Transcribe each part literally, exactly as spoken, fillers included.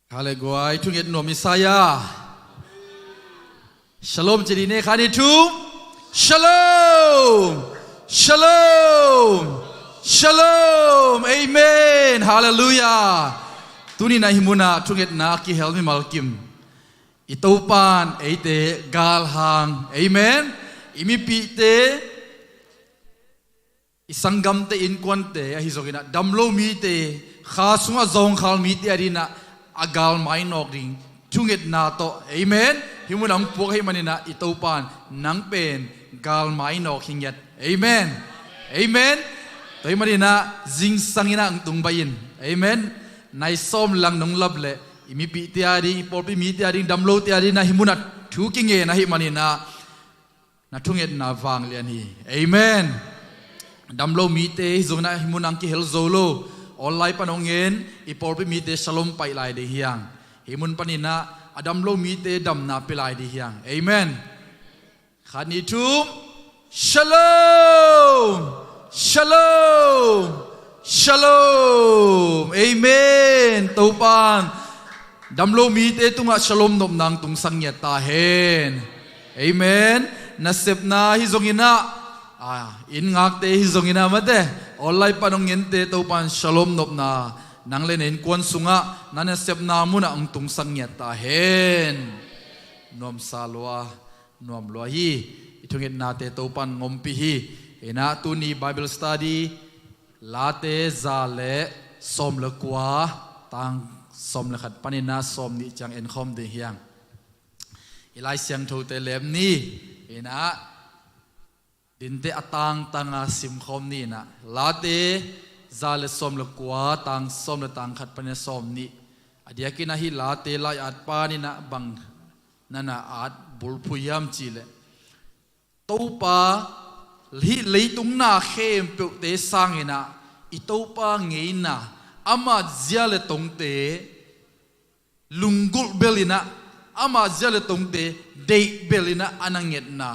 Hale guai, thunget nuam Messiah. Shalom ci dih ni, khat, nih, thum. Shalom. Shalom. Shalom. Amen. Hallelujah. Tuni-in ah hih munah thungetna a kihel mimal kim, i Topa'n eite galhang. Amen. I mipihte, i sanggamte, innkuante, ahi zongin ah damlo mite, kha sungah zawngkhal mite adingin ah a galmai nawk ding thungetna tawh. Amen. Hih munah hong puak ahih manin ah i Topa'n nang pen galmai nawk hi ngiat. Amen. Amen. Tua ahih manin ah zingsangin ah hong tung baih in. Amen. Nai sawm lang nong lap leh i mipihte ading, i pawlpi mite ading, damlote adingin ah hih munah thu kingen ahih manin ah na thungetna vanglian hi. Amen. Damlo mite hih zongin ah hih munah hong kihel zo lo. Online pan hong en, i pawlpi mite shalom paih lai ding hi hang. Hih mun panin ah a damlo mite damna pia lai ding hi hang. Amen. Khat, nih, thum. Shalom. Shalom. Shalom. Amen. Topa'n damlo mite tungah shalom nopna hong tungsak ngiat ta hen. Amen. Nasepna hih zongin ah, ah, inn ngakte hih zongin ah, mate, online pan hong ente, Topa'n shalom nopna nang le na innkuan sungah, na nasepna munah hong tungsak ngiat ta hen. Nuamsa lua, nuam lua hi. I thungetnate Topa'n hong ompih hi. Inah tuni Bible study, Late za le sawm le kua, tang sawm le khat panin ah sawm nih ciang enkhawm ding hi hang. I Lai Siangthote lem ni. Inah dinte a tangtang a simkhawm ni. Inah Late za le sawm le kua, tang sawm le tang khat panin ah sawm nih. A diakin ah hih Late lai-at pa'n inah bang na na at bulphuh hiam cih leh, Topa, hih leitung na khempeuhte sangin ah i Topa ngeina, ama zia le tongte lunggulh bel inah, ama zia le tongte deih bel inah a na ngetna,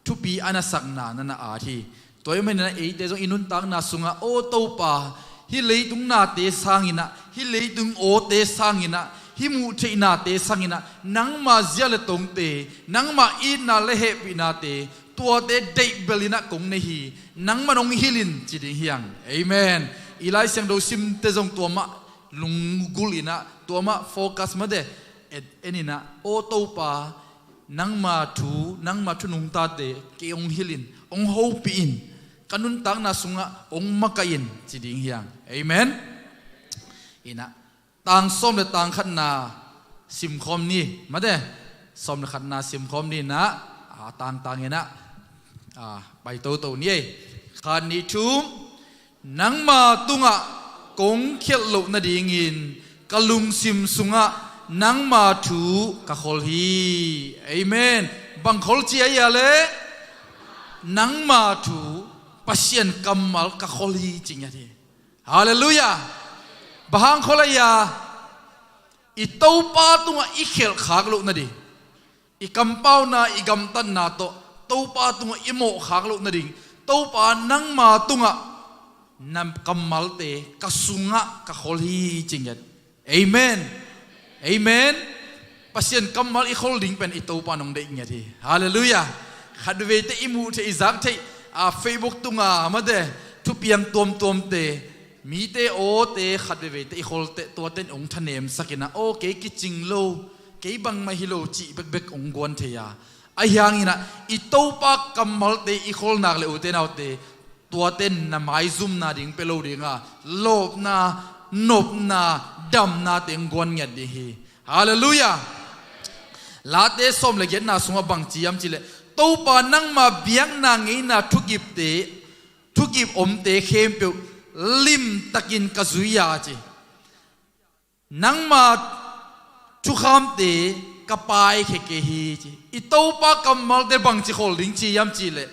thupi a na sakna na na at hi. Tua ahih manin ah eite zong i nuntakna sungah, aw Topa, hih leitung nate sangin ah, hih leitung awte sangin ah, hih muh theihnate sangin ah, nangma zia le tongte, nangma itna le hehpihnate, tuate deih bel inah kong nei hi. Nangma'n hong hilh in ci ding hi hang. Amen. I Lai Siangtho simte zong tua mah lunggulh inah, tua mah focus mah de, et en inah, aw Topa, nangma thu, nangma thu nungtate kei hong hilh in, hong hopih in, ka nuntakna sungah hong makaih in ci ding hi hang. Amen. Inah tang sawm le tang khatna simkhawm ni, mate. Sawm le khatna simkhawm ni inah, a tangtang inah, a, pai toto ni ei. Khat, nih, thum. Nangma tungah kong khialh loh nadingin ka lungsim sungah nangma thu ka khol hi. Amen. Bang khol ci a hia leh, nangma thu, Pasian kammal ka khol hi ci ngiat hi. Halleluiah. Bang hang khol a hia? I Topa tungah i khialh khak loh nading, i kampauna, i gamtatna tawh Topa tungah i mawh khak loh nading, Topa, nangma tungah na kammalte ka sungah ka khol hi ci ngiat. Amen. Amen. Pasian kammal i khol ding pen i Topa in hong deih ngiat hi. Halleluiah. Khat veve teh i muh theih, i zak theih, a, Facebook tungah, mate, thupiang tuamtuamte, mite awte khat veve teh i khol teh, tuate in hong thanemsak inah, aw, kei kicing lo, kei bangmah hi lo cih bekbek hong guan thei a. Ahi hangin ah i Topa kammalte i khol nak leh, ute naute, tuate in na maizumna ding pia lo ding a, lawpna, nopna, damnate hong guan ngiat ding hi. Halleluiah. Late sawm le giatna sungah bang ci hiam cih leh, Topa, nangma biakna ngeina thukipte, thukip omte khempeuh limtakin ka zui a ci. Nangma thukhamte ka paikhia kei hi ci. I Topa kammalte bangci khol ding ci hiam cih leh,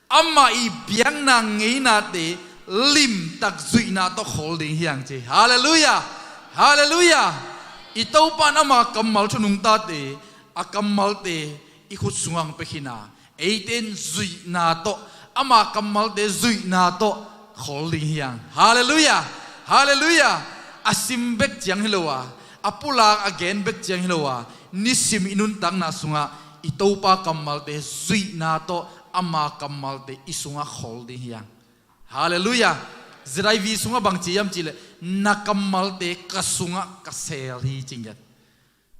amah i biakna ngeinate limtak zuihna tawh khol ding hi hang ci. Halleluiah. Halleluiah. I Topa in ama kammal thu nungtate, a kammalte i khut sungah hong pia khin a, eite in zuihna tawh, ama kammalte zuihna tawh khol ding hi hang. Halleluiah. Halleluiah. A sim bek ciang hi lo a, A pulak a gen bek ciang hi lo a, nisim i nuntakna sungah i Topa kammalte zuihna tawh ama kammalte i sungah khol ding hi hang. Halleluiah. Z I V sungah bangci hiam cihleh, na kammalte ka sungah ka seel hi ci ngiat.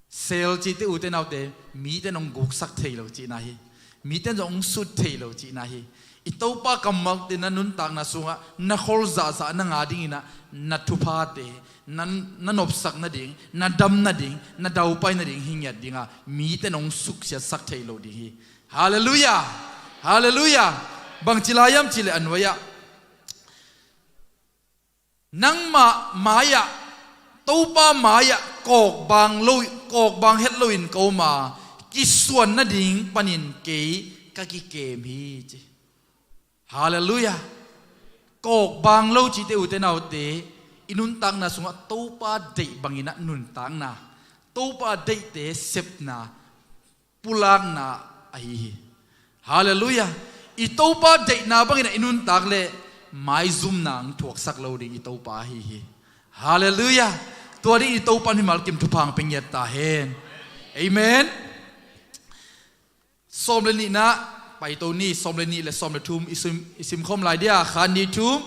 Seel cihte ute naute, mite nong guksak thei lo cihna hi. Mite nong sut thei lo cihna hi. I Topa kammalte na nuntakna sungah na khol zahzah na ngah dinginah, na thuphate, na, na nopsak nading, na dam nading, na daupai nading hi ngiat dinga, mite nong suksiatsak thei lo ding hi. Halleluiah. Halleluiah. Bangci lai hiam cihleh a nuai-ah, nangmah mai-ah, Topa mai-ah kawkbang lo, kawkbang het loin ka om a, kisuan nading panin kei ka kikem hi ci. Halleluiah. Kawkbang lo cihte ute naute, i nuntakna sungah Topa deih banginah nuntakna, Topa deihte sepna, pulakna ahi hi. Halleluiah. I Topa deihna banginah i nuntak leh maizumna hong thuaksak lo ding i Topa ahi hi. Halleluiah. Tua ding i Topa in mimal kim thupha hong pia ngiat ta hen. Amen. Sawm le nihna, paito ni, sawm le nih le sawm le thum i sim, i simkhawm lai dia, khat, nih, thum.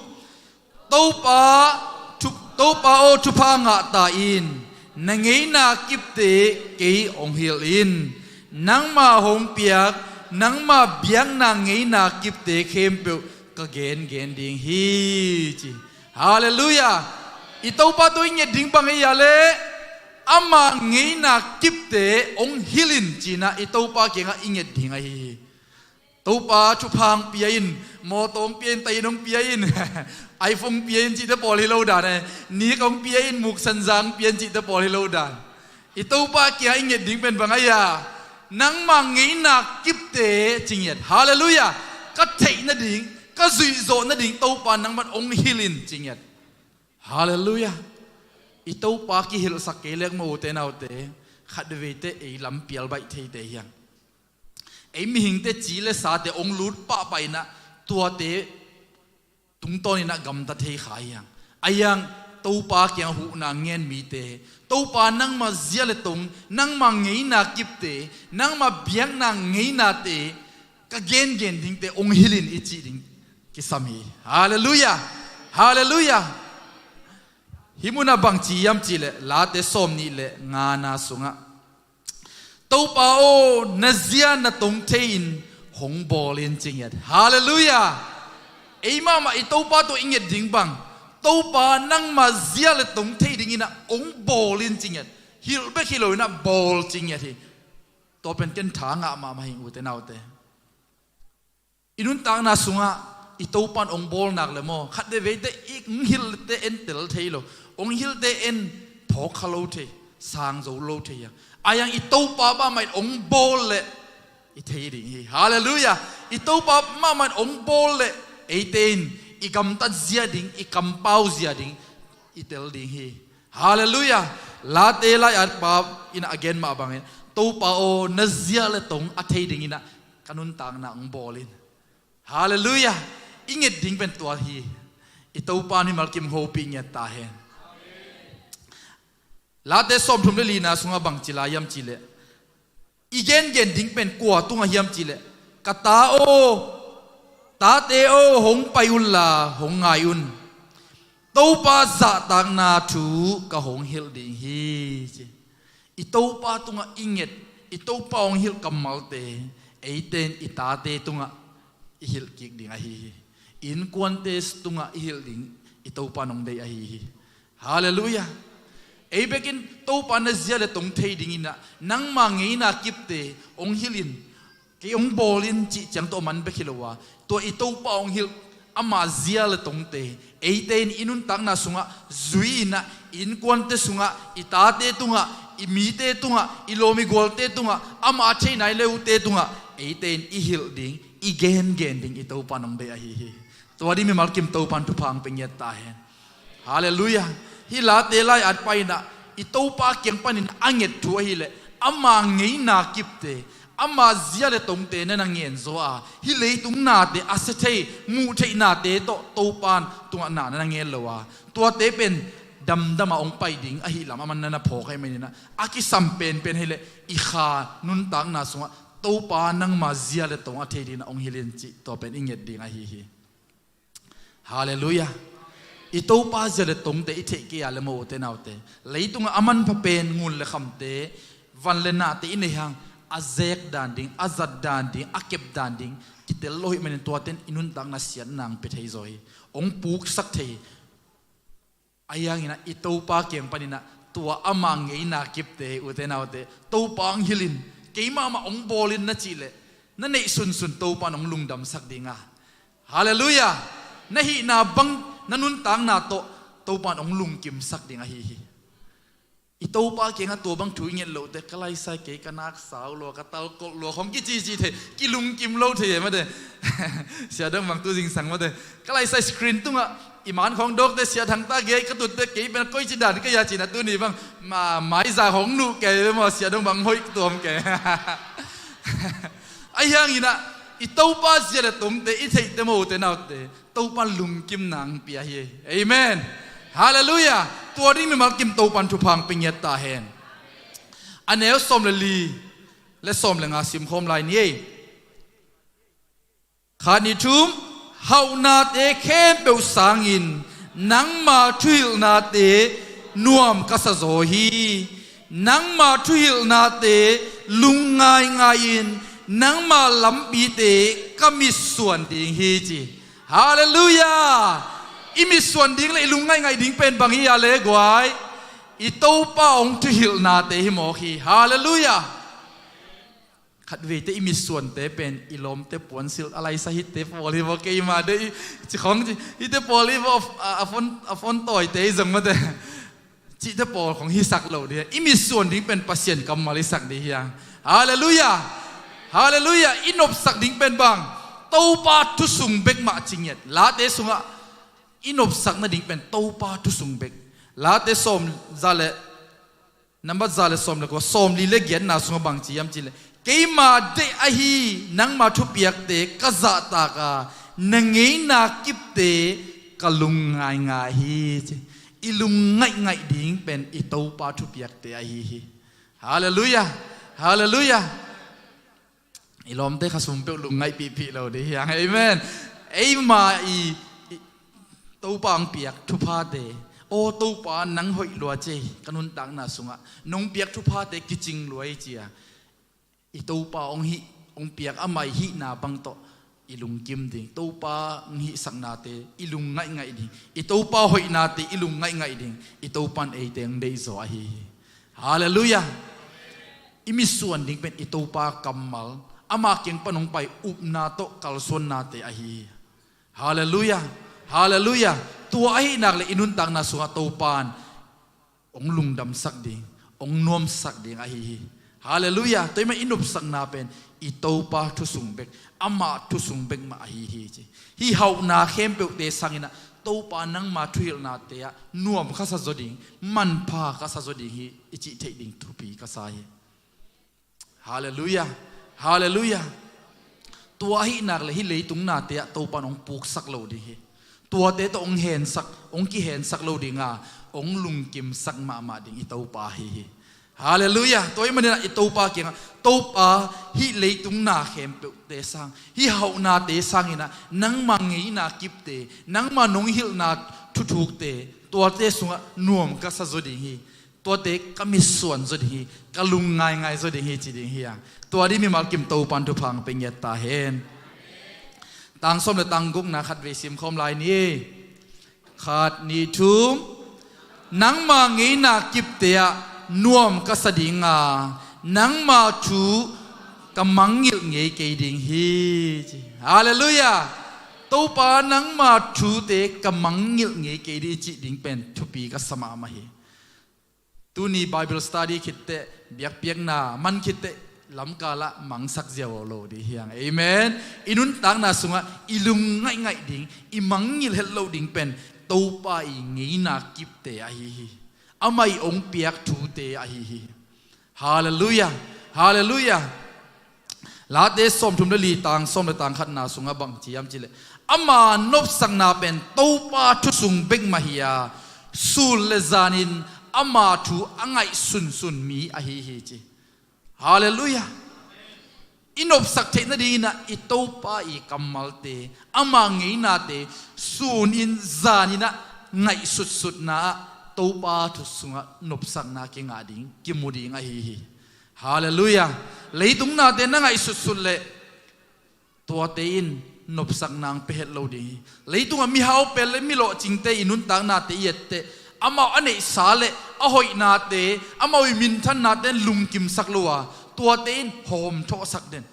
Topa, thu, Topa aw, thupha ngah ta in, na ngeina kipte kei hong hilh in. Nangmah hong piak, nangmah biakna ngeina kipte khempeuh ka gengen ding hi ci. Halleluiah. I Topa tawh i nget ding bang ei a leh, ama ngeina kipte hong hilh in cinah i Topa kiangah i nget ding ahi hi. Topa, thupha hong pia in, mawtaw hong pia in, tahin hong pia in, iPhone hong pia in cihte pawl hi lo dan e. Nik hong pia in, muksan zang hong pia in cihte pawl hi lo dan. I Topa kiangah i nget ding pen bang ahi a, nangmah ngeina kipte ci ngiat. Halleluiah. Ka theih nading, ka zuihzawh nading Topa nangman hong hilh in ci ngiat. Halleluiah. I Topa kihilhsak kei lek maw ute naute, khatveite ei lampial baih theite hi hang. Ei mihingte ci le sate hong lut pahpah inah, tuate tungtawninah gamta thei kha hi hang. Ahi hang, Topa kiang huhna ngen mite, Topa nangmah zia le tong, nangmah ngeina kipte, nangmah biakna ngeinate, ka gengen dingte hong hilh in i cih ding kisam hi. Halleluiah. Halleluiah. Hih munah bangci hiam cihleh, Late sawm nih le ngana sungah, Topa aw, na zia na tong thei-in hong bawl in ci ngiat. Halleluiah. Ei mahmah i Topa tawh i nget ding bang, Topa nangmah zia le tong thei dinginah hong bawl in ci ngiat. Hilh bek hi loinah bawl ci ngiat hi. Tua pen ken tha ngah mahmah hing ute naute. I nuntakna sungah i Topa in hong bawl nak le maw, khatveite i hong hilhte en tel thei lo, hong hilhte en phawk kha lo thei, sang zo lo thei a. Ahi hang i Topa mahmah in hong bawl leh i thei ding hi. Halleluiah. I Topa mahmah in hong bawl leh eite in i gamtat zia ding, i kampau zia ding i tel ding hi. Halleluiah. Late lai-atpa in a gen mah bangin, Topa aw, na zia le tong a thei dinginah ka nuntakna hong bawl in. Halleluiah. I nget ding pen tua hi. I Topa in mimal kim hopih ngiat ta hen. Late sawmthum le lina sungah bangci lai hiam cihleh, i gengen ding pen kua tungah hiam cihleh, ka ta aw, tate aw, hong pai unla hong ngai un. Topa zahtakna thu ka hong hilh ding hi ci. I Topa tungah i nget, i Topa hong hilh kammalte, eite in i tate tungah i hilh kik ding ahi hi. Innkuante tungah i hilh ding i Topa in hong deih ahi hi. Halleluiah. Ei bekin Topa na zia le tong thei dinginah nangmah ngeina kipte hong hilh in, kei hong bawl in cih ciang tawh man bek hi lo a, tua i Topa hong hilh ama zia le tongte eite in i nuntakna sungah zui inah, innkuante sungah, i tate tungah, i mite tungah, i lawm i gualte tungah, amah a thei nai le uhte tungah eite in i hilh ding, i gengen ding i Topa in hong deih ahi hi. Tua ding mimal kim Topa in thupha hong pia ngiat ta hen. Halleluiah. Hih Late lai-atpa inah i Topa kiang panin a nget thu ahileh, ama ngeina kipte, ama zia le tongte na na ngen zaw a, hih leitung nate, a sia thei muh theih nate tawh Topa tungah na na ngen lo a, tuate pen damdam a hong pai ding ahi lam a man na na phawk ahih manin ah, a kisam penpen hi leh i kha nuntakna sungah Topa nangma zia le tong a thei dingin ah hong hilh in cih tua pen i nget ding ahi hi. Halleluiah. I Topa zia le tongte i theih kei a le maw, ute naute, leitungah a manpha pen ngun le khamte, van le nahte i neih hang, a zek dan ding, a zat dan ding, a kep dan ding kitel lo ahih manin tuate in i nuntakna siatna hong pia thei zaw hi. Hong puksak thei hi. Ahi hangin ah i Topa kiang panin ah tua ama ngeina kipte, ute naute, Topa hong hilh in, keimah mah hong bawl in na cih leh, na neih sunsun Topa in hong lungdamsak ding a. Halleluiah. Na hihna bang, na nuntakna tawh Topa in hong lungkimsak ding ahi hi. I Topa kiangah tua bang thu i nget loh teh, ka laisai kei, ka nak sau lua, ka talkolh lua khong kicici thei, kilungkim lo thei e mate. Sia Dong Bang tu zingsang mate, ka laisai screen tungah i man khong dawk teh, Sia Thang ta gei ka tut teh, kei pen koici dan ka hia cih na, tuni bang ma, maiza khong nuh kei ve maw, Sia Dong Bang hoih tuam kei. Ahi hangin ah i Topa zia le tongte i theih teh maw, ute naute, Topa lungkimna hong pia hi. Amen. Halleluiah. Tua ding mimal kim Topa in thupha hong pia ngiat ta hen. A neu sawm le li le sawm le nga simkhawm lai ni ei. Khat, nih, thum. Hauhnate khempeuh sangin nangma thuhilhnate nuam ka sa zaw hi. Nangma thuhilhnate lungngaingai-in nangma lampite ka mitsuan ding hi, ci. Halleluiah. I mitsuan ding le i lungngaingai ding pen bang hi a le guai? I Topa hong thuhilhnate hi mawk hi. Halleluiah. Khatveite i mitsuante pen i lawmte puansilh a laisa hite pawl hi vaw, keima de i ci khong ci, hite pawl hi vaw, a, a phone, a phone tawite i zong mate. Cihte pawl khong hisak lo dih. I mitsuan ding pen Pasian kammal hisak dih hi a. Halleluiah. Halleluiah. I nopsak ding pen bang? Topa thusung bek mah ci ngiat. Late sungah i nopsak nading pen Topa thusung bek. Late sawm za le, nambat za le sawm le kua, sawm li le giatna sungah bang ci hiam cih leh, keima deih ahi nangma thupiakte ka zahtak a, na ngeina kipte ka lungngaingai hi, ci. I lungngaingaih ding pen i Topa thupiakte ahi hi. Halleluiah. Halleluiah. I lawmte kha sum peuh lungngaih pihpih lo dih hi hang. Amen. Eima i, i Topa hong piak thuphate, aw Topa, nang hoih lua ci ei, ka nuntakna sungah nong piak thuphate kicing lua ei, ci a, i Topa hong hih, hong piak ama i hihna bang tawh i lungkim ding. Topa hong hihsaknate i lungngaingaih ding. I Topa hoihnate i lungngaingaih ding. I Topa in eite hong deihzaw ahi hi. Halleluiah. I mitsuan ding pen i Topa kammal, ama kiang pan hong pai upna tawh kalsuannate ahi hi. Halleluiah. Halleluiah. Tua ahi nak le i nuntakna sungah Topa in hong lungdamsak ding, hong nuamsak ding ahi hi. Halleluiah. Tua ahih man i nopsakna pen i Topa thusung bek, amah thusung bek mah ahi hi, ci. Hih hauhna khempeuhte sangin ah Topa nangma thuhilhnate ah nuam ka sa zaw ding, manpha ka sa zaw ding hi, i cih theih ding thupi ka sa hi. Halleluiah. Halleluiah. Tua ahi nak le hih leitung nate ah Topa in hong puksak lo ding hi. Tuate tawh hong hensak, hong kihensak lo ding a, hong lungkimsak mahmah ding i Topa ahi hi. Halleluiah. Tua ahih manin ah i Topa kiangah, Topa, hih leitung na khempeuhte sang, hih hauhnate sangin ah nangma ngeina kipte, nangma nong hilhna thuthukte, tuate sungah nuam ka sa zaw ding hi. Tuate ka mitsuan zaw ding hi, ka lungngaingai zaw ding hi, ci ding hi a. Tua dih mimal kim Topa in thupha hong pia ngiat ta hen. Tang sawm le tang gukna khatvei simkhawm lai ni. Khat, nih, thum. Nangma ngeina kipte ah nuam ka sa ding a, nangma thu ka mangngilh ngei kei ding hi, ci. Halleluiah. Topa, nangma thute ka mangngilh ngei kei ding hi, cih ding pen thupi ka sa mahmah hi. Tuni Bible study khit teh, biakpiakna man khit teh, lamkal ah mangsak ziau lo dih hi hang. Amen. I nuntakna sungah i lungngaingaih ding, i mangngilh het loh ding pen Topa i ngeina kipte ahi hi. Amah i hong piak thute ahi hi. Halleluiah. Halleluiah. Late sawmthum le li, tang sawm le tang khatna sungah bang ci hiam cih leh, ama nopsakna pen Topa thusung bek mah hi a, sun le zanin ama thu a ngaihsunsun mi ahi hi ci. Halleluiah. I nopsak theih nadingin ah i Topa i kammalte, ama ngeinate sunin zanin ah ngaihsutsutna ah Topa thu sungah nopsakna kingah ding, kimu ding ahi hi. Halleluiah. Leitung nate na ngaihsutsut leh tuate in nopsakna hong pia het lo ding hi. Leitungah mihau pen le mi lawhcingte i nuntaknate i etteh, amau a neihsa le a hoihnate, amau i minthannate in lungkimsak lo a, tuate in hawmthawhsak den.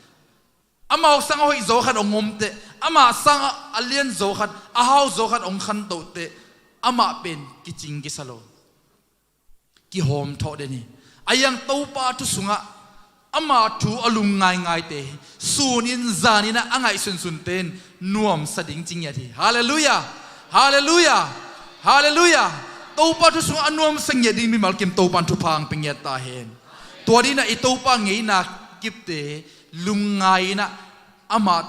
Amau sang a hoih zaw khat hong omteh, amah sang a lian zaw khat, a hau zaw khat hong khantohteh, amah pen kicing kisa lo, kihawmthawh den hi. A iang Topa thu sungah ama thu a lungngaingaite hi. Sunin zanin ah a ngaihsunsunte in nuamsa ding ci ngiat hi. Halleluiah. Halleluiah. Halleluiah. Topa thu sungah a nuamsa ngiat ding mimal kim Topa in thupha hong pia ngiat ta hen. Tua dingin ah i Topa ngeina kipte lungngai-in ah amah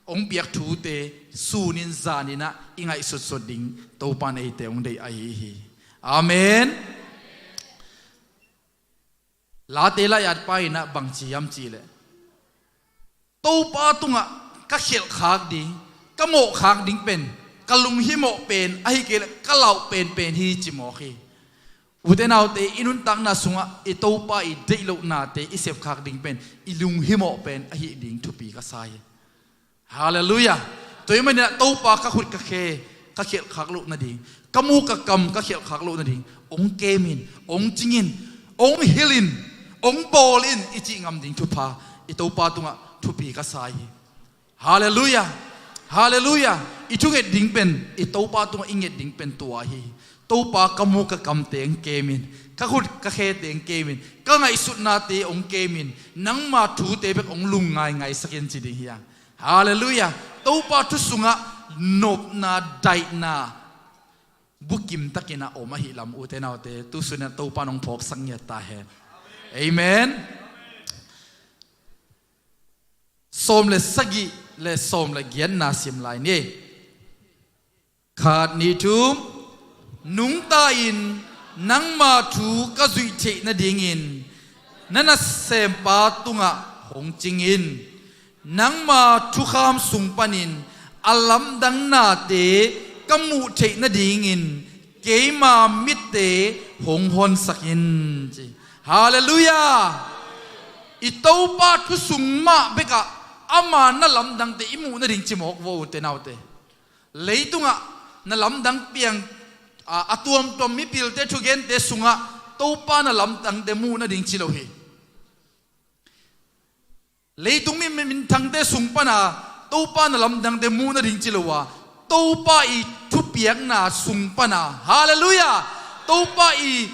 hong piak thute sunin zanin ah i ngaihsutsut ding Topa in eite hong deih ahi hi. Amen. Late lai-atpa in ah bangci hiam cih leh, Topa tungah ka khialhkhak ding, ka mawhkhak ding pen, ka lunghimawh pen ahi kei leh ka lauh penpen hi ci mawk hi. Ute naute, i nuntakna sungah i Topa i deih lohnate i sepkhak ding pen i lunghimawh pen ahi ding thupi ka sa hi. Halleluiah. Tua ahih manin ah Topa ka khut ka khe ka khialhkhak loh nading, ka mu ka kam ka khialhkhak loh nading hong kem in, hong cing in, hong hilh in, hong bawl in i cih ngam ding thupha i Topa tungah thupi ka sa hi. Halleluiah. Halleluiah. I thunget ding pen, i Topa tungah i nget ding pen tua hi. Topa, ka mu ka kamte hong kem in, ka khut ka khete hong kem in, ka ngaihsutnate hong kem in, nangma thute bek hong lungngaingaisak in ci ding hi hang. Halleluiah. Topa thu sungah nopna, daihna bukim takin a om ahih lam, ute naute, tu sunin ah Topa in hong phawksak ngiat ta hen. Amen. Sawm le sagih le sawm le giatna sim lai ni. Khat, nih, thum. Nungta-in nangma thu ka zuih theih nadingin na nasempa tungah hong cing in. Nangma thukham sung panin a lamdang nate ka muh theih nadingin keima mitte hong honsak in, ci. Halleluiah. I Topa thu sung mah bekah ama na lamdangte i muh nading ci mawk vo, ute naute. Leitungah na lamdang piang, a, a tuamtuam mipilte thugente sungah Topa na lamdangte muh nading ci lo hi. Leitung mi, mi, minthangte sung pana Topa na lamdangte muh nading ci lo a, Topa i thupiakna sung pana, halleluiah, Topa i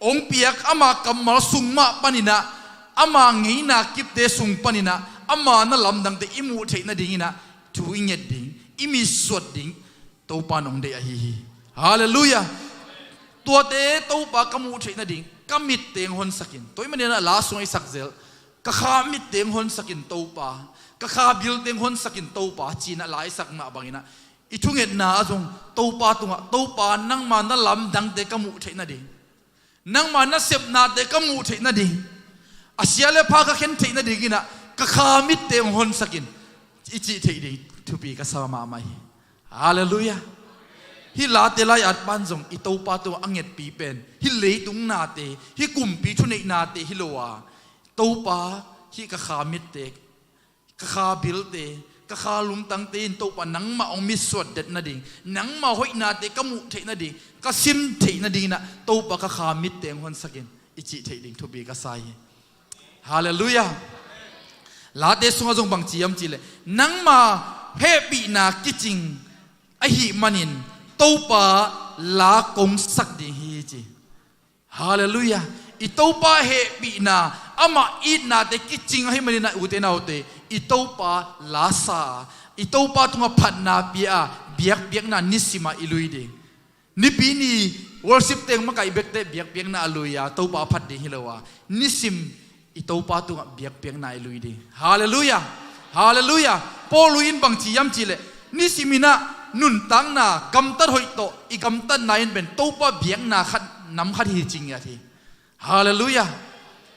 hong piak ama kammal sung mah panin ah, ama ngeina kipte sung panin ah ama na lamdangte i muh theih nadingin ah thu i nget ding, i mitsuat ding Topa in hong deih ahi hi. Halleluiah. Tuate Topa ka muh theih nading ka mitte hong honsak in. Tua ahih manin ah la sungah i sak zel, ka kha mitte hong honsak in Topa, ka kha bilte hong honsak in Topa, ci-in ah la i sak mah bangin ah i thungetna ah zong Topa tungah, Topa, nangma na lamdangte ka muh theih nading, nangma nasepnate ka muh theih nading, a sia le pha ka khen theih nadingin ah ka kha mitte hong honsak in, i cih theih ding thupi ka sa mahmah hi. Halleluiah. Hih late lai-atpa in zong i Topa tungah a ngetpi pen hih leitung nate, hih kumpi thuneihnate hi lo a, Topa, hih ka kha mitte, ka kha bilte, ka kha lungtangte in Topa nangmah hong mitsuat det nading, nangmah hoihnate ka muh theih nading, ka sim theih nadingin ah Topa, ka kha mitte hong honsak in, i cih theih ding thupi ka sa hi. Halleluiah. Late sungah zong bangci hiam cih leh, nangma hehpihna kicing ahih manin Topa la kong sak ding hi, ci. Halleluiah. I Topa hehpihna, amah itnate kicing ahih manin ah, ute naute, i Topa la sa a, i Topa tungah phatna pia a, biakpiakna nisim ah i lui ding. Nipi ni worship teng makaih bekteh biakpiakna a lui a, Topa a phat ding hi lo a, nisim i Topa tungah biakpiakna i lui ding. Halleluiah. Halleluiah. Paul in bangci hiam cih leh, nisimin ah nuntakna gamtat hoih tawh i gamtatna in pen Topa biakna khat nam khat hi ci ngiat hi. Halleluiah.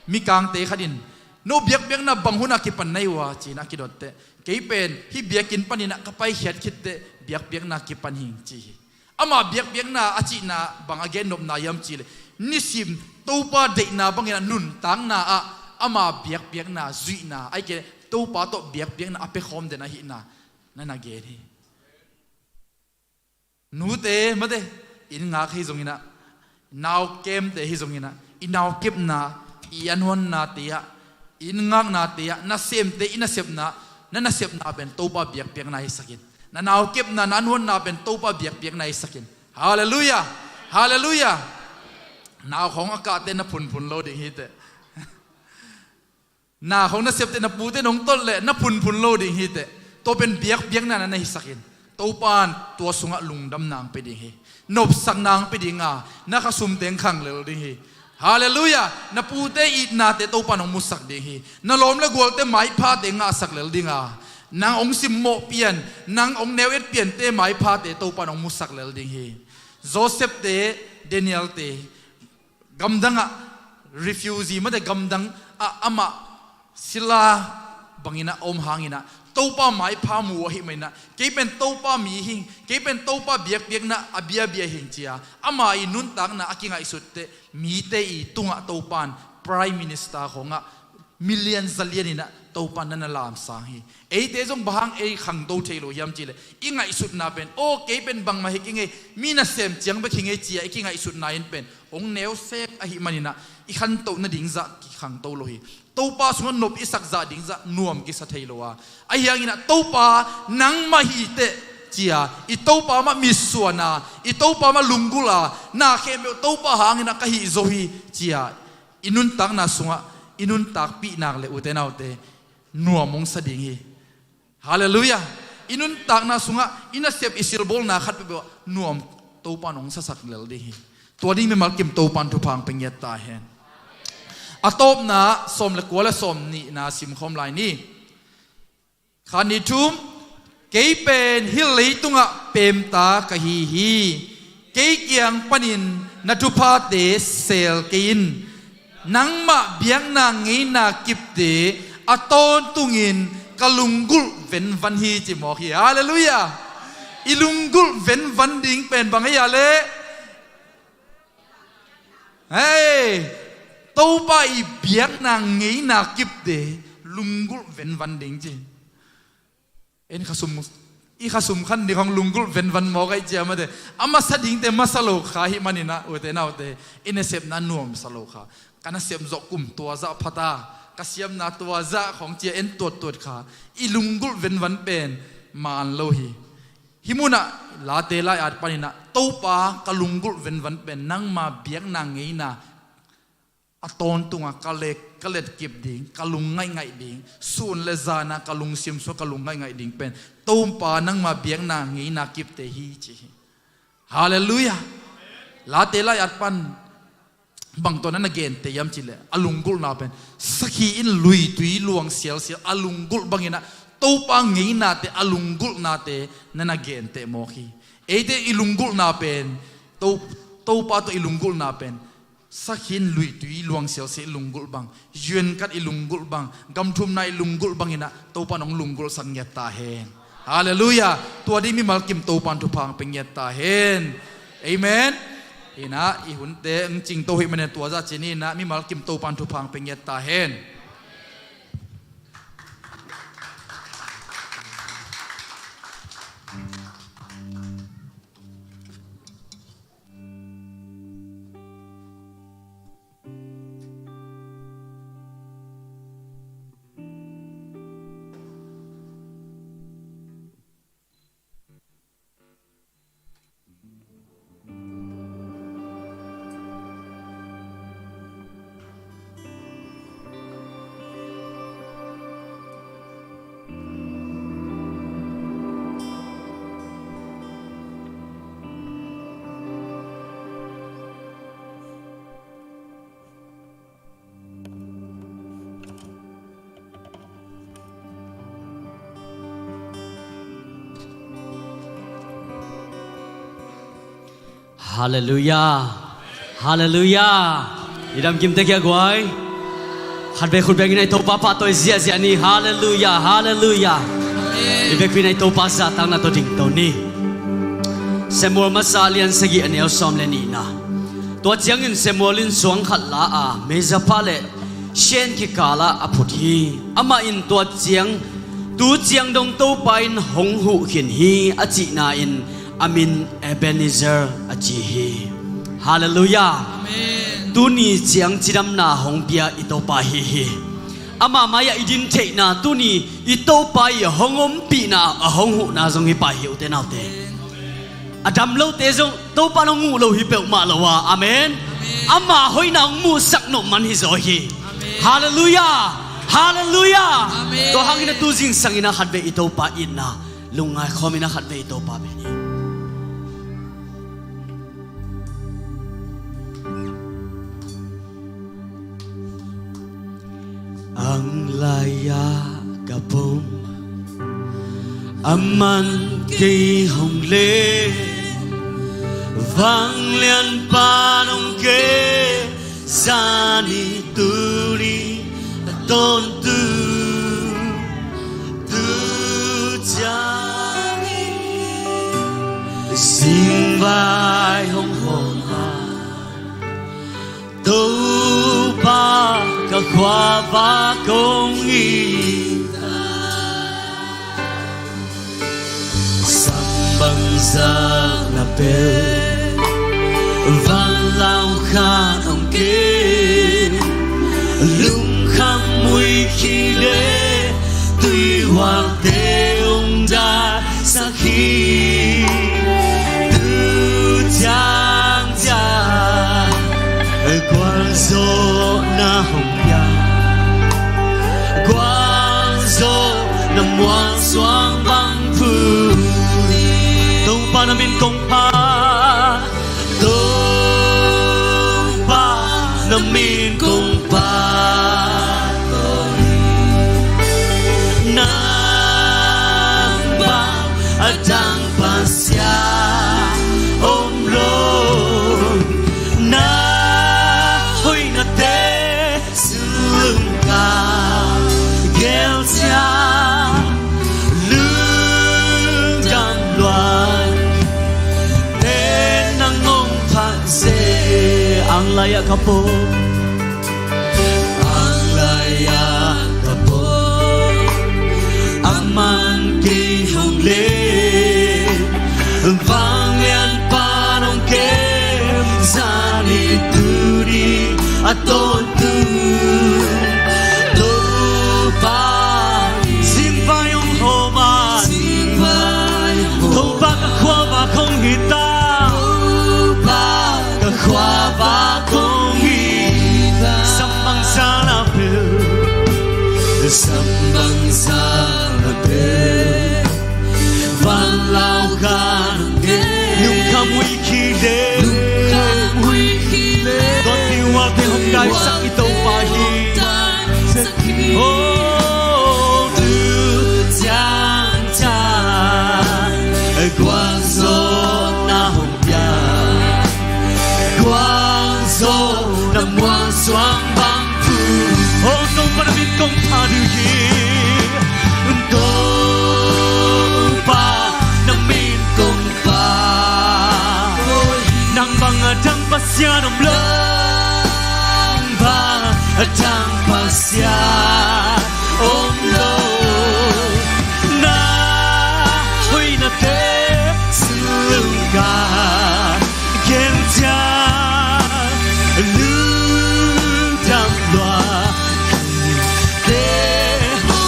Mikangte khat in, "No biakpiakna bang hun a kipan na hi uh a?" ci-in a kidot teh, "Kei pen hih biakinn panin ah ka paikhiat khit teh biakpiakna kipan hing," ci hi. Ama biakpiakna a cihna bang a gennopna hiam cih leh, nisim Topa deihna bangin ah nuntakna ah ama biakpiakna zuihna, ahih kei leh Topa tawh biakpiakna a piakhawm den ahihna na na gen hi. Nute mate, inn ngak hi zongin ah, nau kemte hi zongin ah, i nau kepna, i anhuannate ah, i inn ngaknate ah, nasemte i nasepna, na nasepna pen Topa biakpiakna hisak in. Na nau kepna, na anhuanna pen Topa biakpiakna hisak in. Halleluiah. Halleluiah. Nau khawng a kahte na phunphun lo ding hi teh. Na khawng nasepte, na pute nong tolh leh na phunphun lo ding hi teh. Tua pen biakpiakna na na hisak in. Topa in tua sungah lungdamna hong pia ding hi. Nopsakna hong pia ding a, na khasumte hong khang lel ding hi. Halleluiah. Na pute itnate Topa in hong musak ding hi. Na lawm le gualte maiphate hong ngahsak lel ding a, nang hong simmawh pian, nang hong neu-et piante maiphate Topa in hong musak lel ding hi. Joseph-te, Daniel-te, gamdang ah refugee mate, gamdang ah amah sila bangin ah a om hangin ah Topa maipha mu ahih manin ah, "Kei pen Topa mi hing, kei pen Topa biakpiakna a biabia hing," ci-a ama i nuntakna a kingaihsut teh, mite i tungah Topa in prime minister khawngah million zalian in ah Topa in na na lamsang hi. Eite zong bang hang ei khangto thei lo hiam cih leh, i ngaihsutna pen, "Aw, kei pen bangmah hi kei ing ei, mi nasem ciang bek hi ing ei," ci-a i kingaihsutna in pen hong neu sek ahih manin ah, i khantoh nading zah kikhangto lo hi. Topa sungah nop i sak zah ding zah nuam kisa thei lo a, ahi hangin ah, "Topa, nangmah hi teh," ci-a, i Topa mah mitsuan a, i Topa mah lunggulh a, "Na khempeuh Topa hangin ah ka hih zo hi," ci-a i nuntakna sungah i nuntakpih nak leh, ute naute, nuam hong sa ding hi. Halleluiah. I nuntakna sungah i nasep, i silbawlna khat peuhpeuh ah nuam Topa in hong sasak lel ding hi. Tua ding mimal kim Topa in thupha hong pia ngiat ta hen. A tawpna sawm le kua le sawm nihna simkhawm lai ni. Khat, nih, thum. "Kei pen hih leitungah peemta ka hi hi. Kei kiang panin na thuphate seel kei in. Nangmah biakna ngeina kipte a tawntungin ka lunggulh venvan hi," ci mawk hi. Halleluiah. I lunggulh venvan ding pen bang hi a leh? Hei, Topa i biakna ngeina kipte lunggulh venvan ding ci. En khasum, i khasum khan ding hong lunggulh venvan mawk ahih ciang mate, a masa dingte masa lo kha ahih manin ah, ute naute, i nasepna nuamsa lo kha. "Ka nasep zawh kum tua zah pha ta, ka siamna tua zah," khawng ci-a en tuattuat kha. I lunggulh venvan pen maan lo hi. Hih munah Late lai-at panin ah, "Topa, ka lunggulh venvan pen nangma biakna ngeina a tawntungah ka let, ka letkip ding, ka lung ngaihngaih ding, sun le zan ah ka lungsim sungah ka lung ngaihngaih ding pen Topa nangma biakna ngeina kipte hi," ci hi. Halleluiah. Late lai-at pan bang tawh na na genteh hiam cih leh, a lunggulhna pen sakhi in luitui luang sialsial a lunggulh bangin ah, Topa ngeinate, a lunggulhnate na na genteh mawk hi. Eite i lunggulhna pen, To-, Topa tawh i lunggulhna pen sakhi in luitui luang sialsial i lunggulh bang, U N card i lunggulh bang, gam thumna i lunggulh bangin ah Topa in hong lunggulhsak ngiat ta hen. Halleluiah. Tua ding mimal kim Topa in thupha hong pia ngiat ta hen. Amen. Hi-in ah i hunte hong cingto ahih manin tua zah ci-in ah mimal kim Topa in thupha hong pia ngiat ta hen. Halleluiah. Halleluiah. I dam kim tek hia guai. Khat vei khut beng in a i Topa pahtawi ziahziah ni. Halleluiah. Halleluiah. I vekpi in a i Topa zahtakna tawh dingto ni. Samuel masa lian sagih a neu sawm le nihna. Tua ciangin Samuel in suang khat la a, Mizpah le Shen khikalah a phut hi. Amah in tua ciang, tu ciang dong Topa in hong huh khin hi a cihna in a min Ebenezer a ci hi. Halleluiah. Amen. Tuni ciang cidamna hong pia i Topa hi hi. Amah mai-ah i din theihna tuni i Topa i hong ompihna a hong huhna zong hi pah hi ute naute. A dam lote zong Topa in hong huh lo hi peuhmah lo a. Amen. Amen. Ama hoihna hong muhsak nop man hi zaw hi. Amen. Halleluiah. Halleluiah. Amen. Tua hangin a tu zingsang in a khat vei i Topa itna lungngai khawm in a khat vei i Topa bia ni. Ang lai-ah ka pom, a man kei hong len, vanglianpa hong kem, zani tuni a tawntung, tu ciangin singvai hong hawm a, Topa ka khuavak hong it a, sam bangzah na pel, vanlau khat hong kem, lungkham muikhi le tuihuakte hong dai sakhi, tu ciang ciang gualzawhna hong pia, gualzawhna muansuang bang phu. Topa na min kong pha, Topa na min kong pha. Nang bang a dang Pasian om lo, na hoihnate sungah gel ciang lungdam lua in, nang hong phat seh. Ang lai-ah ka pom, ang lai-ah ka pom, a man kei hong len, vanglianpa hong kem, zani tuni a tawntung, Topa singvai hong hawm a, Topa ka khuavak hong it a, Topa ka khuavak hong it a, sam bangzah na pel, sam bangzah na pel, vanlau khat hong kem, lungkham muikhi le, lungkham muikhi le, tua tuihuakte hong daisak i Topa hi. Oh, tu ciang ciang gualzawhna hong pia, gualzawhna muansuang bang phu. Oh, Topa na min kong pha ding hi. Topa na min kong pha. Nang bang a dang Pasian om lo, nang bang a dang Pasian om lo, na hoihnate sungah gel ciang lungdam lua in,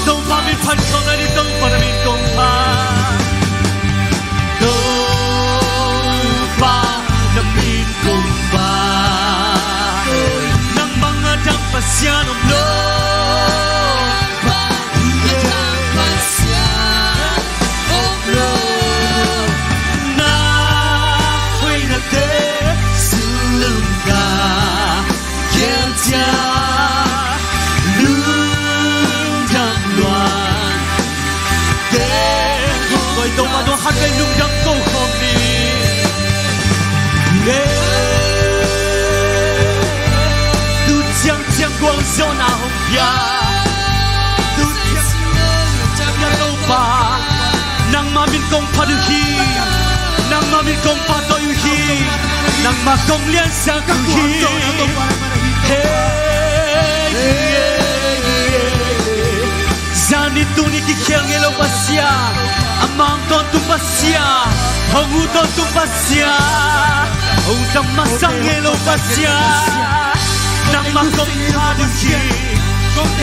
Topa min phat khawm lai ni. Topa na min kong pha, Topa na min kong pha. Nang bang a dang Pasian om lo, Tu ciangciang gualzawhna hong pia. Tu ciangciang gualzawhna hong pia Topa. Nangmah min kong phat uh hi. Nangmah min kong pahtawi uh hi. Nangmah kong liansak uh hi. Hey, yeah, yeah. Zani tuni kikhial ngei lo Pasian, a mang tawntung Pasian, hong ut tawntung Pasian, hong dam masa ngei lo Pasian. Nangmah kong phat uh hi,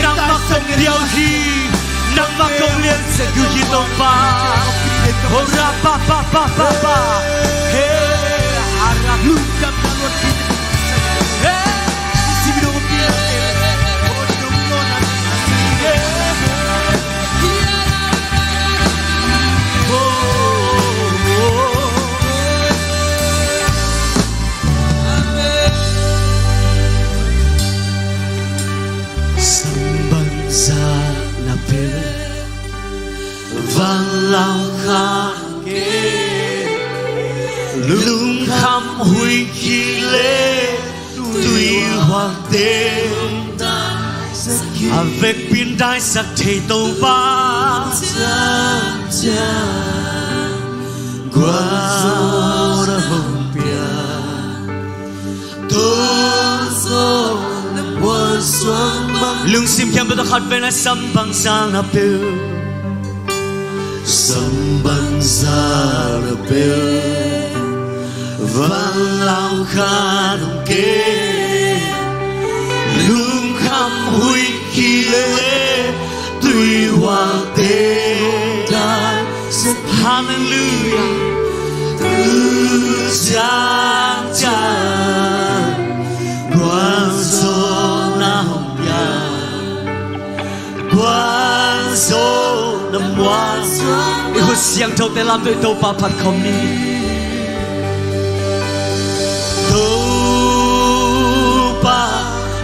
nangmah kong pia uh hi, nangmah kong liansak uh hi Topa. Hora pa pa pa pa pa. Hey, hara lu dam na luat pi. Hey. Sambanza na pe van lau kha ke lungkham huih kile. Tuihuakte a vekpi in daisak thei Topa. Gualzawhna hong pia. Lungsim khempeuh tawh khat vei na sambanza na pe uh. Sambanza na pe uh. Van lau khat hong ke. Lungkham huih kile. Tuihuakte. Hallelujah. Tu ciangciang gualzawhna hong pia. Gualzawhna muanzuan. I khut siangthote lamdang tawh Topa phat khawm ni. Topa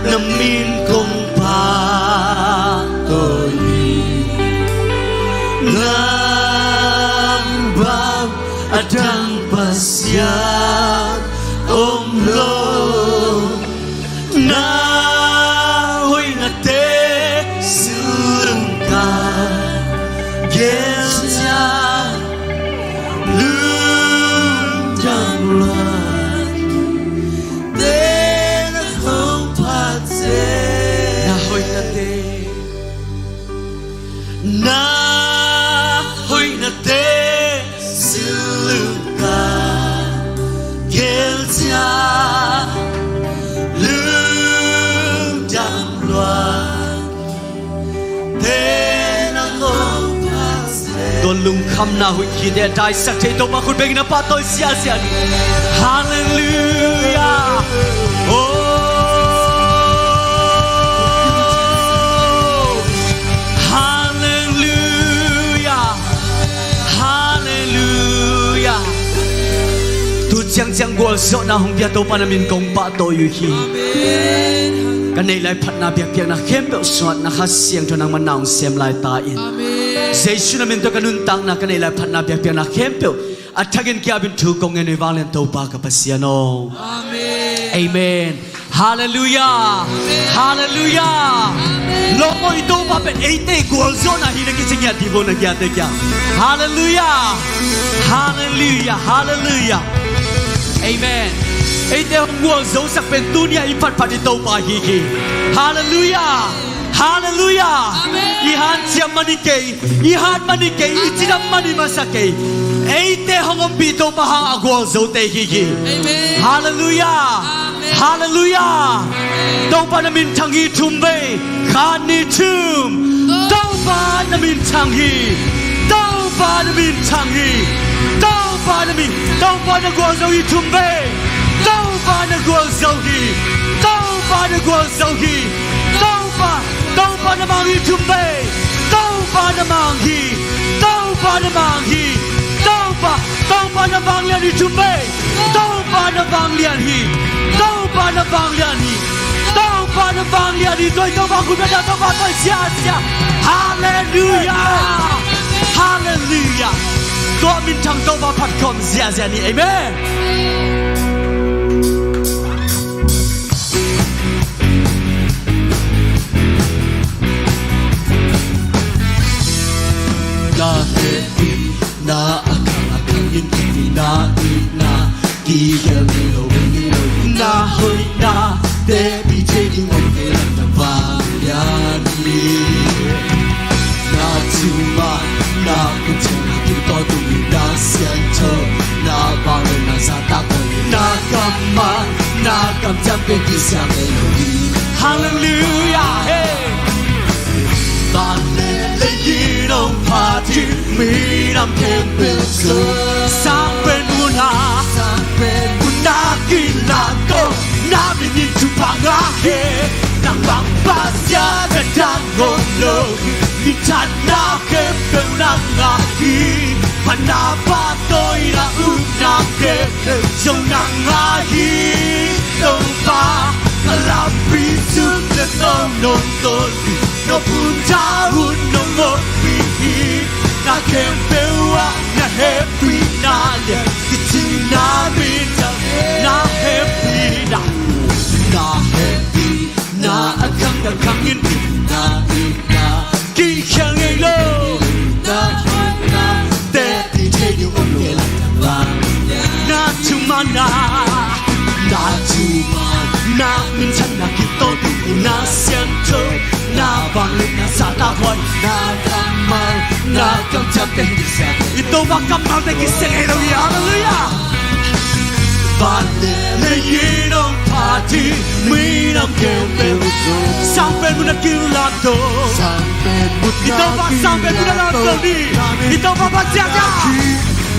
na min kong pahtawi. Nang bang a dang Pasian om lo. Na hoihnate silung ka gelh ciang lungdam luat. Te na hong phat ciang na hoihnate, na hoihnate silung ka gelh ciang lungdam luat. Te na hong phat ciang. Tua lungkhamna huih khite a daisak thei Topa khut bengin a pahtawi ziahziah ni. Hallelujah. Oh. Hallelujah. Hallelujah. Tu ciangciang gualzawhna hong pia Topa na min kong pahtawi uh hi. Amen. Ka neih lai phatna biakpiakna khempeuh sungah na Kha Siangtho nangmah na hong sem lai ta in. Amen. Jesu na min tawh ka nuntakna ka neih lai phatna biakpiakna khempeuh a thakin ki-apin thu kong ngen uh hi vanglian Topa ka Pasian aw. Amen. Amen. Hallelujah. Amen. Hallelujah. Amen. Lawm aw, i Topa pen eite gualzawhna hi na kici ngiat dih bo na kiate kia. Hallelujah. Hallelujah. Hallelujah. Amen. Eite hong gualzosak pen tuni-ah i phatphat i Topa hi hi. Hallelujah. Hallelujah. Amen. I hanciam man hi kei. I hat man hi kei, i cidam man hi masa kei. Eite hong ompih Topa hang a gualzote hi hi. Amen. Hallelujah. Amen. Hallelujah. Amen. Topa na min thang hi thum vei. Khat, nih, thum. Topa na min thang hi. Topa na min thang hi. Topa na min, Topa na gualzo hi thum vei. Topa na gualzo hi. Topa na gualzo hi. Topa Topa na mang hi thum vei. Topa na mang hi. Topa na mang hi. Topa, Topa na vanglian hi thum vei. Topa na vanglian hi. Topa na vanglian hi. Topa na vanglian hi. Tua i Topa khut bengin Topa pahtawi ziahziah. Hallelujah. Hallelujah. Tua min thang Topa phat khawm ziahziah ni. Amen. Na hoihna teci thei ding om kei lam na vanglian hi. Na thuman na kamciamna kipawltu hi. Na siangtho na vangliatna zahtakhuai hi. Na kammal na kamciam pen kisiang ngei lo hi. Halleluiah. Hey. Vanleng leiin hong phat hi. Minam khempeuh zong sangpen mun ah, sangpen mun ah kilangto. Na min in thupha ngah hi. Nang bang Pasian a dang om lo hi. Minthanna khempeuh nang ngah hi. Phatna, pahtawina, upna khempeuh zong nang ngah hi. Topa, na lampi sung le tawng nong tawn hi. Nong phungtawn hun nong ompih hi. Na khempeuh ah na hehpihna lian, kicingna minthanna hehpihna. Na hehpihna a khang a khang in, na itna kikhial ngei lo. Na itna teci thei ding om kei lam na vanglian. Na thuman na, na thuman na minthanna kipawltu hi. Na siangtho na vangliatna zahtakhuai hi. Na kammal na kamciam pen kisiang ngei lo hi. I Topa kammalte kisiang ngei lo hi. Halleluiah. Vanleng leiin hong phat hi. Minam khempeuh sangpen mun ah kilangto. Sangpen mun ah kilangto. I Topa sangpen mun ah langto ni. I Topa Pasian ah.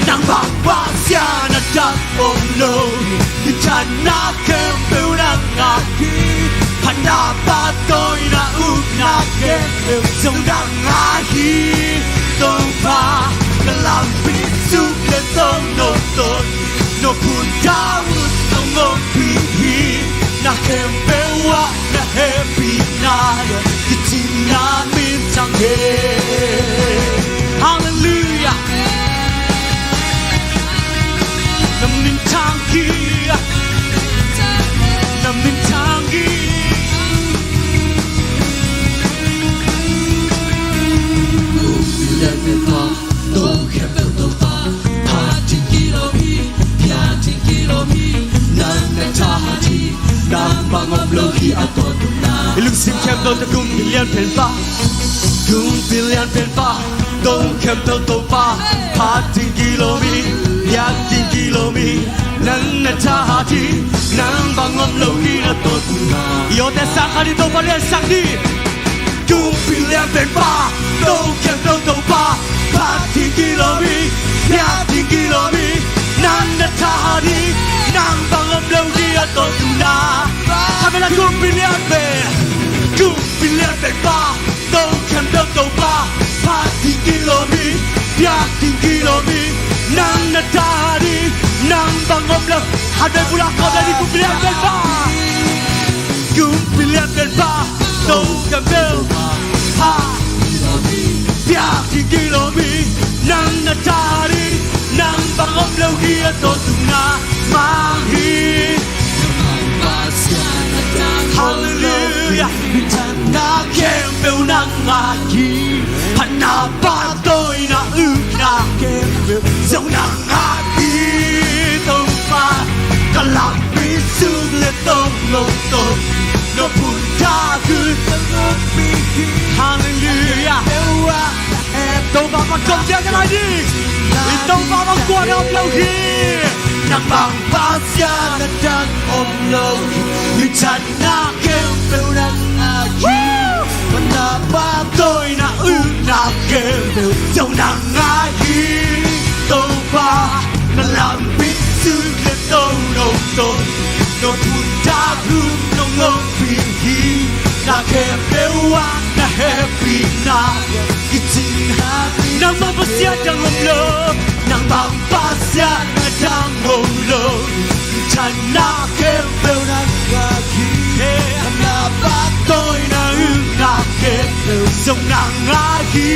Nang bang Pasian a dang om lo hi. Minthanna khempeuh nang ngah hi. Phatna, pahtawina, upna khempeuh zong nang ngah hi. Topa, na lampi sung le tawng nong tawn hi. Nong phungtawn hun nong ompih hi. Na khempeuh ah na hehpihna lian, kicingna minthang hi. Halleluiah. Na minthang hi. Na minthang hi. Kumpi lian pen Pa, to khempeuh Topa, phat ding kilawm hi, pia ding kilawm hi. Nang na thahat hi. Nang bang om lo hi a tawntungna. I lungsim khempeuh tawh, Kumpi lian pen Pa, Kumpi lian pen Pa, to khempeuh Topa, phat ding kilawm hi, pia ding kilawm hi. Nang na thahat hi. Nang bang om lo hi a tawntungna. I awte sang khat in Topa liansak ni. Kumpi lian pen Pa, to khempeuh Topa, phat ding kilawm hi, pia ding kilawm hi. Nang na thahat hi. Nang bang om lo hi a tawntungna. Khatvei la, Kumpi lian pen, Kumpi lian pen Pa, to khempeuh Topa, phat ding kilawm hi, pia ding kilawm hi. Nang na thahat hi. Nang bang om lo. Khatvei bula kawm lai ni. Kumpi lian pen Pa, Kumpi lian pen Pa, to khempeuh Topa, pia ding kilawm hi. Nang na thahat hi. Nang bang om lo hi a tawntungna mang hi. Halleluiah. Minthanna khempeuh nang ngah hi. Phatna, pahtawina, upna khempeuh zong nang ngah hi. Topa, ka lampi sung le tawng nong tawn hi. Nong phungtawn hun nong ompih hi. Halleluiah. Topa bang kong ciah ka lai ding. I Topa bang kuan a om lo hi. Nang bang Pasian a dang om lo hi. Minthanna khempeuh nang ngah hi. Phatna, pahtawina, upna khempeuh zong nang ngah hi. Topa, na lampi sung le tawng nong tawn hi. Nong phungtawn hun nong ompih hi. Na khempeuh ah na hehpihna lian, kicingna. Nang bang Pasian dang om lo. Nang bang Pasian a dang om lo. Minthanna khempeuh nang ngah hi. Phatna, pahtawina, upna khempeuh zong nang ngah hi.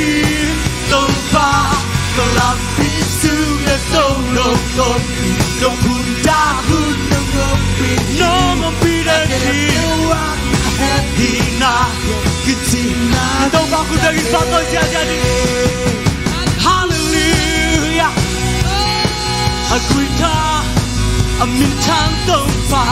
Topa, ka lampi sung le tawng nong tawn hi. Nong phungtawn hun nong ompih hi. Nong ompih den hi. Hehpihna, kicingna. Topa khut beng in pahtawi ziahziah ni. Halleluiah. A guita a minthang Topa,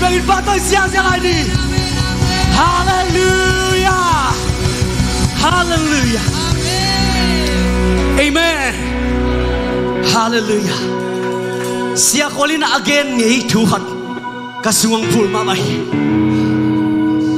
Bengin pahtawi ziahziah lai ni. Halleluiah. Halleluiah. Amen. Halleluiah. Sia Kol in a gen ngei thu khat ka sungah phul mahmah hi.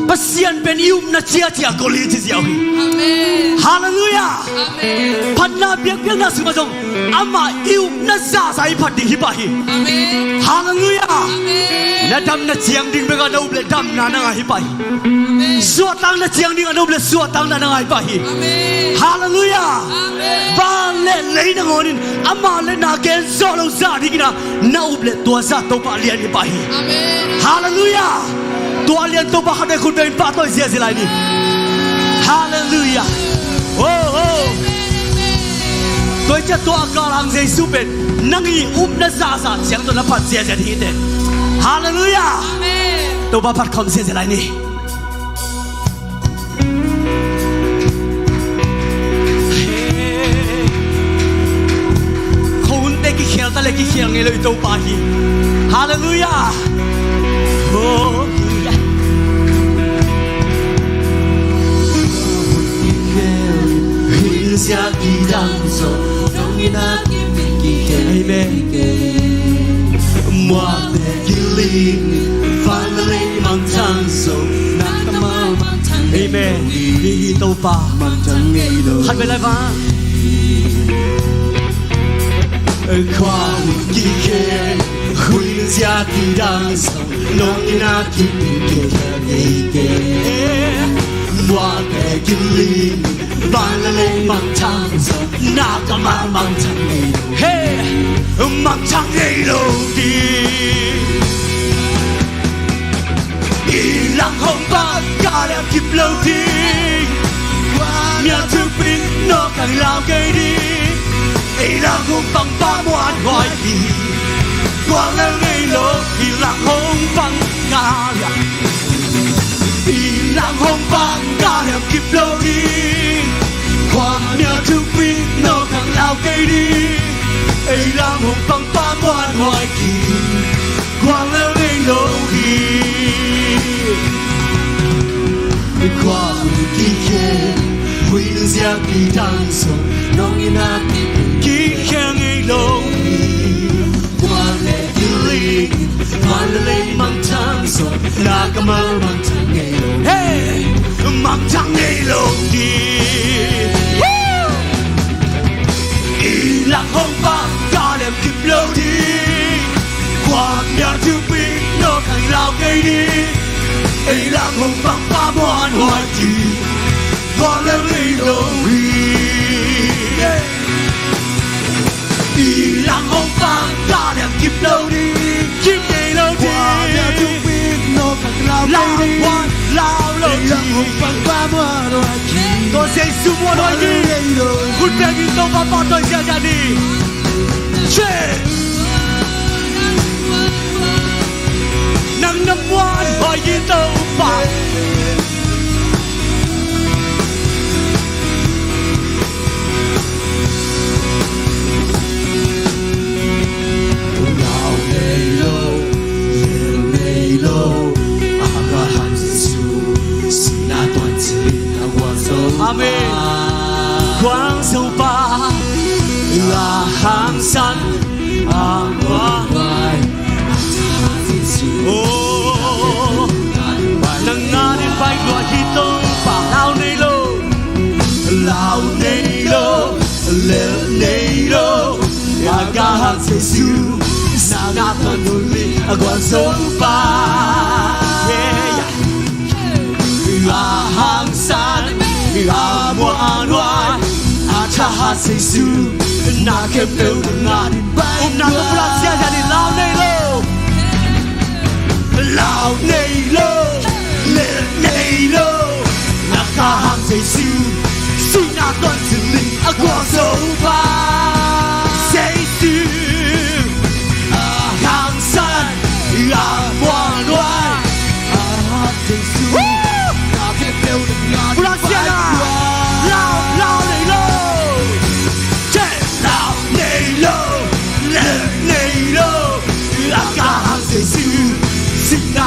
Pasian pen i upna ciacia gol hi ci ziau hi. Amen. Halleluiah. Amen. Phatna biakpiakna sungah zong amah i upna zahzah i phat ding hi pah hi. Amen. Halleluiah. Amen. Na damna ciang ding bek a na up leh damna na ngah hi pah hi. Amen. Suahtakna ciang ding a na up leh suahtakna na ngah hi pah hi. Amen. Halleluiah. Amen. Van le lei nangawn in amah le na gen zawh lo zah dingin a na up leh tua zah Topa lian hi pah hi. Amen. Halleluiah. Tua lian Topa khat vei khut bengin pahtawi ziahziah lai ni. Halleluiah. Oh, oh. Tua hi ciah tua a galhang Jesu pen nang i upna zahzah ciang tawh na phat ziahziah ding hi teh. Halleluiah. Amen. Topa phat khawm ziahziah lai ni. Khuahunte kikhial ta le kikhial ngei lo i Topa hi. Halleluiah. Oh, yeah. Amen. Amen. Hi, hi, Topa. Khat vei lai va. Hey, mangthang ngei lo ding. I lang hong pang ka liam kip lo ding. Kua mya thupi no kang lau kei ding. I lang hong pang pa muan huai ding. Kua lel ngei lo i lang hong pang ka liam. I lang hong pang ka liam kip lo ding. Kua mya thupi no kang lau kei ding. I lang hong pang pa muan huai ding. Kuang lel ngei lo hi. Kuang kikhen, hui nung ziak kidang song, nong ina kikhen ngei lo hi. Kuang le kiling, kuang le leng mangthang song, na kamal mangthang ngei lo. Hey! Mangthang ngei lo hi. Woo! I lang hong pang ka liam kip lo ding. Kua mya thupi no kang lau kei ding. I lang hong pang pa muan huai ding. Kua lel ngei lo hi. I lang hong pang ka liam kip lo ding. Kip ngei lo ding. Kua mya thupi no kang lau kei ding. Lau, lau lo ding. I lang hong pang pa muan huai ding. Tua Jesu muan huai ding. Khut beng in Topa pahtawi ziahziah ni. Che. Nang na muan huai ding Topa. Lau nei lo, lel nei lo, Abraham Jesu, sihna tuan cih a guan zo. Amen. Guan zo pa, la hangsan, a guan. Oh, nang a ding pai lua hi Topa, lau nei lo. Lau nei lo, lel nei lo, a ka hang Jesu, sihna tuan nuli a guan zo pa. Yeah, yeah. A hangsan, a muanhuai, a thahat Jesu, na khempeuh nang a ding pai. Upna tawh pulak ziahziah ni, lau nei lo. Lau nei lo, lel nei lo, na ka hang Jesu, sihna tuan cih a guan zo pa. Jesu, a hangsan, a muanhuai, a Jesu, na khempeuh nang a ding pai. Pulak ziahziah. Lau, lau nei lo. Lau nei lo, lel nei lo, a ka hang Jesu, sihna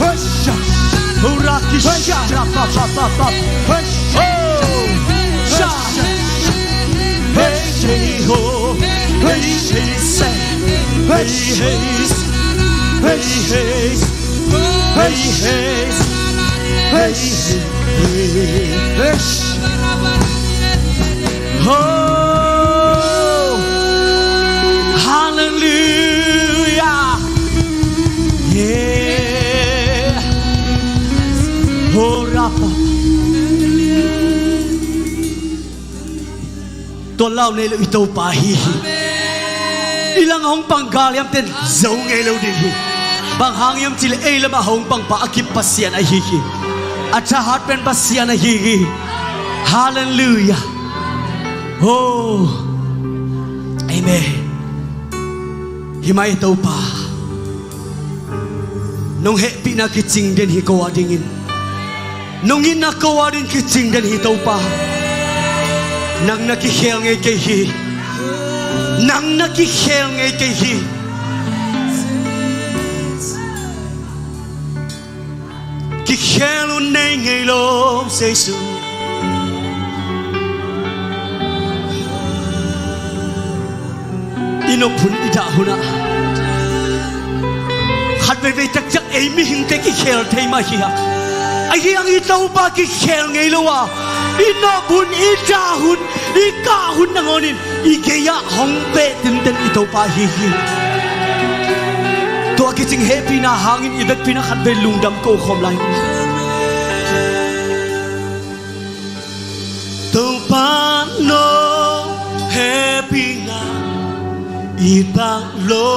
Hosha. Horakisha. Hosha. Hosha. Hosha. Hosha. Hosha. Hosha. Hosha. Hosha. Hosha. Oh, hallelujah. Yeah. Oh, rapa. Tua lau nei lo i Topa hi hi. I lang hong pang gal hiam ten zo ngei lo ding hi. Bang hang hiam cih leh ei lamah hong pangpa a kip Pasian ahi hi. A thahat pen Pasian ahi hi. Hallelujah. Oh. Amen. Hi mai Topa. Nong hehpihna kicing den hi ko a dingin. Nong itna ko a ding kicing den hi Topa. Nang na kikhel ngei kei hi. Nang na kikhel ngei kei hi. Kikhel un nei ngei lo Jesu. I nop hun i dah hunah khat veivei taktak ei mihingte kikhel thei mah hi a. Ahi hang i Topa kikhel ngei lo a, i nop hun i dah hun i kah hun nangawnin i gei-ah hong beh tenten i Topa hi hi. Tua kicing hehpihna hangin i vekpi-in ah khat vei lungdam ko khawm lai. Topa nong hehpihna i pak lo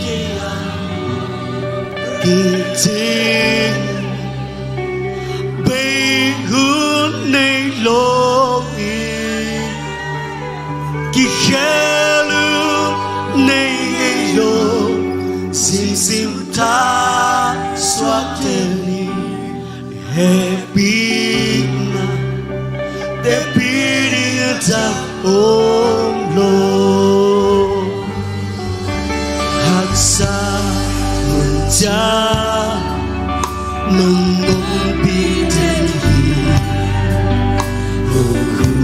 kei a kicing bei hun nei lo hi. Kikhel un nei ngei lo, simsim thasuak den hi. Hehpihna teci ding a tak om lo. Haksa hun ciang nong ompih den hi. Nong hun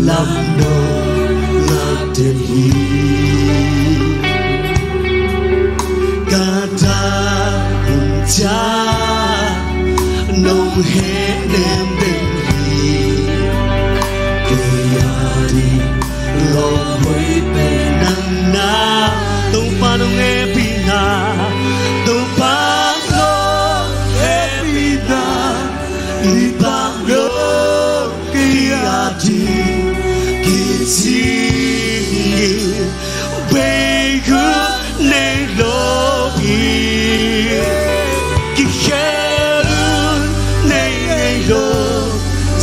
lam nong ngak den hi. Ka dak hun ciang nong hehnem den hi. Kei a ding lawm hoih pen nang na. Topa nong hehpihna, Topa nong hehpihna i pak lo kei a ding kicing hi. Bei hun nei lo hi. Kikhel un nei ngei lo,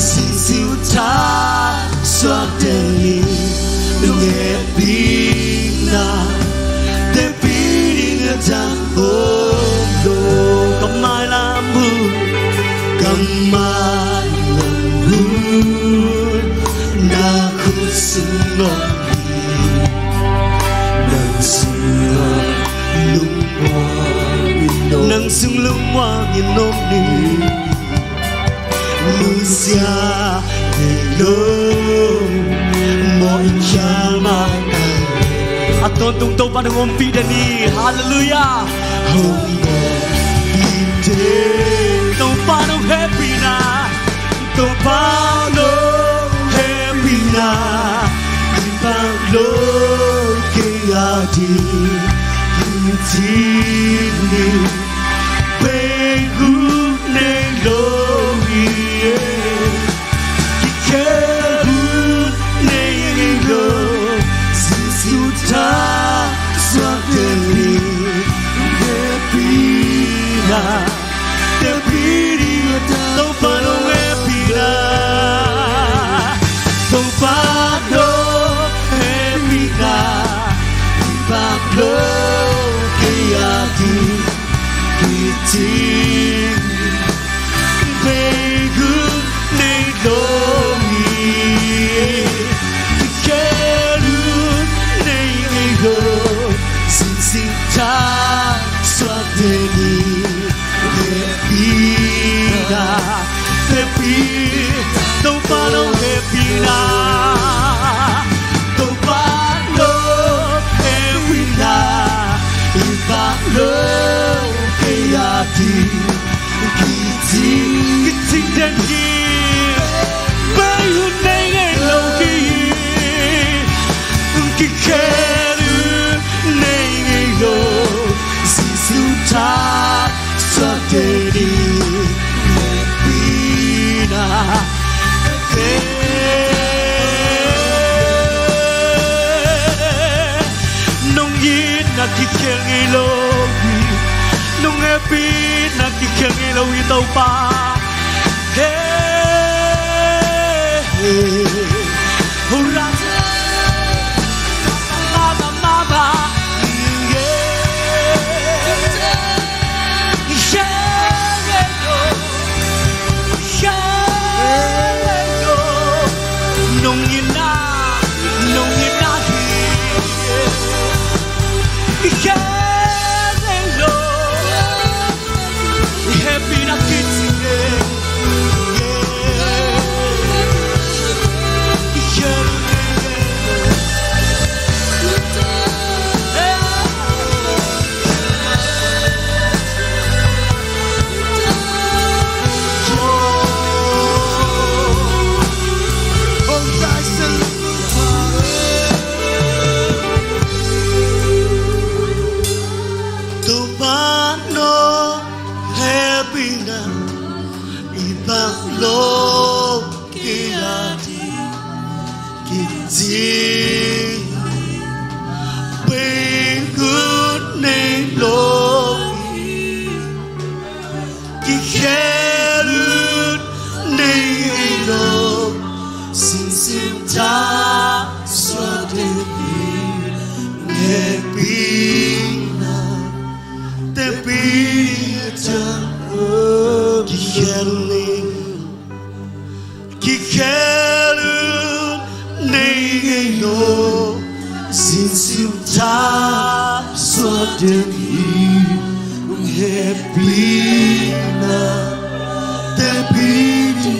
simsim thasuak den hi. Nong hehpihna teci ding a tak om lo. Ka mailam hun, ka mailam hun na khut sung om hi. Nang sung lungmuang in om ni. Nang sung lungmuang in om ni. Nusia ngei lo, mawh in khial mah ta. A tawntung Topa nong ompih den hi. Halleluiah. Hong ompih den. Topa nong hehpihna, Topa nong hehpihna i pak lo kei a ding kicing hi. Bei hun nei lo hi. Kikhel hun nei lo, Jesu thasuak den hi. Hehpihna teci ding a tak. Topa nong hehpihna, Topa nong hehpihna i pak lo kei a ding Pina, Topa no hehpihna i bang lo kei a ding. Kicing, kicing den hi. Pai hun nei ngei lo kei hi. Kikhel hun nei ngei lo. Jesu tha suakte ding hehpihna. Nong itna kikhel ngei lo hi. Nong hehpihna kikhel ngei lo hi Topa. Hey, hey. Hurra. Mama, mama. Yeah. Topa no hehpihna i bang lo kei a ding. Kicing, pai hun nei lo hi. Kikhel hun nei lo. Jesu tha suakte ding hehpihna. Tepina kikhel ni. Kikhel hun nei ngei lo. Jesu tha suakte ding hehpihna. Tepina.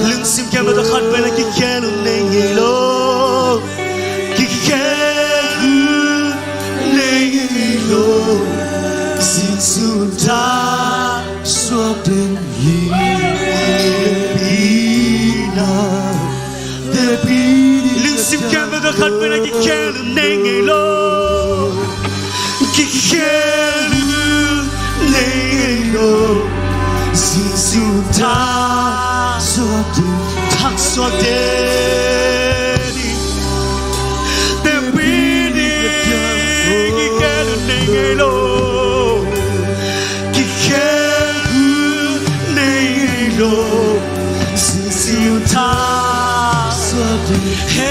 Lungsim kiam lo ta khat vei na kikhel hun nei ngei lo. Kikhel hun nei ngei lo. Jesu tha suakte ding hehpihna. Lungsim kiam lo ta khat vei na kikhel hun nei ngei lo. Kikhel hun nei ngei lo. Jesu tha suakte, tha suakte ding. Tepina kikhel hun nei ngei lo. Kikhel hun nei ngei lo. Jesu tha suakte. Hey.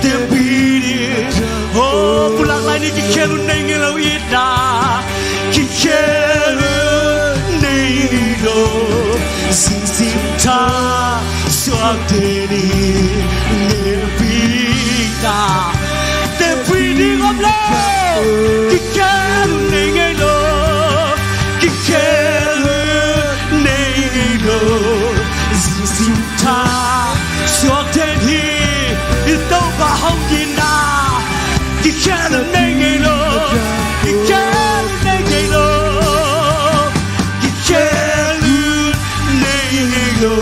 Tepina. Oh, pulak lai ni kikhel hun nei ngei lo itna. Kikhel hun nei ngei lo. Jesu tha suakte ding hehpihna. Tepina om lo. Kikhel hun nei ngei lo. Kikhel hun nei ngei lo. Jesu tha suakte ding. I Topa hong itna. Kikhel hun nei ngei lo. Kikhel hun nei ngei lo. Kikhel hun nei ngei lo.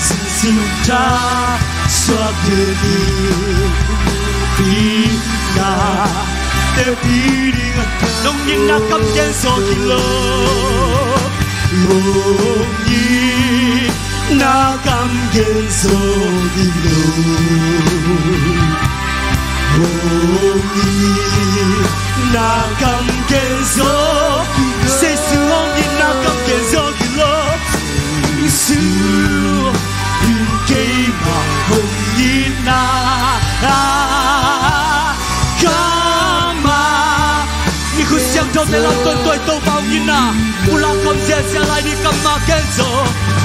Jesu tha suakte ding hehpihna. Tepina. Nong itna kam gen zo hi lo. Nong itna kam gen zo hi lo. Hong itna kam gen zo hi lo. Jesu hong itna kam gen zo hi lo. Jesu in keima hong itna kam a. Ni khut siangtho te lam ton toi Topa hong itna. Pulak kam ziahziah lai ni kam mah gen zo.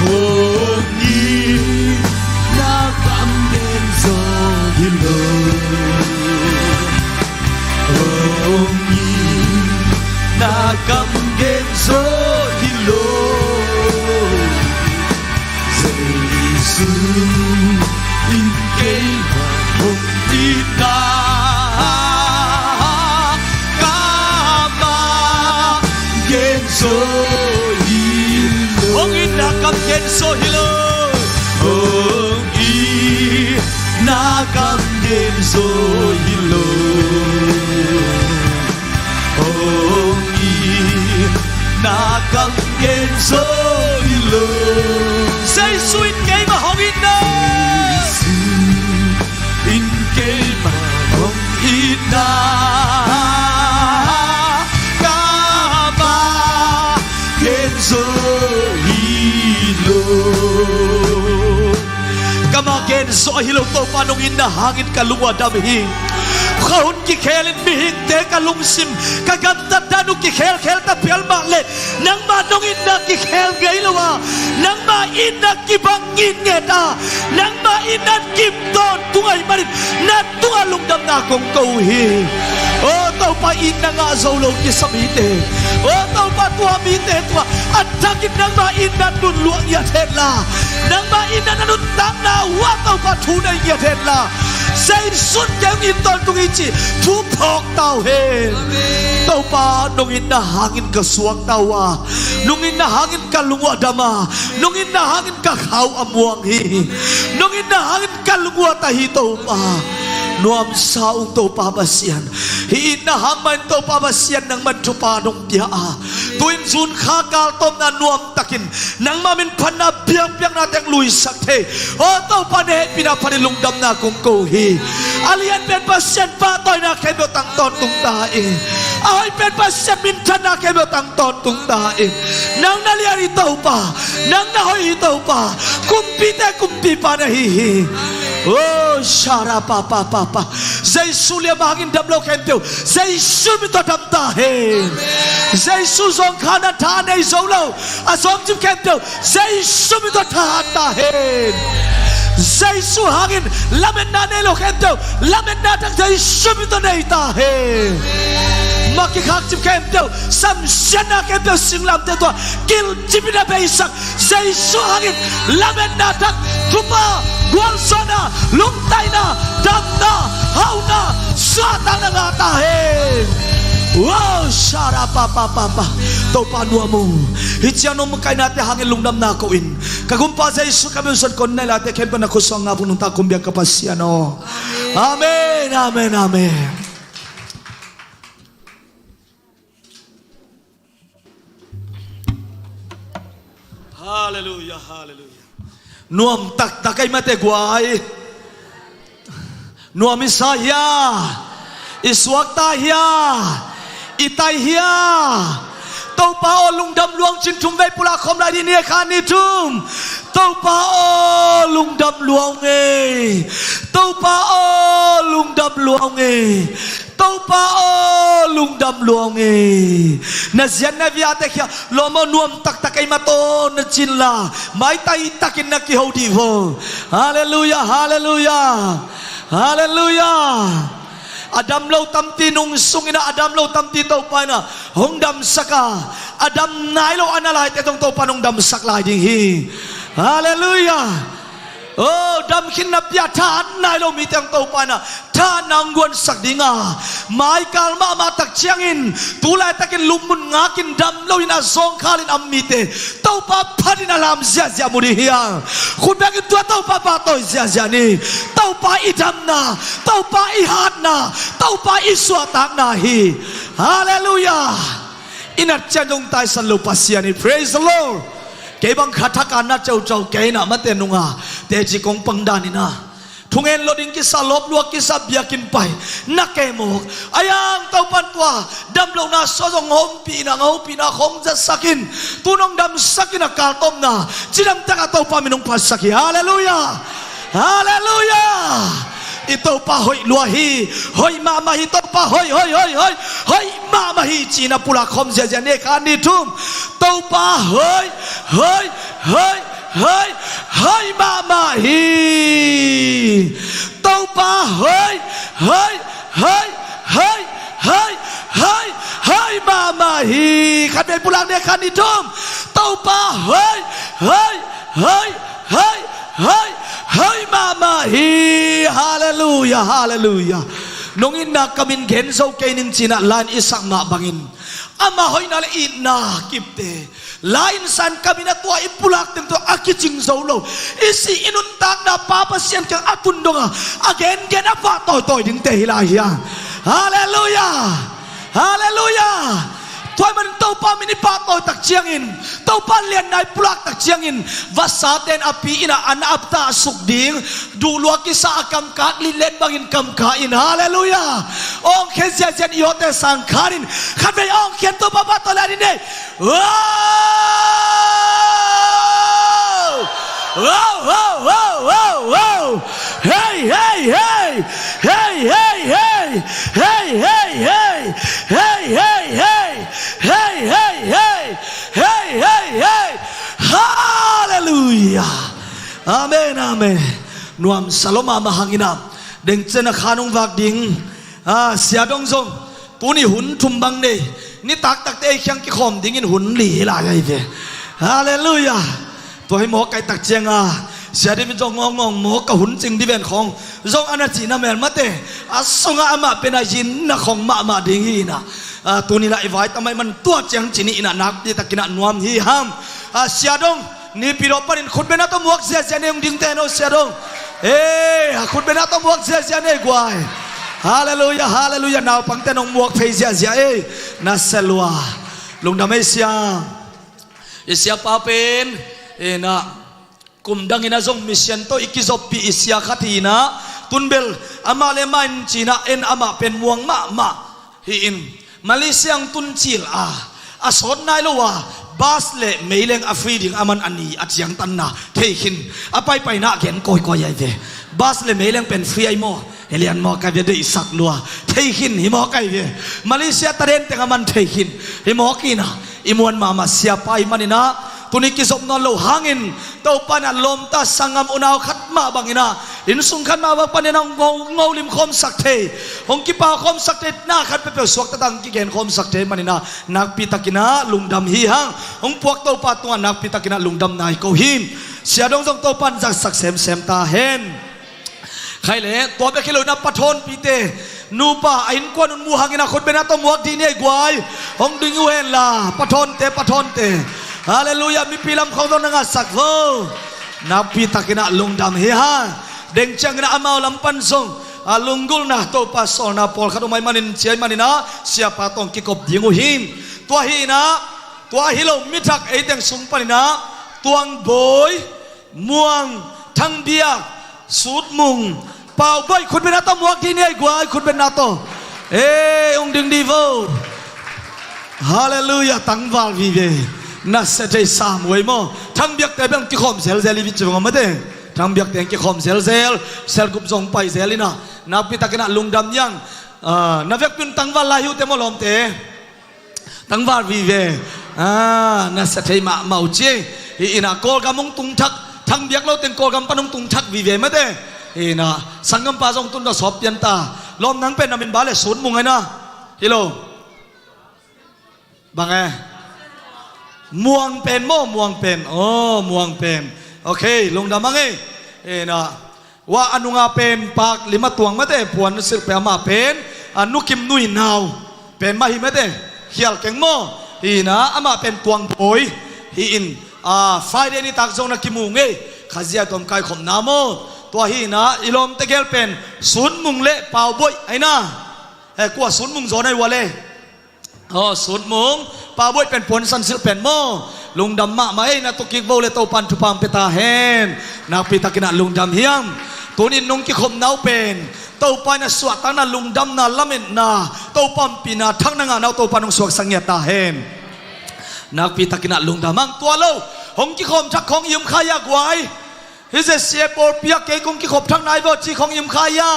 Hong itna kam gen zo hi lo. Hong itna kam gen zo hi lo. In keimah hong itna kamah genzo hi lo. Hong itna kam genzo hi lo. Hong itna kam genzo hi lo. Hong itna kam genzo hi lo. Jesu in keimah hong itna. Jesu in keimah hong itna kamah genzo hi lo. Kamah genzo hi lo, Topa nong itna hangin ka lungua dam hi. Kha hun kikhel in mihingte ka lungsim, ka gamtat dan uh kikhelkhel ta phial mah leh, nangmah nong itna kikhel ngei lo a, nangmah itna kibang ngitnget a, nangmah itna kim tawntung ahih manin na tungah lungdamna kong ko uh hi. O Topa, itna ngah zo lo kisa mite, o Topa, tua mite tungah a thakin nangmah itna nun luah ngiat hen la, nangmah itna na nuntakna uh ah Topa thu nei ngiat hen la, Jesu in kei hong it tawntung hi cih thu phawk ta uh hen. Topa, nong itna hangin ka suakta uh a, nong itna hangin ka lungua dam a, nong itna hangin ka kha uh a muang hi. Nong itna hangin ka lungua ta hi Topa. Nuamsa ung Topa Pasian. Hih itna hang mah in Topa Pasian nangman thupha nong pia a, tu-in June kha kaltawmna nuamtakin nangmah min phatna biakpiakna teng luisak thei, o Topa, na hehpihna phatin lungdamna kong ko uh hi. A lian pen Pasian pahtawina khempeuh tang tawntung ta in, a hoih pen Pasian minthanna khempeuh tang tawntung ta in. Nang na lian hi Topa, nang na hoih hi Topa, kumpite kumpipa na hi hi. O sara pa pa pa pa. Jesu liam hangin dam lo khempeuh Jesu min tawh dam ta hen. Jesu zawngkhal na tha nei zo lo a zawmcip khempeuh Jesu min tawh thahat ta hen. Jesu hangin lametna nei lo khempeuh lametna thak Jesu min tawh nei ta hen. Mah kikhakcip khempeuh, samsiatna khempeuh singlamteh tungah kilcip in a beisak Jesu hangin lametna thak, thupha, gualzawhna, lungtaina, damna, hauhna, suahtakna ngah ta hen. Wow, sara pa pa pa pa. Topa nuam ung. Hih ciang nong makainate hangin lungdamna ko in, ka Gumpa Jesu ka min suang kong nai late khempeuh na khut suang ngap ung, nungta kong biak ka Pasian aw. Amen, amen, amen. Halleluia, halleluia. Nuam taktak ei mate guai. Nuam i sa hia? I suakta hia? I tai hia? Topa aw, lungdam lua ung cin thumvei pulak khawm lai dih ni, khat, nih, thum. Topa aw, lungdam lua ung ei. Topa aw, lungdam lua ung ei. Topa aw, lungdam lua ung ei. Na ziat na viate khia lawm aw, nuam taktak ei mate aw na cin la, maitai takin na kiho dih vo. Halleluia, halleluia, halleluia. A dam lo tampi nungsung in ah, a dam lo tampi Topa in ah hong damsak a, a dam nai lo a na laite zong Topa in hong damsak lai ding hi. Halleluia. Oh, damkhinna pia thahat nai lo mite hong Topa in ah thahatna hong guansak ding a, maikal mahmah tak ciangin tu laitakin lupmun ngakin dam loin a zawngkhalin a om mite Topa phatin a lam ziahziah mu ding hi a, khut bekin tua Topa pahtawi ziahziah ni. Topa i damna, Topa i hatna, Topa i suahtakna hi. Halleluia. I nat ciang dong taisan lo Pasian hi. Praise the Lord. Kei bang kha thak a na ceucau kei na mate nunga teci kong pang dan in ah thungen lo ding kisa, lawp luak kisa, biakinn pai na kei mawk a, iang Topa in tua damlohna sua zong hopihna, hopihna khong zatsak in, tu nong damsak in a kaltawpna cidamtak a Topa min hong phatsak hi. Halleluia. Halleluia. I Topa hoih lua hi. Hoih mahmah hi. Topa hoih, hoih, hoih, hoih, hoih mahmah hi ci-in a pulak khawm ziahziah ni, khat, nih, thum. Topa hoih, hoih, hoih, hoih, hoih mahmah hi. Topa hoih, hoih, hoih, hoih, hoih, hoih, hoih mahmah hi. Khat vei pulak ni, khat, nih, thum. Topa hoih, hoih, hoih, hoih, hoih Amah hi. Halleluia, halleluia. Nong itna ka min gen zo kei ning ci-in ah la-in i sak mah bangin, ama hoihna le itna kipte, la-in san ka min a tua i pulak teng tawh a kicing zo lo, i sih i nuntakna Pa Pasian kiang a tun dong a, a gengen a vah tawitawi dingte hi lai hi a. Halleluia. Halleluia. Tua ahih manin Topa min i pahtawi tak ciangin, Topa lianna i pulak tak ciangin, vasate in a pi inn ah an a ap ta a suk ding, duh lua kisa a kamkak litlet bangin kamkak in. Halleluia. Awngkhia ziahziah in, i awte sang khan in, khatvei awngkhia in Topa pahtawi lai ding hi. Wow! Wow, wow, wow, wow, wow. Hey, hey, hey. Hey, hey, hey. Hey, hey, hey. Hey, hey, hey. Hey, hey, hey. Hey, hey, hey. Halleluia. Amen, amen. Nuamsa lua mahmah hang in ah, dengciang a khan hong vak ding, a, Sia Dong zong tuni hun thum bang nei. Nitak takte ei kiang kikhawm dingin hun li hi lai ahi ve. Halleluia. Tua hi mawk ahih tak ciang a, Sia David zong ngawngawng mawk a, hun cing ding ven khawng zong a na cihna melmate, a sungah amah pen a zinna khawng mahmah ding hi in ah, a, tuni in ah i vai tam ahih man tua ciang ci ni in ah, nakpi takin ah nuam hi hang. A, Sia Dong, Naypyidaw panin khutbetna tawh muak ziahziah ni, hong dingte no, Sia Dong. Ei, a, khutbetna tawh muak ziahziah ni ei guai. Halleluia, halleluia. Naupangte in hong muak phei ziahziah ei. Na sia lua. Lungdam ei Sia. I siapa pen, in ah, kum dang in ah zong mission tawh i kizoppih i sia khat hi in ah, tun bel amah le amah in ci in ah, en amah pen muang mahmah hi in, Malaysia hong tun cil a, a sawt nai lo a, bus le meileng a free ding, aman a ni a ciangtanna thei khin, a paipaina gen kawikawi ahi ve. Bus le meileng pen free ahi maw? Hi lian mawk ahi ve, deihsak lua. Thei khin hi mawk ahi ve. Malaysia taden teng aman thei khin hi mawk in ah, i muan mahmah siapa ahih manin ah, tuni kizop nawn lo hangin, Topa in ah lawmta sanggam unau khat mah bangin ah, innsung khat mah bang panin ah hong ngo, ngolim khawmsak thei, hong kipau khawmsak thei, na khat peuhpeuh suakta tak hong kigen khawmsak thei manin ah, nakpi takin ah lungdam hi hang. Hong puak Topa tungah nakpi takin ah lungdamna i ko hi. Sia Dong zong Topa in zatsak semsem ta hen. Khai le, tua bek hi lo in ah, Pa Thawnpite nupa a innkuan un mu hangin ah khutbetna tawh muak dih ni ei guai. Hong ding uh hen la, Pa Thawnte, Pa Thawnte. Halleluia, mipi lam khawng zong na ngatsak vo. Nakpi takin ah lungdam hi hang. Dengciang in ah amau lam pan zong, a, lunggulhna, Topa sawlna pawlkhat om ahih manin, ci ahih manin ah, siapa tawh hong kikop ding uh hi. Tua hi in ah, tua hi lo, mi thak ei teng sung panin ah, Tuangbawi, Muang, Thangbiak, Sutmung, Paubawi, khutbetna tawh muak dih ni ei guai, khutbetna tawh. Ei, hong ding dih vo. Halleluia, tangval vive. Na sia thei sam uh ei maw. Thangbiakte bel hong kikhawm zelzel hi ve ci vang a mate. Thangbiakte hong kikhawm zelzel, cell group zong pai zel in ah, nakpi takin ah lungdam hi hang. A, na vekpi un tangval lai hi uh teh maw lawmte. Tangval vive. A, na sia thei mahmah uh ci. Hi in ah Kawlgam hong tung thak, Thangbiak lo teng Kawlgam pan hong tung thak vive mate. Hi in ah sanggampa zong tun dah sawp pian ta. Lawm, nang pen na min bang le? Sutmung ahi na? Hi lo. Bang e? Muang pen maw, Muang pen. Aw, Muang pen. Ok, lungdam hang e. Hi in ah, wa, a nunga pen Pak Lim a tuang mate, puan silh pen, amah pen, a, Nu Kim Nui nau pen mah hi mate, khial keng maw. Hi in ah, amah pen Tuangbawi hi in, a, Friday nitak zong na kimu ngei. Khazia tawh kaikhopna maw. Tua hi in ah, i lawmte gel pen Sutmung le Paubawi ahi na. E, kua Sutmung zaw na hi ua le? Aw, Sutmung, Paubawi pen puan san silh pen maw. Lungdam mahmah ei, na tu kik vo le, Topa in thupha hong pia ta hen. Nakpi takin ah lungdam hi hang. Tuni in nong kikhopna uh pen Topa in a suahtakna, lungdamna, lametna, Topa ompihna, thak na ngahna uh Topa in hong suaksak ngiat ta hen. Nakpi takin ah lungdam hang. Tua lo, hong kikhawm thak khawng i om kha hia guai? Hi ze sia pawl piak kei, kong kikhop thak nai vo ci khawng i om kha hia?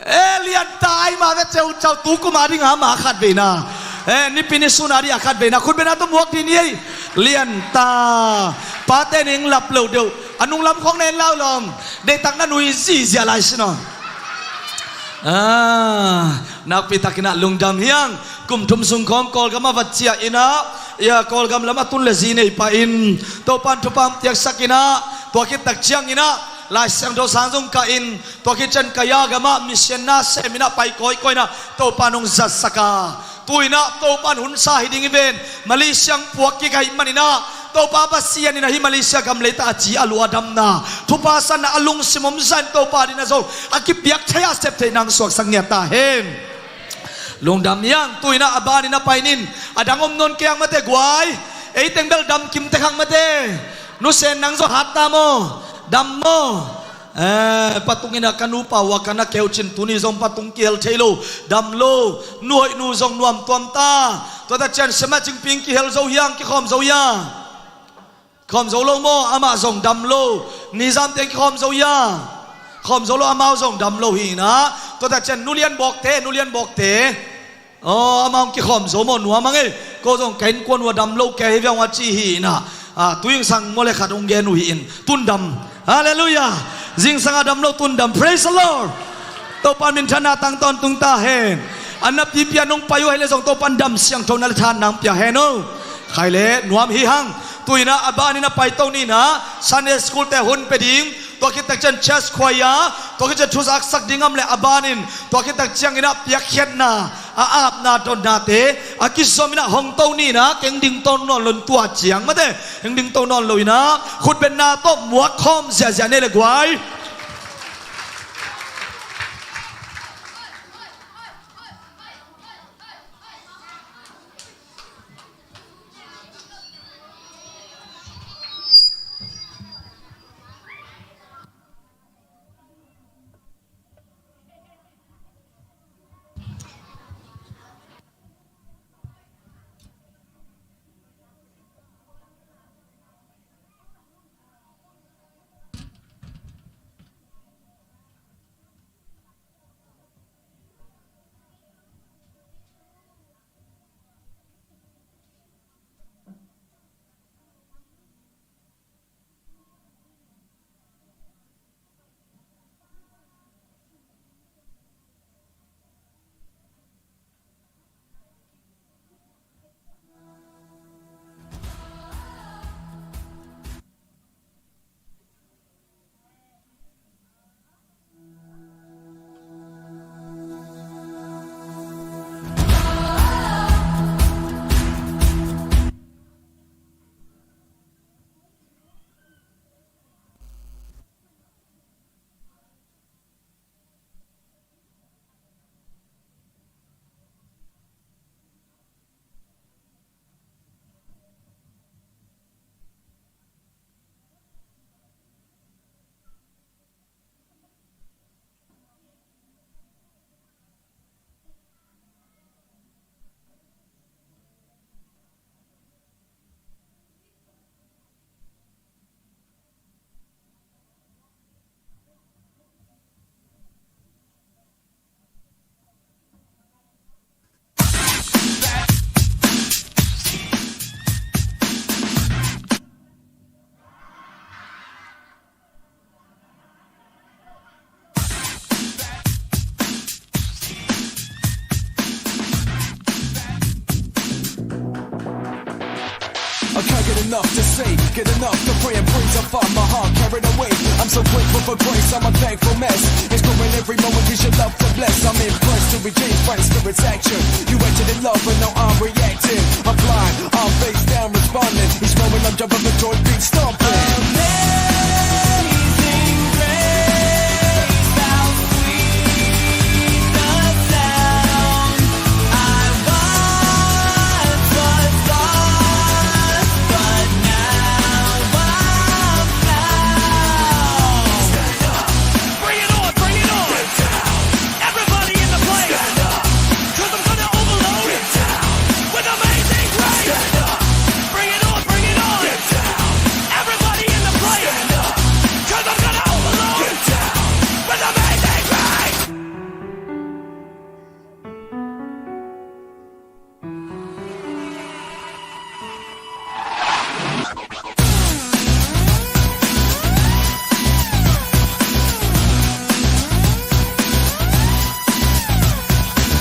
E, lian ta, ai ma ve, ceu cau, tu kum a ding a ma khat vei na. E, nipi ni sun a ding a khat vei na. Khutbetna tawh muak dih ni ei. Lian ta. Pate ning lap lo deuh. A nung lam khawng na en lau lawm. Deihtak na nui zihziah lai sin aw. A, nakpi takin ah lungdam hi hang. Kum thum sung khawng Kawlgam a va ciah in ah, ia, Kawlgam lam a tun le zi nei pah in, Topa in thupha hong piaksak in ah, tua khit tak ciangin ah, Lai Siangtho sang zong kah in, tua khit ciang Kaya gamah mission na sem in ah pai kawikawi in ah Topa nong zatsak a, tu in ah Topa in hun sa hi ding hi ven. Malaysia puak kik ahih manin ah Topa Pasian in ah hih Malaysia gam leitang a ci a lu a damna, thupha sanna a lungsim om zah in Topa adingin ah zong a kipiak thei a sep theih nang suaksak ngiat ta hen. Lungdam hi hang. Tu in ah a ban in ah pai ning, a dang om nawn kei hang mate guai. Ei teng bel dam kim tek hang mate. Nu Sen, nang zong hat ta maw? Dam maw? Eh, patung in ah ka nupa uh a ka na keu cin, tuni zong patung kihel thei lo. Dam lo. Nu hoih nu zong nuam tuam ta. Tua tak ciang Siamah Cingping kihel zo hi hang, kikhawm zo hi hang. Khawm zo lo maw? Amah zong dam lo. Nizam teng kikhawm zo hi a? Khawm zo lo, amau zong dam lo hi in ah. Tua tak ciang Nu Lian Bawkte, Nu Lian Bawkte. Aw, amau kikhawm zo maw? Nuam hang ei. Ko zong ka innkuan uh a dam lo kei hi viau a ci hi in ah. Ah, tu in sang maw le khat hong gen uh hi in. Tun dam. Halleluiah. Zingsang a dam lo, tun dam. Praise the Lord. Topa minthanna tang tawntung ta hen. A napipi a nong pai uh ahih leh zong Topa in dam siangthona le thahatna hong pia hen aw. Khai le nuam hi hang. Tu in ah a ban in ah paito ni in ah Sunday school te hun pia ding. Tua khit tak ciang church choir, tua khit ciang thuzaksak ding om leh a ban in, tua khit tak ciangin ah piakkhiatna, a apna, dotnate a kizom in ah hong to ni in ah, keng ding to nawn lo in tua ciang mate, keng ding to nawn lo in ah khutbetna tawh muak khawm ziahziah ni le guai. I can't get enough to see, get enough to free and breeze. I find my heart carried away. I'm so grateful for grace, I'm a thankful mess. It's growing every moment 'cause your love to bless. I'm impressed to be G's, friends, spirits, action. You acted in love, but now I'm reacting. I'm flying, I'm face down, responding. Each moment I'm jumping for joy, beat stomping. Amazing grace, how sweet the sound. I once was lost, but now I'm found. Bring it on, bring it on. Everybody in the place. Cause I'm gonna overload it with amazing grace. Bring it on, bring it on. Everybody in the place. Cause I'm gonna overload it with amazing grace.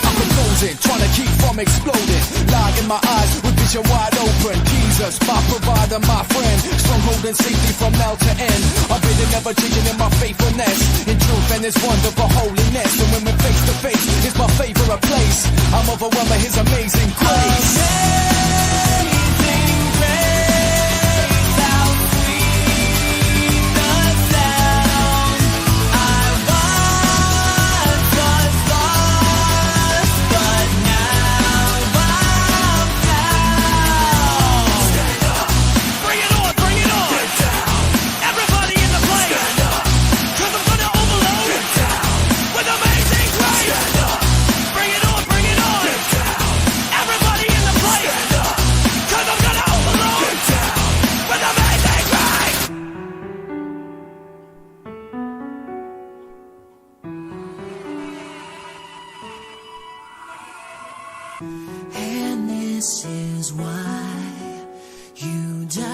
I'm composing, trying to keep from exploding. Light in my eyes with vision wide open. Jesus, my provider, my friend. Stronghold and safety from now to end. I've been never changing in my faith. His wonderful holiness, and when we're face to face, is my favorite place. I'm overwhelmed by his amazing grace. Amazing grace, how sweet the sound. I once was lost, but now I'm found. Bring it on, bring it on. Everybody in the place. 'Cause I'm gonna overload with amazing grace. Bring it on, bring it on. Everybody in the place. 'Cause I'm gonna overload with amazing grace. And this is why you died.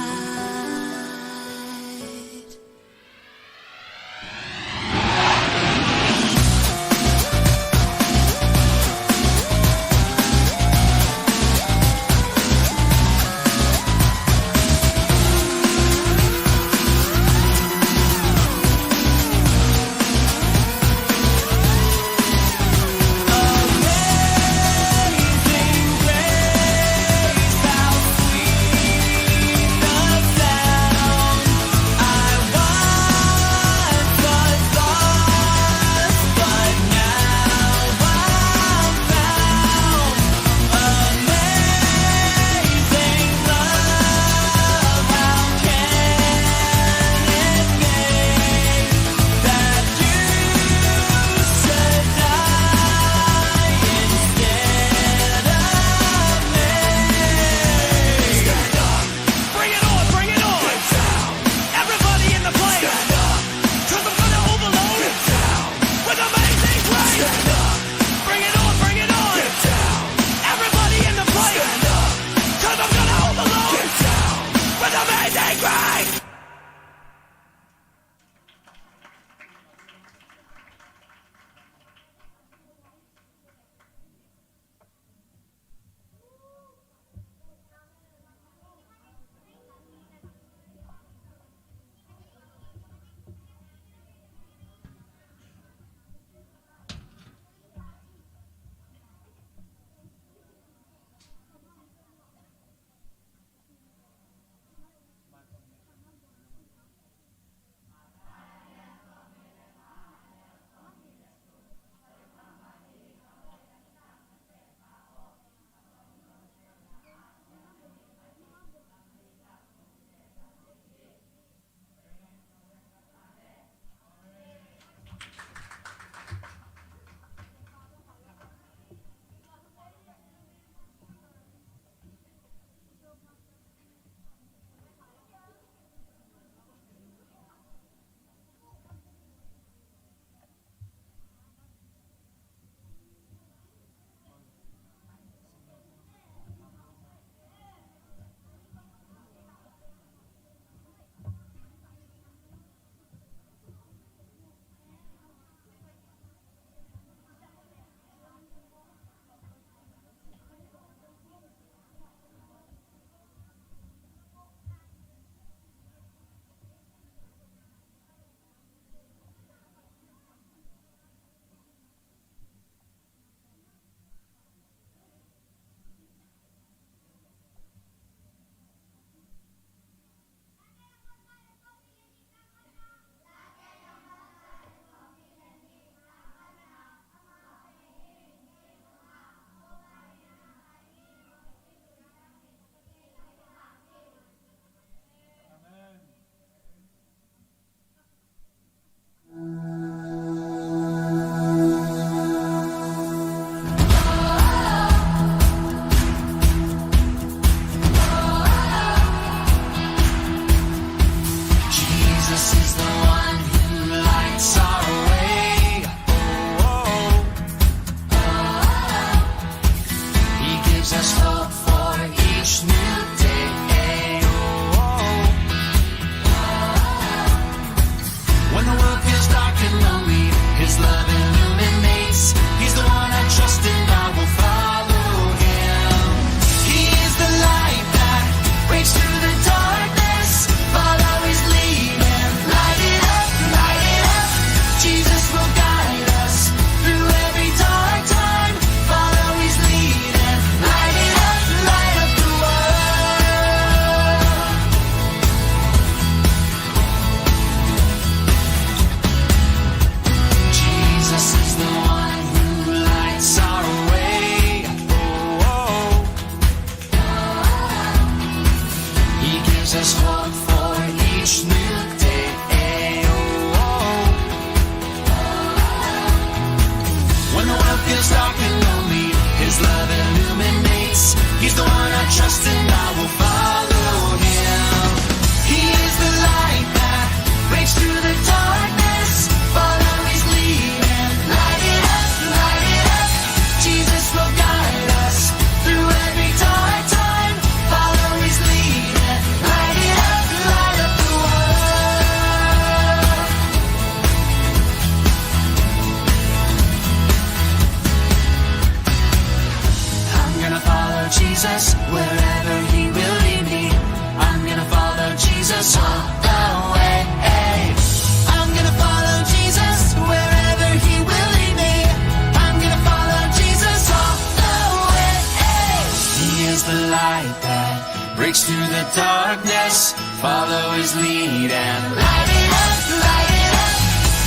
His lead and light it up, light it up.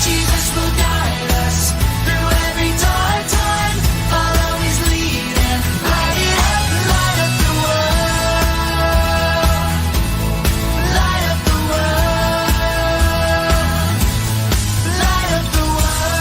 Jesus will guide us through every dark time. Follow his lead and light it up, light up the world. Light up the world. Light up the world.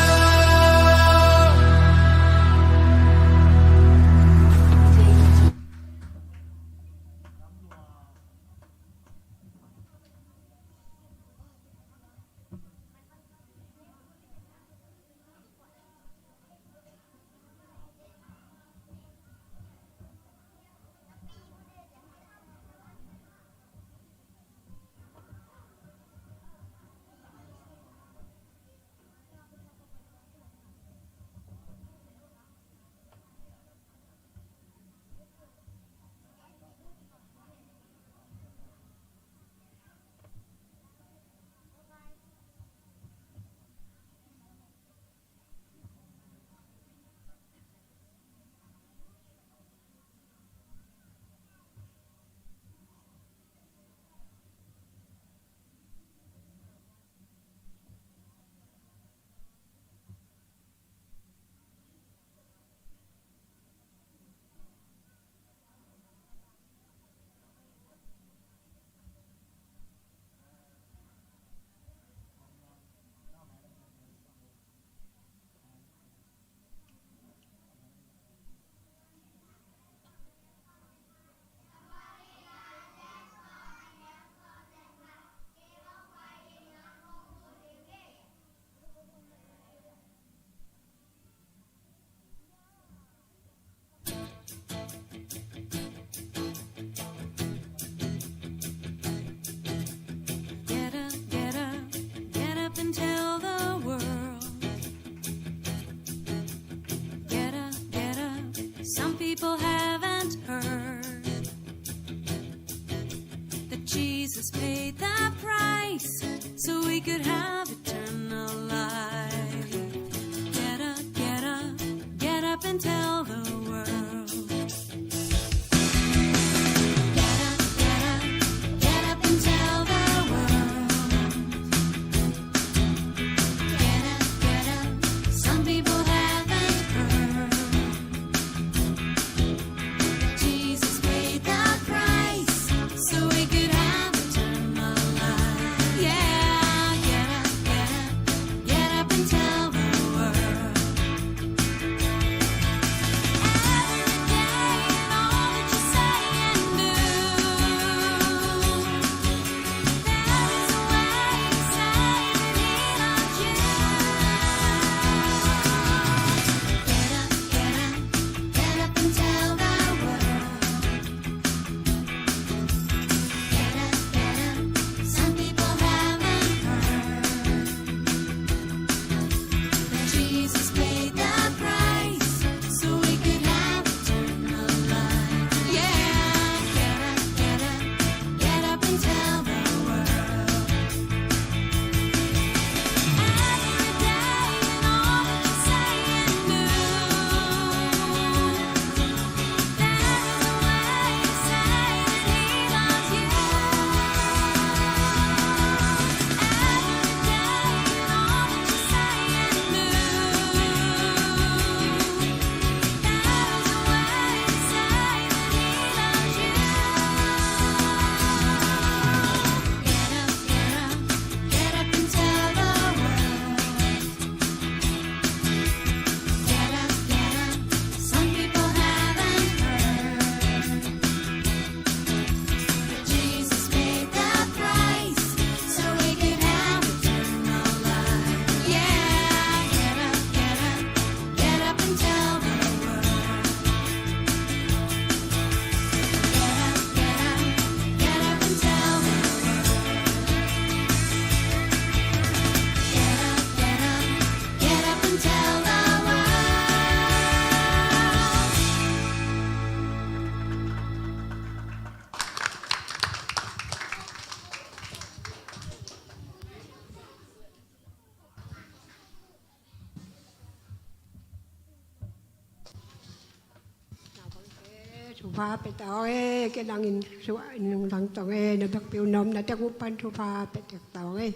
Pia tawng e, ke nang in suah in nang tawng e, na biakpiak nop na tek uh pan thupha pia tek tawng e.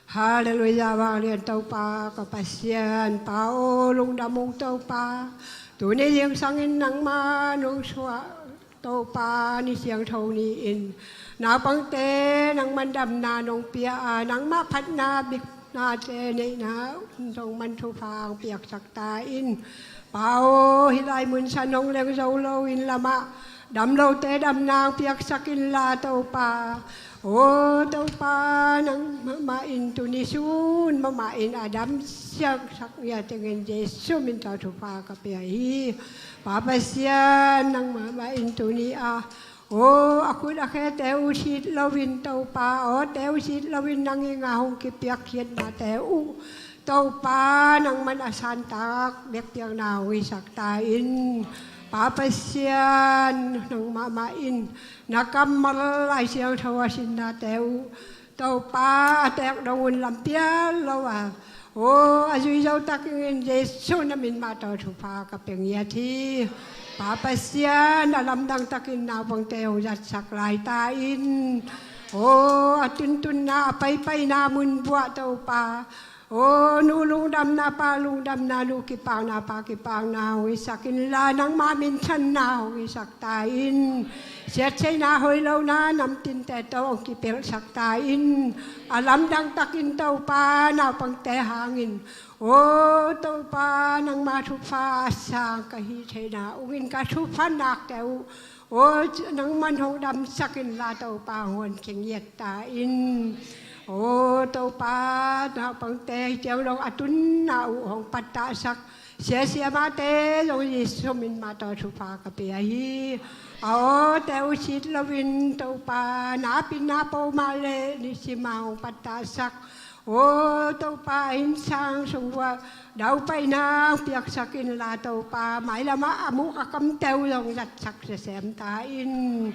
Halleluiah, vanglian Topa ka Pasian, Pa aw lungdam ung Topa. Tuni zingsangin nangmah nong suah Topa, ni siangtho ni-in naupangte nangman damna nong pia a, nangmah phatna biknate neihna nangman thupha hong piaksak ta in. Pa aw, hih lai mun san hong leng zo loin lamah dam lote damna hong piaksak inla Topa. Aw Topa, nang mahmah in tuni sun mahmah in a damsiangsak ngiat dingin Jesu min tawh thupha ka pia hi. Pa Pasian, nang mahmah in tuni a, aw, a khut a khete uh sit loin Topa, aw, te uh sit loin nang i nga hong kipiak khiatnate uh Topa, nangman a santak biakpiakna hong hisak ta in. Pa Pasian, nang mahmah in na kammal Lai Siangtho a sinnate uh Topa, a teek dong un lampial lo a, aw, a zui zo takin Jesu na min mah tawh thupha ka pia ngiat hi. Pa Pasian, a lamdang takin naupangte hong zatsak lai ta in. Aw, a tuntunna, a paipaina mun buah Topa, aw, nu lungdamna, pa lungdamna, nu kipakna, pa kipakna hong hisak inla, nangmah minthanna hong hisak ta in. Siattheihna, hoih lohna namtinte tawh hong kipelhsak ta in. A lamdang takin Topa, naupangte hangin, aw Topa, nangmah thupha a sang ka hih theihna ungin ka thupha nakte uh, aw, nangman hong damsak inla Topa, hong honkhia ngiat ta in. Aw Topa, naupangte hih ciang dong a tunna uh hong pattahsak sia siamahte zong Jesu min mah tawh thupha ka pia hi. Aw, te uh sit loin Topa, na pina pawlmah le nisim a hong pattahsak, aw Topa, a innsang sung uah daupaina hong piaksak inla Topa, mailam ah a muk a kamte uh zong zatsak semsem ta in.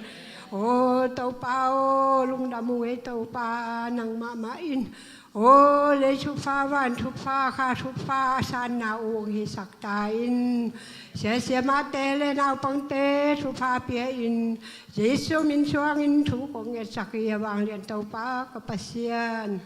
Aw Topa aw, lungdam ung ei Topa, nang mahmah in, aw, lei thupha, van thupha, kha thupha a sanna uh hong hisak ta in. Sia siamahte le naupangte thupha pia in, Jesu min suangin thu kong ngetsak hi, a vanglian Topa ka Pasian.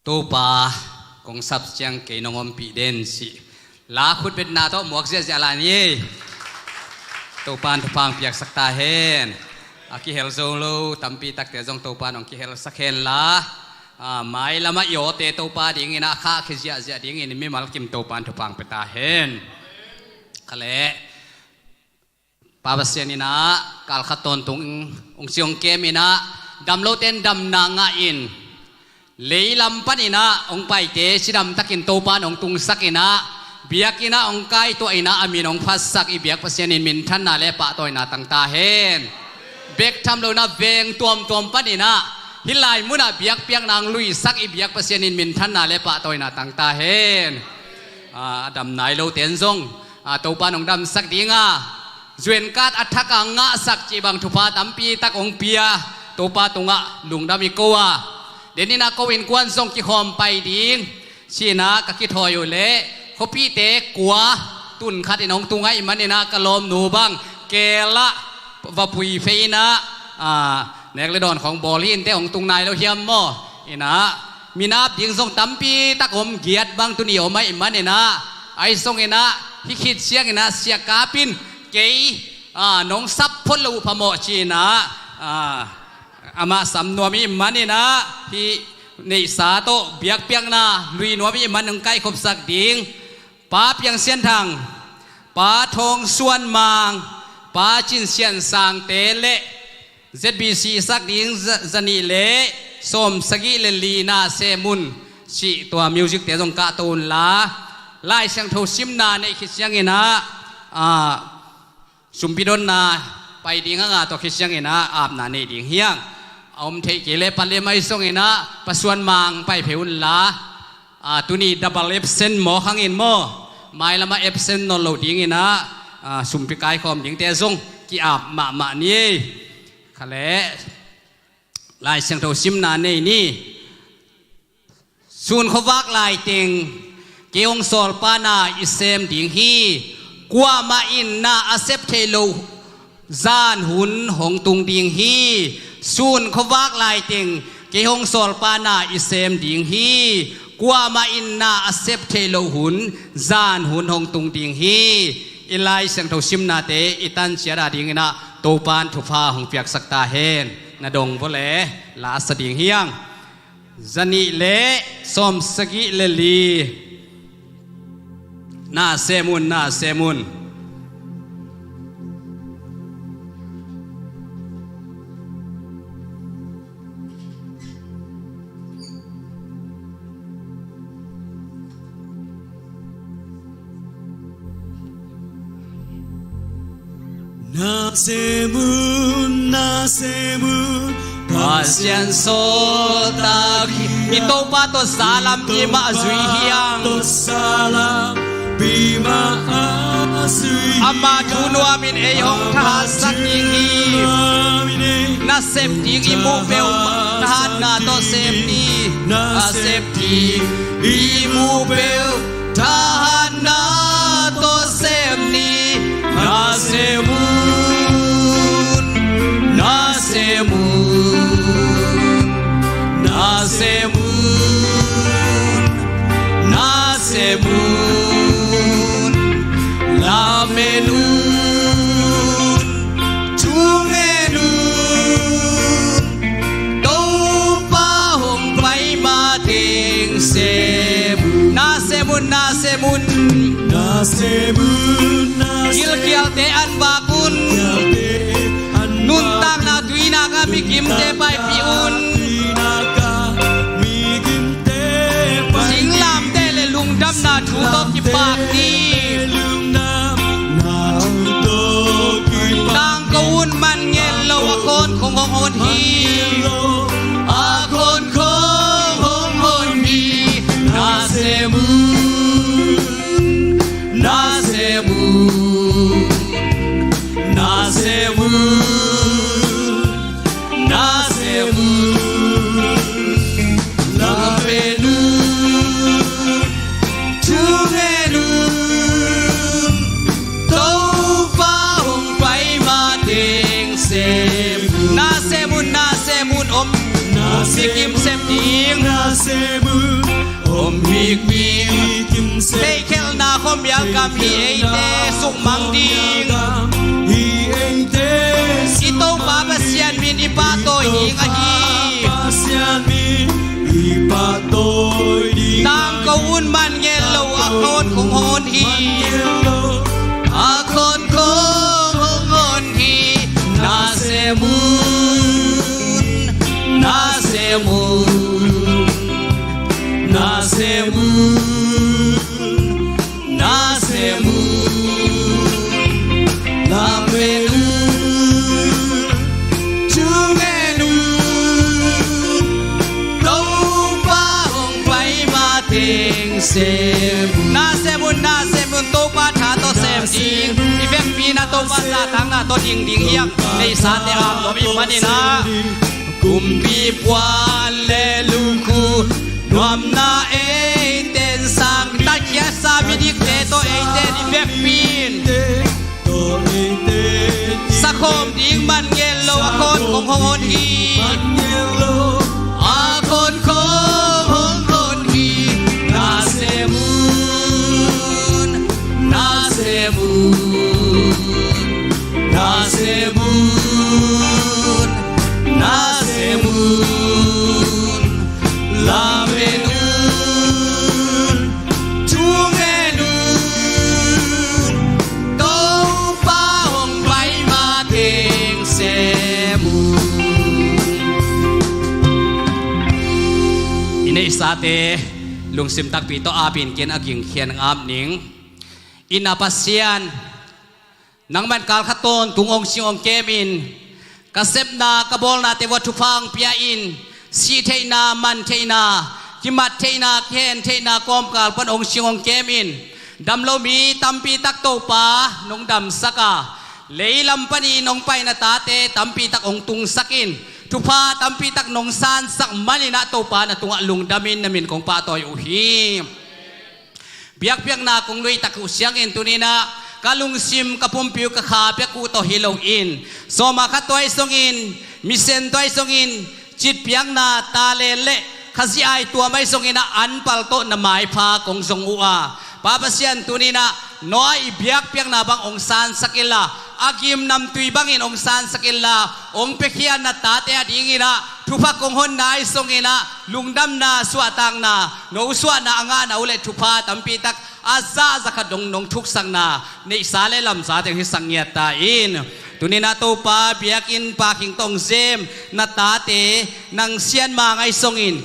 Topa, kong sap ciang kei nong ompih den, cih la khutbetna tawh muak ziahziah lai ni ei. Topa in thupha hong piaksak ta hen. A kihel zo lo tampi takte zong Topa in hong kihelsak hen la, a, mailamah i awte Topa dingin a khahkhia ziahziah dingin mimal kim Topa in thupha hong pia ta hen. Kha leh Pa Pasian in ah kalkhat tawntung hong ci hong kem in ah, dam lote in damna ngah in, leilam panin ah hong paite cidamtakin Topa in hong tungsak in ah, biakinn ah hong kaituah in ah, a min hong phatsak i biak Pasian in minthanna le pahtawina tang ta hen. Bek tham lo in ah veng tuamtuam panin ah hih lai munah biakpiakna hong luisak i biak Pasian in minthanna le pahtawina tang ta hen. A, a dam nai lote in zong, a, Topa in hong damsak ding a, zuenkat a thak a ngahsak cih bang thupha tampi tak hong pia Topa tungah lungdam i ko a, den in ah ko innkuan zong kikhawm pai ding ci in ah ka kithawi uh leh, khuapihte kua tun khat in hong tung ahih manin ah ka lawmnu bang keel ah va pui phei in ah, a, nek le dawn khawng bawl hi inteh, hong tung nai lo hiam maw? In ah, min ap ding zong tampi tak om, giat bang tuni om ahih manin ah, ahi zongin ah hih khit ciangin ah Sia Kap in kei, a, nong sap phot loh uh phamawh ci in ah, a, amah sam nuam ahih manin ah hih neihsa tawh biakpiakna lui nuam ahih manin hong kaikhopsak ding Pa Piang Sian Thang, Pa Thawng Suan Mang, Pa Cin Sian Sangte le Z B C sak ding za, zanih le sawmsagih le li, Na Sem Un cih tua music-te zong kahto unla, Lai Siangtho simna neih khit ciangin ah, a, sumpi donna pai ding a ngah tawh khit ciangin ah apna nei ding hi hang. A om theih kei leh Pa Lem, ahi zongin ah Pa Suan Mang pai phei unla, a, tuni double absent mawk hangin maw, mailamah absent nawn loh dingin ah, a, sumpi kaikhawm dingte zong ki-ap mahmah ni ei. Kha leh Lai Siangtho simna nei ni. Sun khuavak laiteng kei hong sawlpa na i sem ding hi. Kuamah in na a sep theih loh zan hun hong tung ding hi. Sun khuavak laiteng kei hong sawlpa na i sem ding hi. Kuamah in na a sep theih loh hun, zan hun hong tung ding hi. I Lai Siangtho simnate i tan ciat a dingin ah Topa in thupha hong piaksak ta hen. Na dong vua leh la sa ding hi hang. Zanih le sawmsagih le li. Na Sem Un, Na Sem Un. Na Sem Un, Na Sem Un, Pasian sawltak hi. I Topa tawh salam i mah zui hi hang. Ama thu nuamin ei hong thahatsak ding hi. Na sep ding i muh peuh thahatna tawh sem ni. Na sep ding i muh peuh thahatna tawh sem ni. Na Sem Un, Na Sem Un, Na Sem Un, Na Sem Un. Lamen un, thungen un, Topa hong pai mateng sem un. Na Sem Un, Na Sem Un. Na Sem Un, Na Sem Un. Gilkialte an vak un. Gilkialte an vak un. Nuntakna tuinak ah migimte paipih un. Nuntakna tuinak ah migimte paipih un. Singlamteh le lungdamna thu tawh kipak ni. Tangko un, man ngel lo a kawn khong hong hon hi. A kawn khong hong hon hi. Na Sem Un, Na Sem Un, Na Sem Un, Na Sem Un. Lamen un, thungen un, Topa hong pai mateng sem un. Na Sem Un, Na Sem Un. Om. Na Sem Un. Sikim sem ding. Na Sem Un. Theikhelhna khuamial gam hi eite sukmang ding. I Topa Pasian min i pahtawi ding ahi. Tangko un man ngel lo a khawn khong hong hon hi. A khawn khong hong hon hi. Nasemun, nasemun, nasemun, nasemun. Lamen un, thugen un, Topa hong pai mateng sem un. Nasemun, nasemun, Topa tha tawh sem ding. I vekpi-in ah Topa zahtakna tawh ding ding hiam? Neihsate ap nuam i hih manin ah, kumpi puan le lungkhu nuamna eite in sang, tatkhiatsa midikte tawh eite in i vekpi-in sakhawm ding man ngel lo a khawn khong hong hon hi. A khawn khong hong hon hi. Nasemun, nasemun, nasemun, nasemun. Lamen un, thugen un, Topa hong pai mateng sem un. I neihsate lungsim takpi tawh apin ken a gingkhian ap ning. I na Pasian, nangman kal khat tawntung hong sing hong kem in, ka sepna ka bawlnate uah thupha hong pia in, sih theihna, man theihna, kimat theihna, kihen theihna kawmkal pan hong sing hong kem in. Dam lo mi tampi tak Topa nong damsak a, leilam panin hong pai na tate tampi tak hong tungsak in, thupha tampi tak nong sansak manin ah Topa na tungah lungdam in na min kong pahtawi uh hi. Biakpiakna kong nuihtak uh ciangin tuni-in ah ka lungsim ka pumpi uh ka kha bek uh tawh hi loin, sawma khat tua ahi zongin, misen tua ahi zongin, citpiakna talen le khazih aituam ahi zongin ah anpal tawh na maipha kong zong uh a, Pa Pasian tuni-in ah Noah i biakpiakna bang hong sansak inla, a gim namtui bangin hong sansak inla, hong piakhia na tate adingin ah thupha kong honna ahi zongin ah lungdamna, suahtakna, nosuahna a ngahna uh le thupha tampi tak a za a za khat dong nong thuksakna neihsa le lamsa teng hisak ngiat ta in. Tuni-in ah Topa biakinn parking tawh hong zem na tate, nang Sian Mang ahi zongin,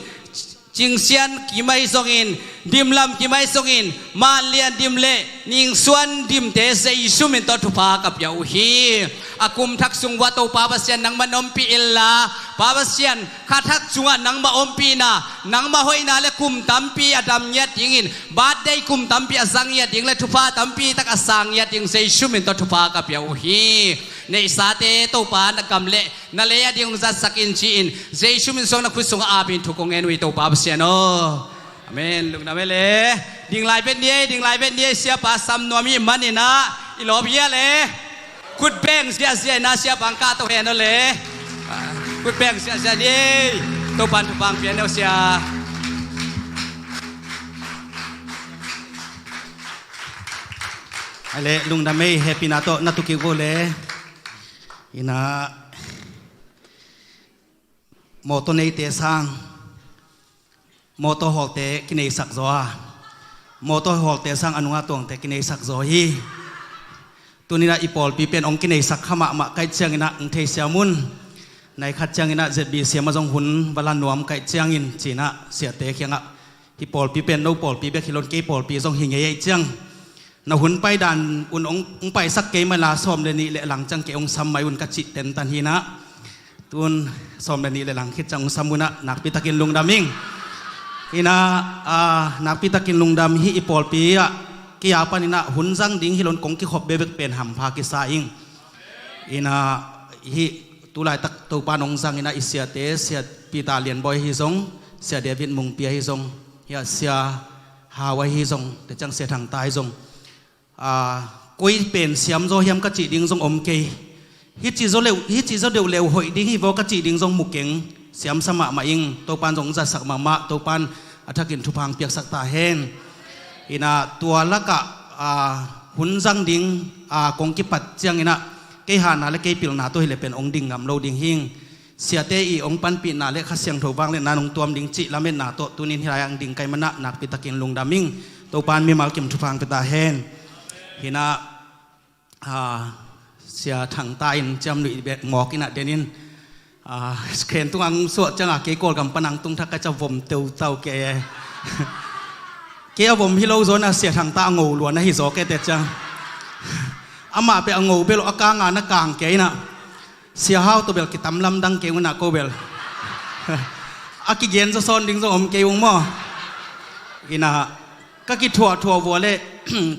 Cing Sian Kim ahi zongin, Dim Lam Kim ahi zongin, Man Lian Dim le Ning Suan Dimte Jesu min tawh thupha ka pia uh hi. A kum thak sung uah Topa Pasian nangman ompih inla, Pa Pasian, kha thak sungah nangmah ompihna, nangmah hoihna le kum tampi a dam ngiat dingin, birthday kum tampi a zang ngiat ding le thupha tampi tak a sang ngiat ding Jesu min tawh thupha ka pia uh hi. Neihsate Topa na gam le na lei ading hong zatsak in ci-in, Jesu min suang na khut sungah apin thu kong ngen uh hi, Topa Pasian aw. Amen. Lungdam ei le. Ding lai vet ni ei, ding lai vet ni ei, siapa sam nuam i hih manin ah i lawp hi a le. Khut beng ziahziah in ah siapa hong kahto hen aw le. Khut beng ziahziah ni ei. Topa'n thupha hong pia hen aw sia. Ei le, lungdam ei, hehpihna tawh na tu kik vo le. Ina, mawtaw neite sang mawtaw hawlte kineisak zaw a, mawtaw hawlte sang a nungah tuangte kineisak zaw hi. Tuni-in ah i pawlpi pen hong kineisak kha mahmah ka hih ciangin ah hong theisiam un. Nai khat ciangin ah Z B C M ah zong hun va la nuam ka hih ciangin ci-in ah siate kiangah, hih pawlpi pen no pawlpi bek hi lo in kei pawlpi zong hi ngei ahih ciang, na hun paidan un hong, hong paisak kei mah inla sawm le nih le lang ciang kei hong sam mai un ka cih tentan hi-in ah, tun sawm le nih le lang khit ciang hong sam un ah nakpi takin lungdam ing. Hi-in ah, a, nakpi takin lungdam. Hih i pawlpi ah kei a panin ah hun zang ding hi lo in kong kikhop bekbek pen hampha kisa ing. Hi-in ah, hih tu laitak Topa'n hong zangin ah i siate, Sia Peter Lian Bawi ahi zong, Sia David Mungpi ahi zong, hih ah Sia Hau ahi zong, tua ciang Sia Thang Ta ahi zong, a, koi pen siam zaw hiam ka cih ding zong om kei. Hih ci zaw leuh, hih ci zaw deuh leuh hoih ding hi vaw ka cih ding zong mu keng. Siamsa mahmah ing, Topa'n zong zatsak mahmah, Topa'n a thakin thupha hong piaksak ta hen. Inah tua lakah, ah, hun zang ding, ah, kong kipat cianginah kei hahna le kei pilna tawh hileh pen hong ding ngam lo ding hing. Siate i hong panpihna le Kha Siangtho vangliatna nong tuam ding cih lametna tawh tunin hih lai-ah hong ding ka hih manah nakpitakin lungdam ing. Topa in mimal kim thupha hong pia ta hen. Hinah, ah, Sia Thang ta in ciamnuih bek mawk inah den in, ah, screen tungah hong suah ciangah kei Kawlgam pan hong tung thak ka ciah vom teutau kei e. Kei a vom hi lo zaw inah Sia Thang ta a ngo luan ahi zaw kei te ciang. Amah peh a ngo bel a kanga na kang kei inah. Sia Hau tawh bel kitam lamdang kei unah ko bel a kigen zawsawn ding zong om kei ung maw? Inah ka kithuahthuah vua le,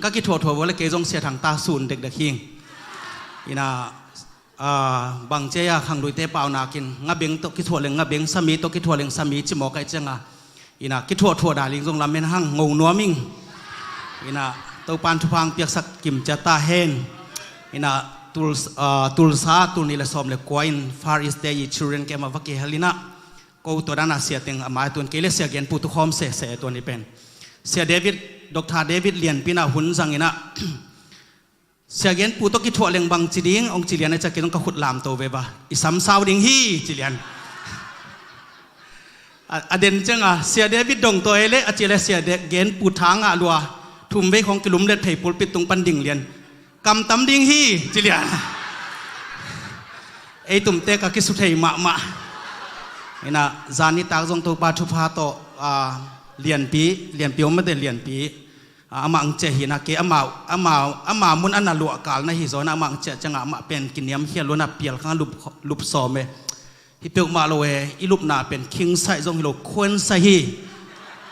ka kithuahthuah vua le kei zong Sia Thang ta sun dekdek hing. Inah, ah, bang cia a khangluite paunakin ngabeng tawh kithuah leng ngabeng, sami tawh kithuah leng sami ci mawk ahih cianga inah kithuahthuah dai ling zong lamen hang ngo nuam ing. Inah Topan thupha hong piaksak kim cia ta hen. Inah tul, ah, Tulsa tul nih le sawm le kua in Far East te i children camp ah va kihel inah ko tua dana sia teng a mai tuan kei le Sia Genpu tukhawm sese tuan i pen. Sia David, Doctor David Lianpi inah hun zang inah Sia Genpu tawh kithuah leng bang ci ding hong ci lian a ciah kei zong ka khut lamto veva. I samsau ding hi ci lian. A, a den cianga Sia David dong tawh ei le a ci le Sia De-, Genpu thangah lua thum vei khawng kilumlet phei pulpit tung pan ding lian. Kamtam ding hi ci lian. Ei tumte ka kisu thei mahmah. Inah zan nitak zong Topa thupha tawh, ah, Lianpi, Lianpi om mate Lianpi. Ah, amah ang ciah hinah kei amau, amau, amau mun a na luah kal na hi zaw inah amah ang ciah ciangah amah pen kiniamkhial lo inah pial khang lup, lup sawm e. Hi peuhmah lo e, i lupna pen king size zong hi lo, queen size hi.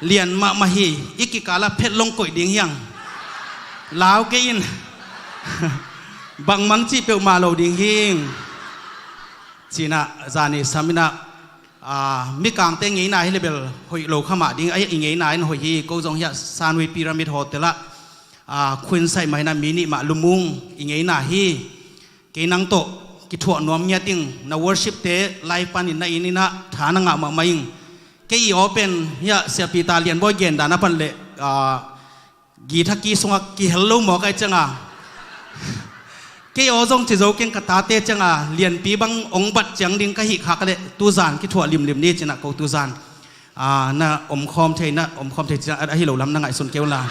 Lian mahmah hi, i kikala phet long koih ding hiang. Lau kei in. Bangmang cih peuhmah lo ding hing. Cinah zani sam inah, ah, mikangte ngeina hi le bel hoih lo kha mah ding, a i ngeina in hoih hi, ko zong hiah Sunway Pyramid Hotel ah, ah, queen size mah hinah mi nih mah lumung i ngeina hi. Kei nang tawh kithuah nuam ngiat ing, na worship te live panin na inn inah tha na ngah mahmah ing. Kei i aw pen hiah Sia Peter Lianbawi gen dan a pan le, ah, githa ki sungah kihel lo mawk ahih cianga. Kei aw zong ci zo keng ka tate cianga Lianpi bang ong bat ciang ding ka hih khak le tuzan kithuah limlim ni cinah ko tuzan. Ah, na omkhawm thei, na omkhawm thei cinah ahi lo lam na ngaihsun kei unla.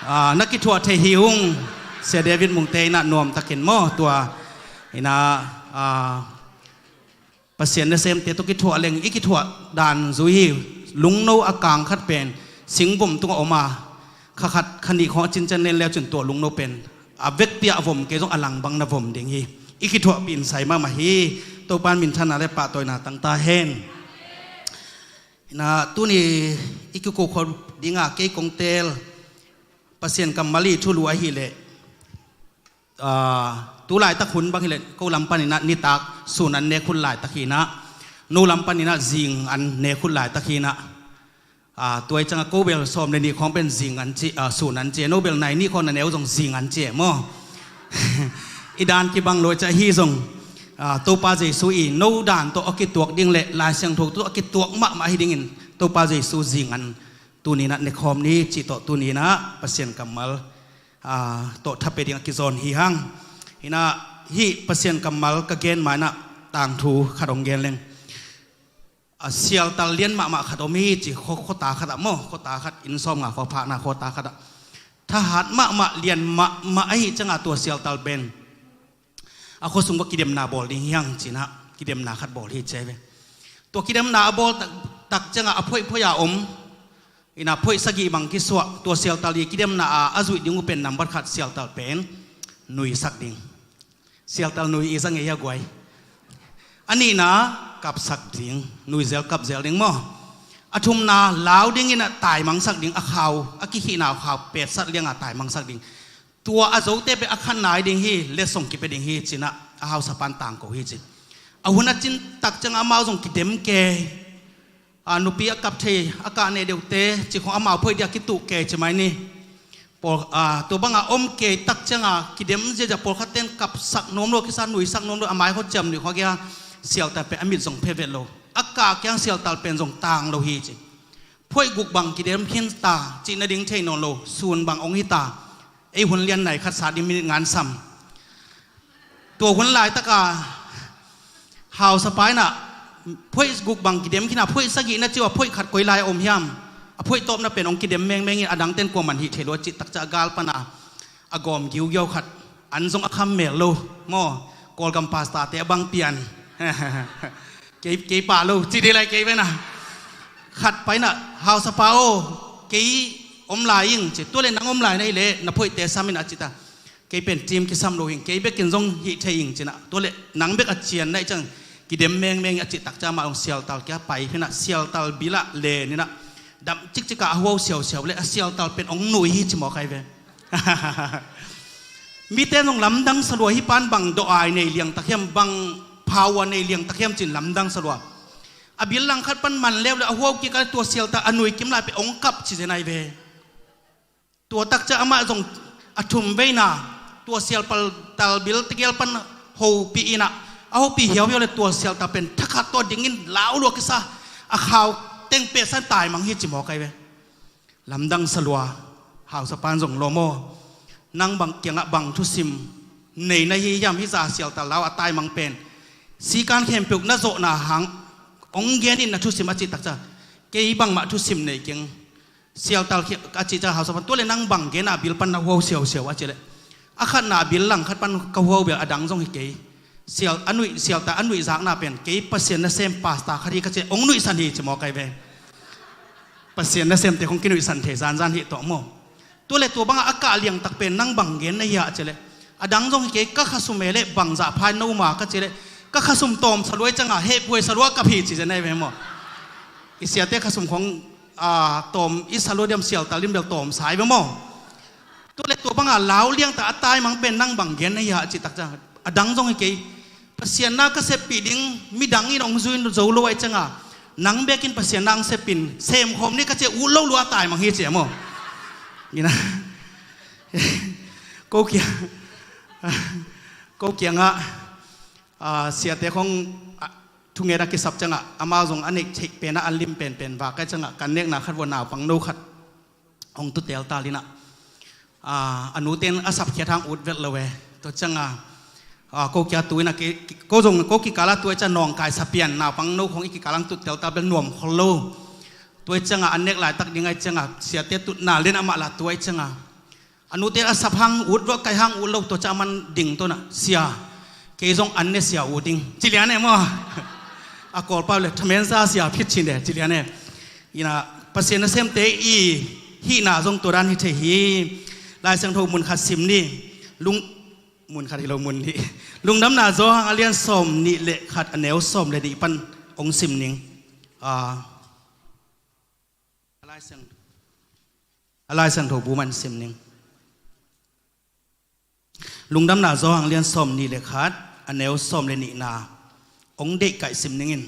Ah, na kithuah thei hi ung. Sia David Mungte inah nuamtakin maw tua. Inah, ah, Pasian nasemte tawh kithuah leng i kithuah dan zui hi. Lungno a kang khat pen singvom tungah om a, kha khat kha nih khawng a cincian len leu cin tua lungno pen a vekpi ah a vom kei zong a lang bang na vom ding hi. I kithuah pinsai mahmah hi. Topan minthanna le pahtawina tangta hen. Inah tuni i kikukhawm dinga kei kong teel Pasian kammal i thulu ahileh, ah, tu laitak hun bang hileh ko lam paninah nitak sun an nek hun laitak hinah, no lam paninah zing an nek hun laitak hinah. Ah, tua i cangah ko bel sawm le nih khawng pen zing an ci, ah, sun an ci, no bel nai nih khawng na neu zong zing an ci maw? I dan kibang lo i cah hi zong, ah, Topa Jesu i no dan tawh a kituak ding le Lai Siangtho tawh a kituak mahmah hi dingin Topa Jesu zing an tuninah nekhawm ni cih tawh tuninah Pasian kammal, ah, tawh thape ding a kizawn hi hang. Hinah hih Pasian kammal ka gen mainah tangthu khat hong gen leng. A sialtal lian mahmah khat om hi ci khaw, khuata khat ah maw, khuata khat inn sawm nga khaw phakna khuata khat ah. Thahat mahmah lian mahmah ahi cangah tua sialtal pen a khuasung va kidemna bawl ding hiang cinah kidemna khat bawl hi cia ve. Tua kidemna a bawl tak, tak ciangah a phoihphoih a om. Inah phoih sagih bang kisuah tua sialtal i kidemna a, a zuih ding uh pen nambat khat sialtal pen nuisak ding. Sialtal nui i zang ei a guai. A nihna kapsak ding, nuizel kapzel ding maw? A thumna lau ding inah taimangsak ding, a khau, a kikhihna khau petsat lianga taimangsak ding. Tua a zote pe a khan nai ding hi, letsong kipia ding hi cinah a hausapan tangko hi ci. A hun a cin tak ciangah amau zong kidem kei. A nupi a kap thei a kah neh deuhte ci khong amau phoih dia kituh kei ci mai ni. Pawl, a, tua banga om kei tak cianga kidem ziazia pawlkhat ten kapsak nuam lo kisa nuisak nuam lo a mai khaw ciam nuih khaw kia sialtal pen a mit zong phevet lo. A kah kiang sialtal pen zong tang lo hi ci. phoih guk bang kidem khin ta cih nading thei nawn lo, sun bang hong hi ta. Ei hun lian nai khat sa ding minit ngan sam. Tua hun laitaka hausapa in ah phoih guk bang kidem khin a, phoih sagih na ci uh a, phoih khat koi lai a om hiam? A phoih tawpna pen hong kidem mengmeng in, a dangten kuaman hih thei lo a cih takciang a gal pana a gawm giugiau khat, an zong a kham mel lo maw, Kawlgam pastor-te a bang pian. Kei, kei pah lo ci dih lai kei ven a. Khat pai in ah, hausapa aw, kei om lai ing ci. Tua leh nang om lai na hih leh na phoihte sam in a ci ta. Kei pen team kisam lo hing, kei bekin zong hih thei ing ci in ah. Tua leh nang bek a cian na hih ciang kidem mengmeng a cih takciang amah zong sialtal kia pai phin ah, sialtal bil ah len in ah, dam cikcik a, a huau siausiau leh a sialtal pen hong nuih hi ci mawk ai ve. Mite in zong lamdang salua, hih pan bang dawh ai nei liangtak hiam, bang power nei liangtak hiam ci-in lamdang salua. A bil langkhat pan man leuleu a huau kik a, tua sialtal a nuih kim lai pen hong kap ci zen ai ve. Tua takciang amah zong a thum veina tua sialtal bil tegel pan hopih in ah, a hopih hiauhiau leh tua sialtal pen thakhat tawh dingin lau lua kisa, a khau teng pehsa in taimang hi ci mawk ai ve. Lamdang salua. Hausapa in zong, lawm aw, nang bang kiangah bang thusim nei na hi hiam, hih zah sialtal lau a taimang pen? Sikan khempeuh na zawhna hang hong gen in na thusim a cih takciang, kei bangmah thusim nei keng. Sialtal khi a cih ciang hausapa in, tua leh nang bang gen a, bil pan na huau siausiau a cih leh, a khatna a bil langkhat pan ka huau bel, a dang zong hi kei. Sial a nuih, sialtal a nuihzakna pen kei Pasian nasem pastor khat hi ka cih leh hong nuihsan hi ci mawk ai ve. Pasian nasemte khong kinuihsan thei zanzan hi tawh maw. Tua leh tua bangah a kah liangtak pen nang bang gen na hia a cih leh, a dang zong hi kei, ka khasum e leh bangzah phai no ma ka cih leh, ka khasum tawm salua i ciangah hehpuai salua kap hi ci zen ai ve maw. I siate khasum khong, a, tawm i salua diam, sialtal in bel tawm sa ai ve maw. Tua leh tua bangah lau liangtak a taimang pen nang bang gen na hia a cih takciang, a dang zong hi kei, Pasian na ka seppih ding midang in hong zui zo lo ahih ciangah, nang bekin Pasian na hong seppih in, semkhawm ni ka cih leh ut lo lua taimang hi ci a maw. Ina. Ko kiang, ko kiangah, a, siate khong, a, thunget a kisap ciangah, amau zong a neih theih penah a lim penpen vak ahih ciangah, kan nekna khat vua naupang no khat hong tutel tal in ah, a, a nute in a sapkhiat hang ut vet lo e. Tua ciangah, a, ko kia tu in ah, ko zong ko kikal ah tu ahih ciangah nawngkai sa pian, naupang no khong i kikal ah hong tutel tal bel nuam khol lo. Tua ahih ciangah an nek laitak ding ahih ciangah siate tutna lian amah lah tu ahih ciangah, a nute in a sap hang ut lo, kai hang ut lo. Tua ciangah aman ding to in ah, sia, kei zong an ne sia ut ing ci lian e maw. A Kawlpau leh thamen sa sia phit cin de ci lian e. Ina, Pasian nasemte i hihna zong tua dan hi thei hi. Lai Siangtho mun khat sim ni. Lung, mun khat hi lo, mun nih. Lungdamna Johan a lian sawm nih le khat, a neu sawm le nih pan hong sim ning. A, a Lai Siang, a Lai Siangtho bu man sim ning. Lungdamna Johan lian sawm nih le khat, a neu sawm le nihna hong deihkaih sim ning in.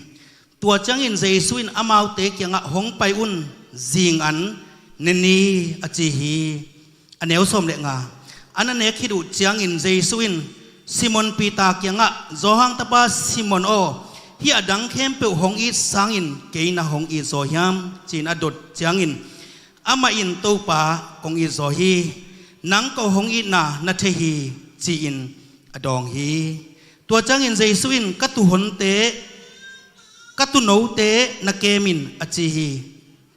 Tua ciangin Jesu in amaute kiangah, "Hong pai un, zing an ne ni," a ci hi. A neu sawm le nga. An a nek khit uh ciangin Jesu in Simon Peter kiangah, "Johan tapa Simon aw, hih a dang khempeuh hong it sangin kei na hong it zaw hiam?" ci-in a dot ciangin, amah in, "Topa, kong it zaw hi. Nang ko hong itna na thei hi," ci-in a dawng hi. Tua ciangin Jesu in, "Ka tuuhonte, ka tuunote na kem in," a ci hi.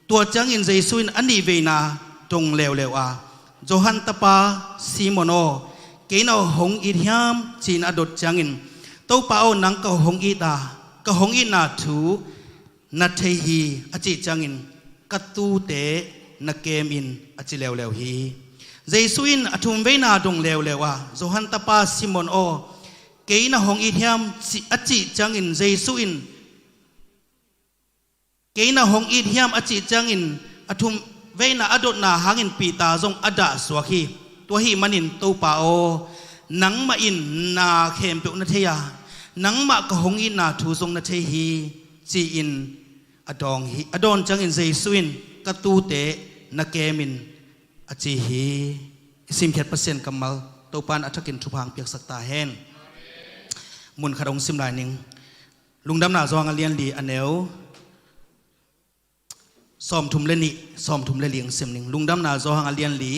Tua ciangin Jesu in a nihveina dong leuleu a, "Johan tapa Simon aw, kei na hong it hiam?" ci-in a dot ciangin, "Topa aw, nang ka hong it a, ka hong itna thu na thei hi," a cih ciangin, "Ka tuute na kem in," a ci leuleu hi. Jesu in a thumveina dong leuleu a, "Johan tapa Simon aw, kei na hong it hiam?" ci, a cih ciangin Jesu in, "Kei na hong it hiam?" a cih ciangin a thumveina a dotna hangin Peter zong a dahsuak hi. Tua ahih manin, "Topa aw, nangmah in na khempeuh na thei a, nangmah ka hong itna thu zong na thei hi," ci-in a dawng hi. A dawn ciangin Jesu in, "Ka tuute na kem in," a ci hi. I simkhiat Pasian kammal Topa in a thakin thupha hong piaksak ta hen. Mun khat hong sim lai ning. Lungdamna Johan a lian li, a neu Sawmthum le nih, sawmthum le li hong sim ning. Lungdamna Johan a lian li,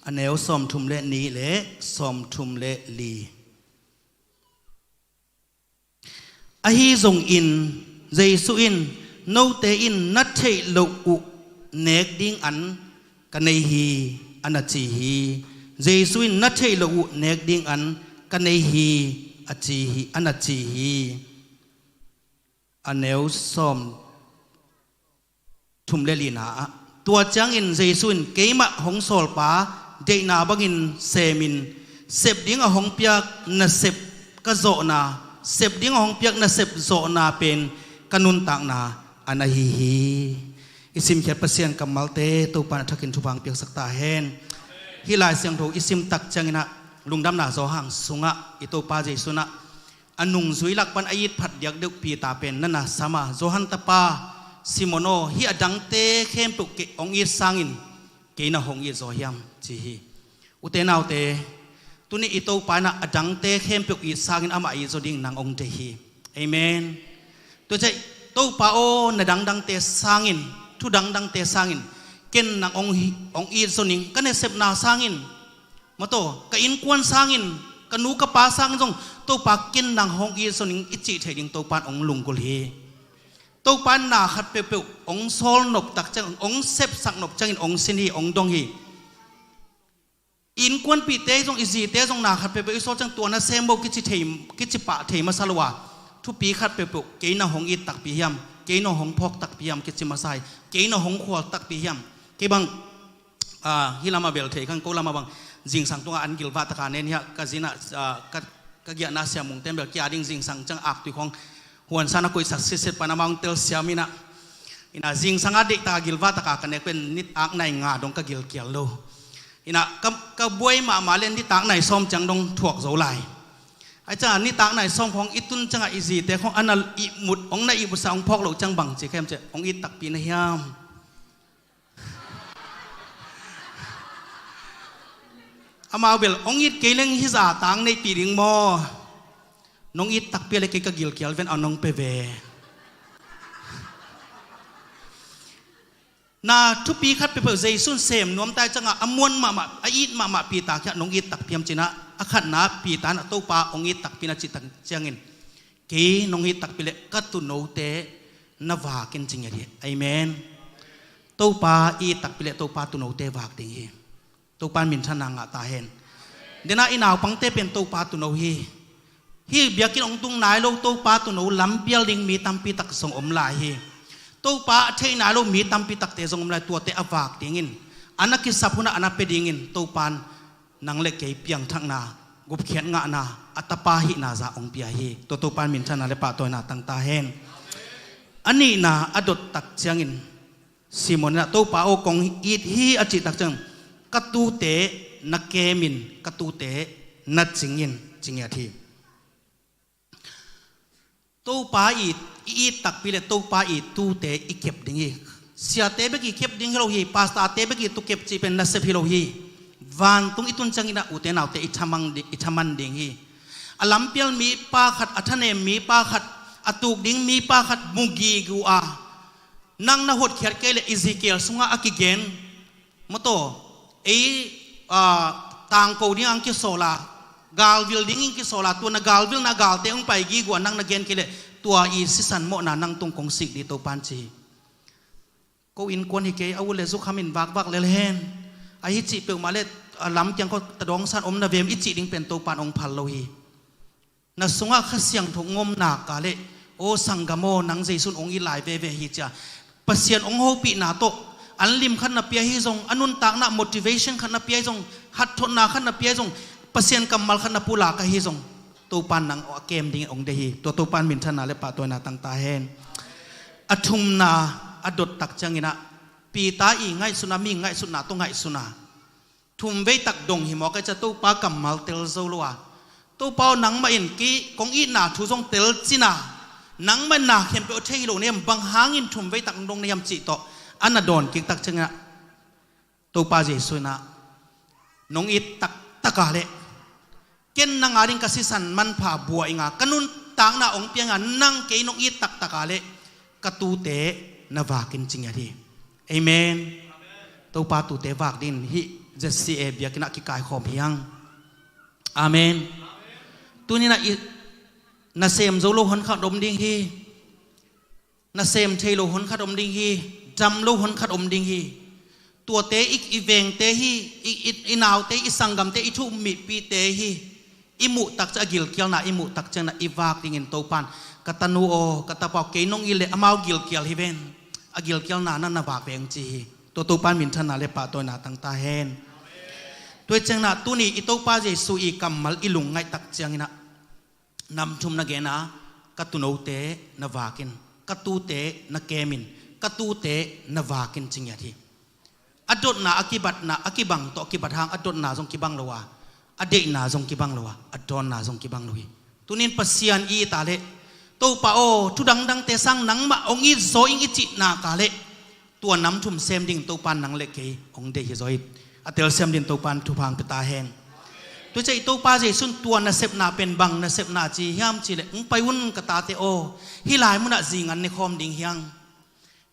a neu sawmthum le nih le sawmthum le li. Ahi zongin Jesu in, "Note in na theih loh uh nek ding an ka nei hi," a na ci hi. Jesu in, "Na theih loh uh nek ding an ka nei hi," a ci hi, a na ci hi. A neu sawm thum le lina ah, tua ciangin Jesu in, "Keimah hong sawlpa deihna bangin semin, sep ding a hong piak nasep ka zawhna, sep ding a hong piak nasep zawhna pen ka nuntakna a na hi hi." I simkhiat Pasian kammalte Topa in a thakin thupha hong piaksak ta hen. Hih Lai Siangtho i sim tak ciangin ah, Lungdamna Johan sungah i Topa Jesu in ah, a nungzui lak pan a it phat diak deuh Peter pen na na sam a, "Johan tapa Simon aw, hih a dangte khempeuh kei hong it sangin kei na hong it zaw hiam?" ci hi. Ute naute, tuni i Topa in ah a dangte khempeuh it sangin amah it zaw ding nang hong deih hi. Amen. Tua ciah, "Topa aw, na dangdangte sangin, thu dangdangte sangin ken nang hong hi, hong it zaw ning, ka nasepna sangin. Mawtaw, ka innkuan sangin, ka nu ka pa sangin zong Topa ken nang hong it zaw ning," i cih theih ding Topa in hong lunggulh hi. Topa in na khat peuhpeuh hong sawl nop tak ciang, hong sepsak nop ciangin hong sin hi, hong dong hi. I innkuanpihte zong, i zite zong na khat peuhpeuh i sawl ciang tua nasem bo kici thei, kici pah thei masa lo a, thupi khat peuhpeuh, "Kei na hong it takpi hiam? Kei na hong phawk takpi hiam?" kici masa hi. "Kei na hong khual takpi hiam?" Kei bang, ah, hih lamah bel thei khan, ko lamah bang, zingsang tungah an gilvah taka nen hiah ka zin ah, ah, ka, ka giahna siamungte bel kia ding zingsang ciang aktui khawng huansa na koihsak sitset pan amah hong telsiam in ah, in ah zingsang a deih taka gilvah taka ka nek pen nitak nai nga dong ka gilkial lo. In ah ka, ka buai mahmah le nitak nai sawm ciang dong thuak zo lai. Ahih ciangah nitak nai sawm khawng i tun ciangah i zite khawng a na ihmut, hong na ihmutsa hong phawk loh ciang bang ci ka hiam cih leh, "Hong it takpi na hiam?" Amau bel, "Hong it kei leng hih zah tang neihpih ding maw? Nong it takpi a le kei ka gilkial ven a nong pe ve." Na thupi khat peuhpeuh Jesu in sem nuam ta ciangah a muan mahmah, a it mahmah Peter kiangah, "Nong it takpi hiam?" ci-in ah, a khatna Peter in ah Topa hong it takpi na cih tak ciangin, "Kei nong it takpi leh ka tuunote na vak in," ci ngiat hi. Amen. Topa i it takpi leh Topa tuunote vak ding hi. Topa in minthanna ngah ta hen. Dena i naupangte pen Topa tuuno hi. Hih biakinn hong tung nai lo Topa tuuno lampial ding mi tampi tak zong om lai hi. Topa a theih nai lo mi tampi takte zong om lai, tuate a vak dingin, a na kisap hunah a na pia dingin Topa in nang le kei piangthakna, gupkhiat ngahna, a tapa hihna zah hong pia hi. Tua Topa in minthanna le pahtawina tang ta hen. A nihna a dot tak ciangin Simon in ah, "Topa aw, kong it hi," a cih tak ciang, "Ka tuute na kem in, ka tuute na cing in," ci ngiat hi. Topa i, i it takpi leh Topa i tuute i kep ding hi. Siate bek i kep ding hi lo hi, pastorte bek i tu kep cih pen nasep hi lo hi. Vantung i tun ciangin ah ute naute i thaman di-, i thaman ding hi. A lampial mipa khat, a thanem mipa khat, a tuk ding mipa khat mu gige uh a, nang na hotkhiat kei leh Ezekiel sungah a kigen, mawtaw, ei, ah, tangko ding ang kisawl a, galvil ding in kisawl a, tua na galvilna galte hong pai gige uh a nang na gen kei leh tua i sisan mawhna nang tung kong sik ding Topa in ci hi. Ko innkuan hi kei, a u le zu kham in vakvak lel hen. Ahi cih peuhmah leh, ah, lamkiang khawng tadawng san om na vem i cih ding pen Topa in hong phal lo hi. Na sungah Kha Siangtho hong om nak leh, "Aw sanggam aw, nang Jesu in hong it lai veve hi," ci-a Pasian hong hopihna tawh, an lim khat na pia hi zong, a nuntakna motivation khat na pia hi zong, hatthotna khat na pia hi zong, Pasian kammal khat na pulak ahi zong, Topa in nang a kem dingin hong deih hi. Tua Topa in minthanna le pahtawina tang ta hen. A thumna a dot tak ciangin ah, Peter i ngaihsutna, mi ngaihsutna tawh ngaihsun a, thumvei tak dong hi mawk a, ci-a Topa kammal tel zo lo a, "Topa aw, nangmah in kei kong itna thu zong tel cin a, nangmah in na khempeuh a thei hi lo na hiam, bang hangin thumvei tak nong dong na hiam?" cih tawh a na dawn kik tak ciangin ah, Topa Jesu in ah, "Nong it taktak a leh ken nang ading ka sisan manpha buai ing a, ka nuntakna hong pia ing a, nang kei nong it taktak a leh ka tuute na vak in," ci ngiat hi. Amen. Topa tuute vak dingin hih Z C A biakinn ah kikaikhawm hi hang. Amen. Tuninah i nasem zo lo honkhat om ding hi. Nasem thei lo honkhat om ding hi. Dam lo honkhat om ding hi. Tuate i, i vengte hi. I, i, i naute, i sanggamte, i thu-um mipite hi. I muh takciang a gilkialna i muh takciang na i vak dingin Topan, ka tanu aw, ka tapa aw, kei nong it leh amau gilkial hi ven. A gilkialna na na vak veng ci hi. Tua Topan minthanna le pahtawina tangta hen. Tua hi ciangna tuni i Topa Jesu i kammal i lungngaih takcianginah nam thum na gena, ka tunote na vakin, ka tute na kemin, ka tute na vakin ci ngiat hi. A dotna a kibatna a kibang tawh a kibat hang a dotna zong kibang lo a, a deihna zong kibang lo a, a dawnna zong kibang lo hi. Tunin Pasian i it a leh, Topa aw, thu dangdangte sang nangmah hong it zaw ing i cih nak a leh, tua nam thum sem dingin Topan nang le kei hong deih hi zaw hi. A tel sem dingin Topan thupha hong pia ta hen. Tua ciang i Topa Jesu in tua nasepna pen bang nasepna ci hiam cih leh, hong pai un ka tate aw, hih lai munah zingan ne khawm ding hi hang.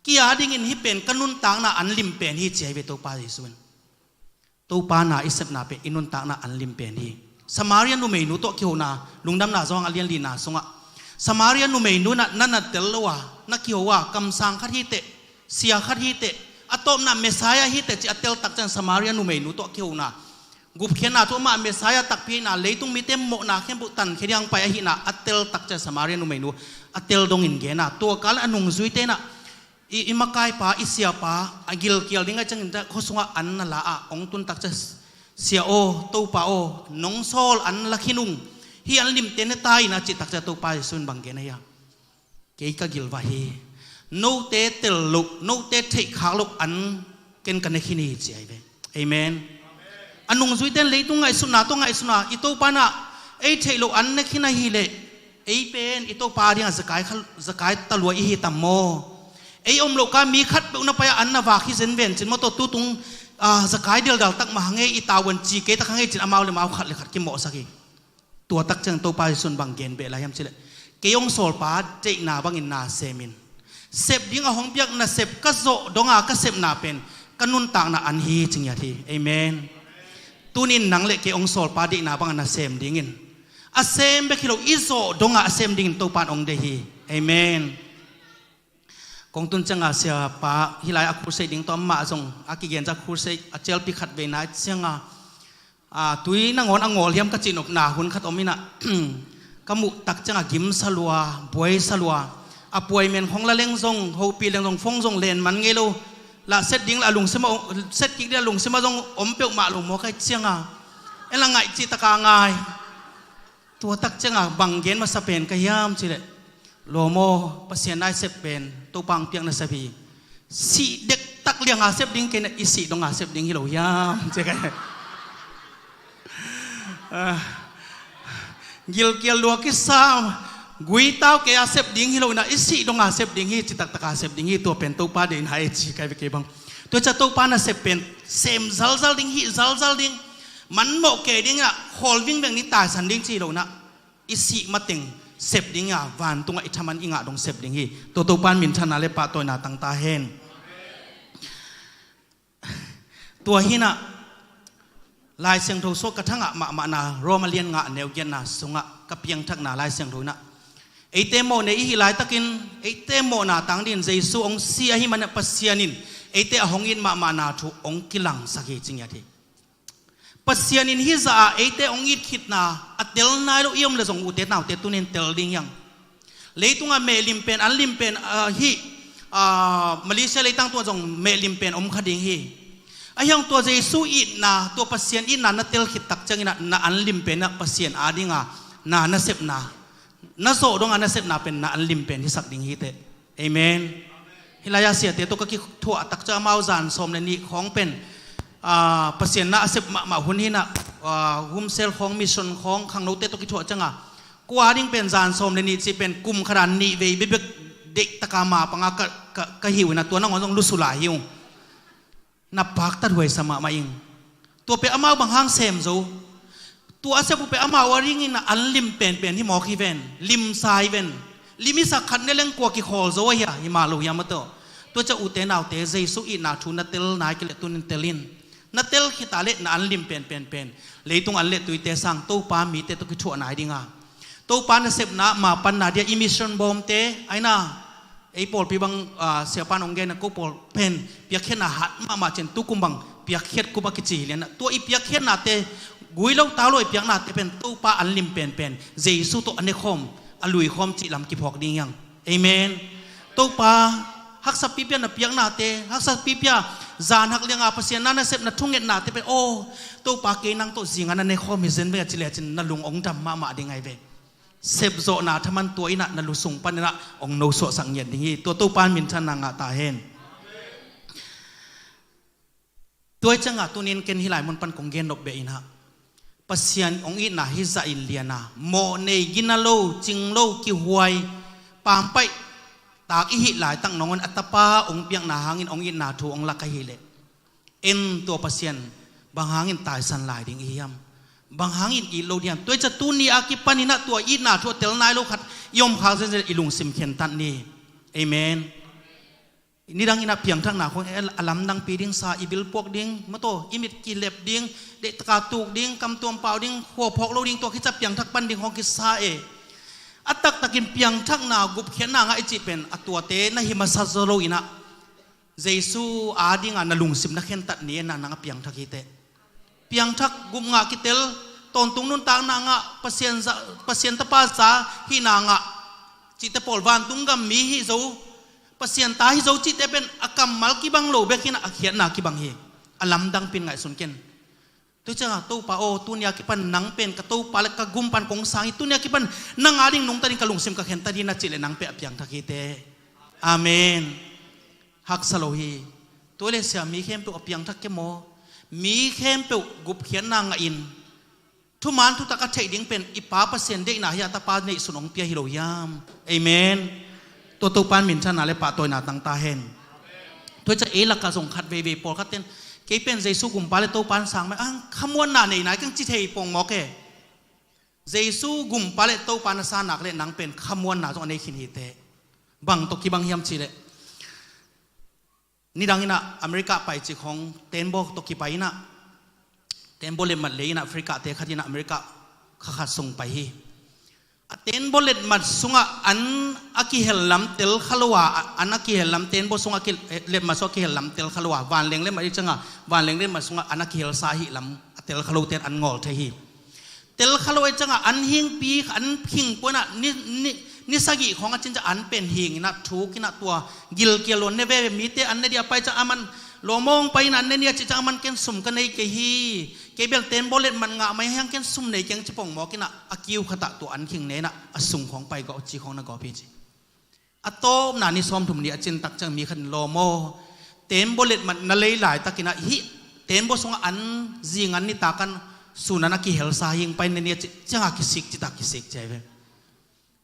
Kei a dingin hih pen ka nuntakna an lim pen hi ci hi ve Topa Jesu in. Topa na i sepna pen i nuntakna an lim pen hi. Samaria numeinu tawh kihona, Lungdamna Johan a lian lina sungah, Samaria numeinu na, na na tel lo a, na kiho a, kamsang khat hi teh, sia khat hi teh, a tawpna Messiah hi teh ci a tel takciang Samaria numeinu tawh kihona, gupkhiatna thu amah Messiah takpi ahihna, leitung mite mawhna khempeuh tankhia ding hong pai ahihna a tel takciang Samaria numeinu a tel dongin gen a, tua kal a nungzuite inah i, i makaipa, i siapa a gilkial ding ahih ciangin khuasungah an na la a, hong tun takciang, Sia aw, Topa aw, nong sawl an la khin ung, hih an limte ne ta in a cih takciang Topa Jesu in bang gen a hia? Kei ka gilvah hi. Note tel loh, note theihkhak loh an ken ka ne khin hi ci ahi ve. Amen. A nungzuite in leitung ngaihsutna tawh ngaihsutna, i Topa inah ei theih loh an ne khin ahih leh, ei pen i Topa a dingah zakai kha, zakai talua i hi tam maw? Ei om loh ka mi khat peuh na pai-ah an na vak hi zen ven cin maw, tua tutung, ah, zakai deldal tak mah hang ei, i tavuan ci kei tak hang ei cin amau le amau khat le khat kimawhsak hi. Tua takciang Topa Jesu in bang gen beh lai hiam cih leh, kei hong sawlpa deihna bangin na sem in. Sep ding a hong piak nasep ka zawh donga ka sepna pen ka nuntakna an hi ci ngiat hi. Amen. Tunin nang le kei hong sawlpa deihna bangin na sem dingin, a sem bek hi lo, i zawh donga a sem dingin Topan hong deih hi. Amen. Kong tun cianga siapa hih lai a crusade ding tawh amah zong a kigen ciang crusade a cialpi khat vei nai cianga, a, tui nangawn a ngawl hiam ka cihnopna hun khat om inah, ka muh tak cianga gimsa lua, buaisa lua, a puai men khong la leng zong, hopih leng zong, phone zong len man ngei lo. Lah set ding lah a lungsim ah, set kik ding a lungsim ah zong om peuhmah lo maw ka hih cianga, en la ngaih cih taka ngai. Tua tak cianga bang gen masa pen ka hiam cih leh, lawm aw, Pasian na i sep pen Topa hong piak nasep hi. Sih dektak lianga sep ding kei na, i sih donga sep ding hi lo hiam ci ka hi. Ah, gilkial lua kisa, guitau kei a sep ding hi lo na, i sih donga sep ding hi, ci taktaka sep ding hi, tua pen Topa deihna hi ci ka hi ve kei bang. Tua ciang Topa nasep pen sem zalzal ding, hih zalzal ding, manmawh kei ding a, khawl vingveng ni taisan ding ci hi lo na, i sih mateng sep ding a, vantungah i thaman i ngah dong sep ding hi. Tua Topa in minthanna le pahtawina tangta hen. Tua hi na, Lai Siangtho sua ka thangah mahmahna, Roma lian nga neu giatna sungah ka piangthakna Lai Siangtho inah, eite mawhna i hih laitakin, eite mawhna tang dingin Jesu hong si ahih manin Pasian in eite a hong it mahmahna thu hong kilangsak hi ci ngiat hi. Pasian in hih zah a eite hong it khitna a tel nai lo i om le zong, ute naute, tunin tel ding hiang. Leitungah mehlim pen, an lim pen, ah, hih, ah, Malaysia leitang tungah zong mehlim pen om kha ding hi. Ahi hang tua Jesu itna, tua Pasian itna na tel khit tak ciangin ah na an lim pen ah Pasian a dinga na nasepna, na zawh donga nasepna pen na an lim pen hisak ding hi teh. Amen. Hih lai-a siate tawh ka kithuah tak ciang amau zan sawm le nih khawng pen, ah, Pasian na a sep mahmah hun hi na, ah, Humsel khawng, mission khawng, khangnote tawh kithuah cianga, kua ding pen zan sawm le nih cih pen kum khata nih vei bekbek deih taka ma panga ka, ka, ka hi uh hi na, tua nangawn zong lusu lai hi ung. Na paktat huaisa mahmah ing. Tua pen amau bang hang sem zo? Tua a sep uh pen amau a dingin a an lim penpen hi mawk hi ven. Limsa hi ven. Lim i sak khat ne leng kua kikhawl zo ahi a, hi mah lo hiam a tawh. Tua ciang ute naute, Jesu itna thu na tel nai kei leh tuni-in tel in. Na tel khit a leh na an lim penpen pen leitung an leh tuite sang Topa mite tawh kithuah nai ding a, Topa nasepna ah mapanna dia i mission bawmte aina, ei pawlpi bang, ah, siapan hong gen a, ko pawl pen piakkhiatna hat mahmah ciang tukum bang piakkhiat kup a kici hi lian a, tua i piakkhiatnate, gui lo tau lo i piaknate pen Topa an lim penpen Jesu tawh a nekhawm, a luikhawm cih lam kiphawk ding hi hang. Amen. Topa, haksa pipia na piaknate, haksa pipia zan hak lianga Pasian na nasepna thungetnate pen, aw, Topa kei nang tawh zinga na nekhawm hi zen ve a ci lecin na lung hong dam mahmah ding ahi ve. Sepzawhna thaman tua inah na lusung paninah hong nosuahsak ngiat ding hi. Tua Topa in minthanna ngah ta hen. Tua hi cianga tunin ken hih lai mun pan kong gen nop beh inah, Pasian hong itna hih zah in liana mawh nei, gina lo, cing lo, kihuai, pampaih tak i hih laitak nangawn a Tapa hong piakna hangin hong itna thu hong lak ahileh, en tua Pasian bang hangin taisan lai ding i hiam? Bang hangin it lo diam? Tua hi cia tuni a kipaninah tua itna thu a tel nai lo khat i om khak zenzen i lungsim khentat ni. Amen. Nidang inah piangthakna khong a lamdangpi ding sa, i bilpuak ding, mataw, i mit kilep ding, deihtaka tuk ding, kamtuam pau ding, khuaphawk lo ding, tua khica piangthak pan ding khong kisa e. A taktakin piangthakna gupkhiatna ngah i cih pen a tuate na hi masa zaw lo inah Jesu a dinga na lungsim na khentat ni e, nang nang a piangthak hiteh. Piangthak, gupngah kitel, tawntung nuntakna ngah, Pasian za, Pasian tapa za hihna ngah cihte pawl, vantung gam mi hih zo, Pasian ta hih zo cihte pen a kammal kibang lo bek hinah a khiatna kibang hi. A lamdangpin ngaihsun ken. Tua cianga Topa aw, tuni a kipan nang pen ka Topa le ka gumpa in kong sang hi, tuni a kipan nang a ding nungta ding ka lungsim ka khentat hi na cih leh nang pen a piangthak hiteh. Amen. Haksa lo hi. Tua le sia mi khempeuh a piangthak ke maw? Mi khempeuh gupkhiatna ngahin thuman thutak a theih ding pen i Pa Pasian deihna hi a, Tapa neihsun hong pia hi lo hiam? Amen. Tua Topa in minthanna le pahtawina tang ta hen. Tua hi cia ei lakah zong khat veivei pawlkhat ten kei pen Jesu gumpa le Topa in sang mai ang, khamuanna nei nai keng ci thei pongmawk e. Jesu gumpa le Topa na sa nak le nang pen khamuanna zong a nei khin hiteh. Bang tawh kibang hiam cih leh, nidang inah America pai cik hong tenbaw tawh kipai inah, tenbaw letmat lei inah Africa te khat inah America kha khat sung pai hi. A tenbaw letmat sungah an a kihel lam tel kha lo a, an a kihel lam, tenbaw sungah ki-, eh, letmat sungah kihel lam tel kha lo a, vanleng letmat i cianga vanleng letmat sungah an a kihelsa hih lam a tel kha lo ten an ngawl thei hi. Tel kha lo a i cianga an hingpi, an hing puanah ni, ni, ni sagih khawng a cin ciang an pen hing inah thuk inah tua gilkial lo ne veve, mite an ne dia pai ciang aman lawmawng pai inah an ne nia cih ciang aman ken sum ka nei kei hi. Kei bel tenbaw letmat ngah mai hiang, ken sum nei keng ci pongmawk inah a kiu khatah tua an khing ne inah a sung khawng pai gawh ci khawng na gawp hi ci. A tawpna ni sawmthum ni a cin tak ciang mi khat in lawm aw, tenbaw letmat na lei laitakinah hih tenbaw sungah an zingan nitak an sunan a kihelsa hing pai ne nia ci cianga kisik citak kisik ci ahi ve.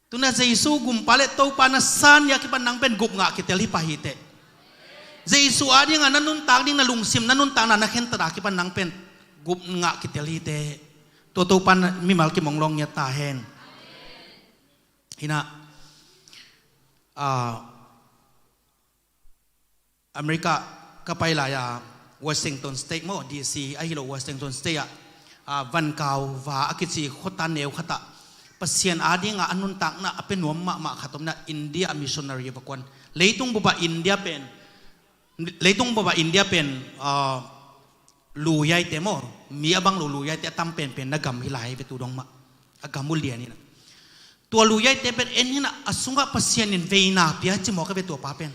Tuna Jesu gumpa le Topa na sa ni a kipan nang pen gupngah kitel hi pah hiteh. Jesu a dinga na nuntak ding, na lungsim na nuntakna na khentat a kipan nang pen gupngah kitel hiteh. Tua Topa in mimal kimong lawng ngiat ta hen. Hinah, ah, America ka pai lai-a Washington State maw, D C ahi lo, Washington State ah, ah, Vankau va a kici khuata neu khatah Pasian a dinga a nuntakna a pia nuam mahmah khat om inah, India a missionary va kuan. Leitung bupah India pen, leitung bupah India pen, ah, luyaite maw, mi a bang lo luyaite a tam penpen na gam hi lai ve tu dong mah. A gam uh lian inah. Tua luyaite pen en hinah a sungah Pasian in veina pia ci mawk a ve tua pa pen.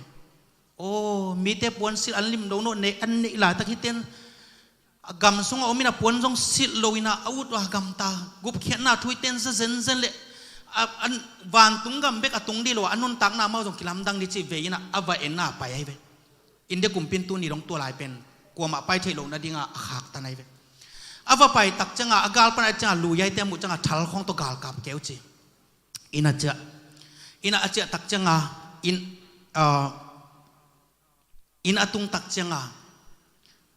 Aw, mite puansilh an lim lo nawh, neih an neih laitak hiten a gam sungah om inah puan zong silh lo inah a ut a gamta, gupkhiatna thu hiten za zenzen le a, a vantung gam bek a tung dih lo a, a nuntakna amau zong kilamdang dih cih vei inah a va en a pai ahi ve. India kumpi in tuni dong tua lai pen kuamah pai theih loh nadinga a khaktan ahi ve. A va pai tak cianga a gal pan a cianga luyaite a muh cianga thal khawng tawh galkap keu ci. Inn a ciah. Inn a ciah tak cianga inn, ah, inn a tung tak cianga,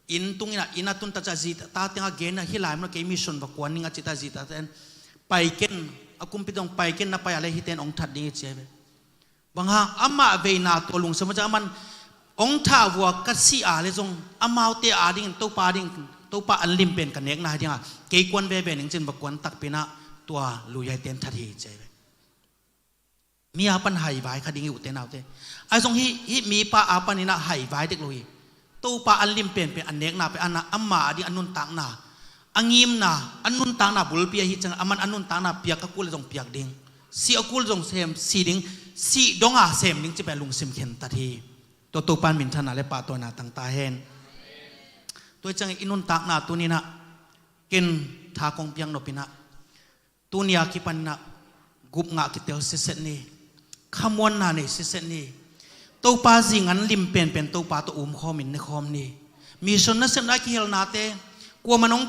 inn tung inah, inn a tun tak cianga zi ta tengah gen a, hih lai mun a kei mission va kuan ning a cih ta zi ta ten, pai ken, a kumpi dong pai ken, na pai a le hiten hong that ding hi ci ahi ve. Bang hang amah veina tua lungsim a ciah aman Hong thah vua ka si a le zong amaute adingin Topa ading, Topa an lim pen ka nekna hi dinga kei kuan veve ning cin va kuan takpi inah tua lui aite in that hi ci a hi ve. Mi a pan haivai kha ding hi ute naute. Ahi zong hih, hih mipa a pan inah haivai dek lo hi. Topa an lim penpen a nekna pen a na ama ading a nuntakna, a ngimna, a nuntakna bulpi ahi ciang a man a nuntakna piak a kul zong piak ding, si a kul zong sem, si ding, si donga sem ding ci pen lungsim khentat hi. Tua Topa in minthanna le pahtawina tang ta hen. Tua hi ciang i nuntakna tuni inah ken tha kong piak nop inah tuni a kipan inah gupngah kitel siset ni, khamuanna nei siset ni. Topa zingan lim penpen Topa tawh umkhawmin nekhawm ni. Mission nasepna a kihelnate kuaman hong,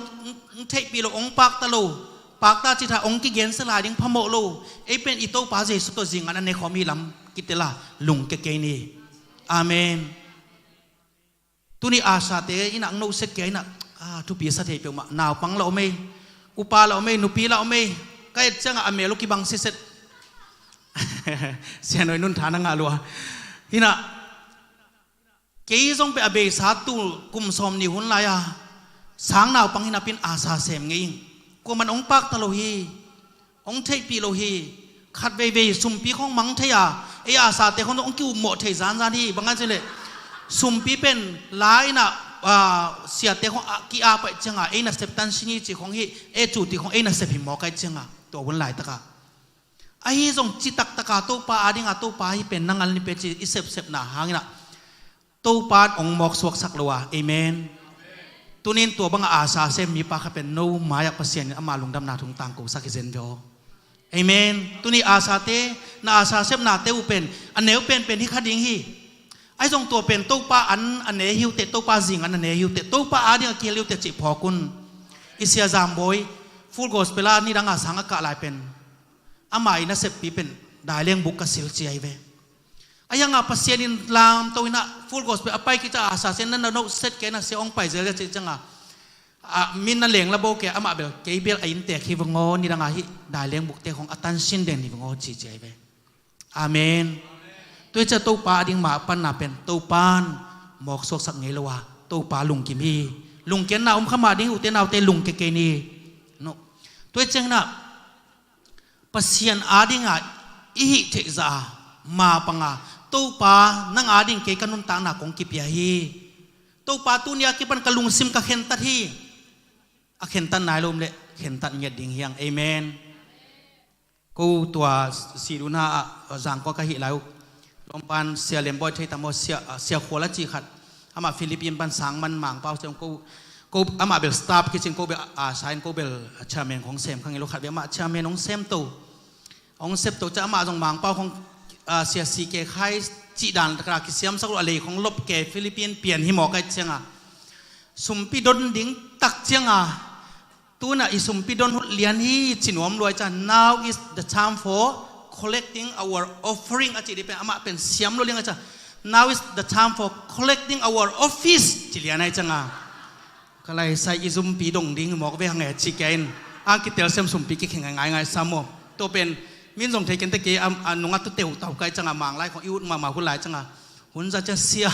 hong theihpih lo, hong pakta lo, pakta citha hong kigensia lai ding phamawh lo. Ei pen i Topa Jesu tawh zingan a nekhawm hi lam kitela lungkia kei ni. Amen. Tuni asate inah ang noset kei inah, ah, thupi sa thei peuhmah, naupang la om ei, upa la om ei, nupi la om ei, ka et ciangah a mel uh kibang siset. Sianoi nun tha na ngah lua. Inah kei zong pe a beisa tul kum sawm ni hun lai-a sang naupang hinapin asa sem ngei ing. Kuaman hong pakta lo hi. Hong theihpih lo hi. Khat veivei sumpi khong mang thei a, ei asate khong hong kiummawh thei zanzan hi. Bang a cileh sumpi pen la inah, ah, siate khong a ki-apaih cianga ei nasep tansin hi ci khong hi. Ei cuti khong ei nasep hi mawk aih cianga tua hun laitaka. Ahi zong citaktaka Topa adinga Topa hi pen nangal ni pe ci i sepsepna hanginah Topa in hong mawksuaksak lo a. Amen. Tunin tua banga asa sem mipa kha pen no mai-ah Pasian in ama lungdamna thung tangkosak hi zen ve aw. Amen. Tuni asate, na asa sepnate uh pen a neu penpen hi kha ding hi. Ahi zong tua pen Topa an a ne hi uh teh, Topa zing an a ne hi uh teh, Topa ading a kihel hi uh teh cih phawk un. I Sia Zambawi Full Gospel a nidanga sang a kah lai pen ama i naseppi pen daileng buk ka sil ci ahi ve. A hianga Pasian in lamto inah Full Gospel a pai kica a sa sen na na no set kei na sia hong pai zel cih cianga, a, min na leng la bo kei amah bel kei bel a inntek hi vangaw, nidanga hih daileng bukte khong a tansin den hi vangaw ci ci ahi ve. Amen. Tua hi cia Topa ading ma panna pen Topa in mawksuaksak ngei lo a, Topa lungkim hi. Lungkianna om kha mah ding, ute naute lungkia kei ni. No. Tua hi cianginah Pasian adinga i hih theihzah a mapanga Topa nang ading kei ka nuntakna kong kipia hi. Topa tuni a kipan ka lungsim ka khentat hi. A khentat nai lo om leh khentat ngiat ding hiang. Amen. Ko tua Siduna ah Zangkong ka hih lai uh lawmpan Sia Lembawi thei tam aw, Sia, Sia Khual a cih khat. Amah Philippine pan sang man Mangpau sem ko, ko amah bel staff kicin ko bel a, a sa in ko bel chairman khong sem kha ngei lo khat bel amah chairman hong sem to. Hong sep to ca amah zong Mangpau khong, a, Sia C K Khai cih dan takra kisiamsak lo a lei khong lop ke Philippine pian hi mawk aih cianga. Sumpi don ding tak cianga. Tuna i sumpi don hut lian hi ci nuam luai ca. Now is the time for collecting our offering a cih di pen amah pen siam lo liang a ca. Now is the time for collecting our office ci lian ai canga. Ka lai sai i sumpi dong ding mawk ve hange ci kia in. Ang kitel sem sumpi kikhe ngai ngai sam aw. Tua pen min zong thei kente kei a nunga tu teu tau kai canga mang lai khong i ut mama hut lai canga. Hun za cia sia,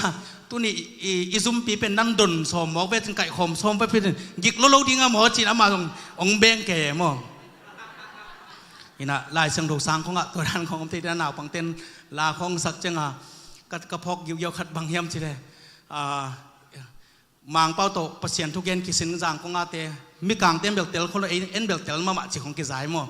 tuni i, i, i zumpi pen nan don sawm mawk ve cin kaih khawm sawm ve pen gik lo lo ding a maw cin amah zong ong beng ke maw. Ina Lai Siangtho sang khongah tua dan khong om thei ding a naupangten la khong sak cianga ka, ka phawk giugiau khat bang hiam cile. Ah, Mangpau tawh Pasian thugen kisin Zangkong ate mikangte en bel tel kholo, en bel tel mahmah ci khong kizai maw.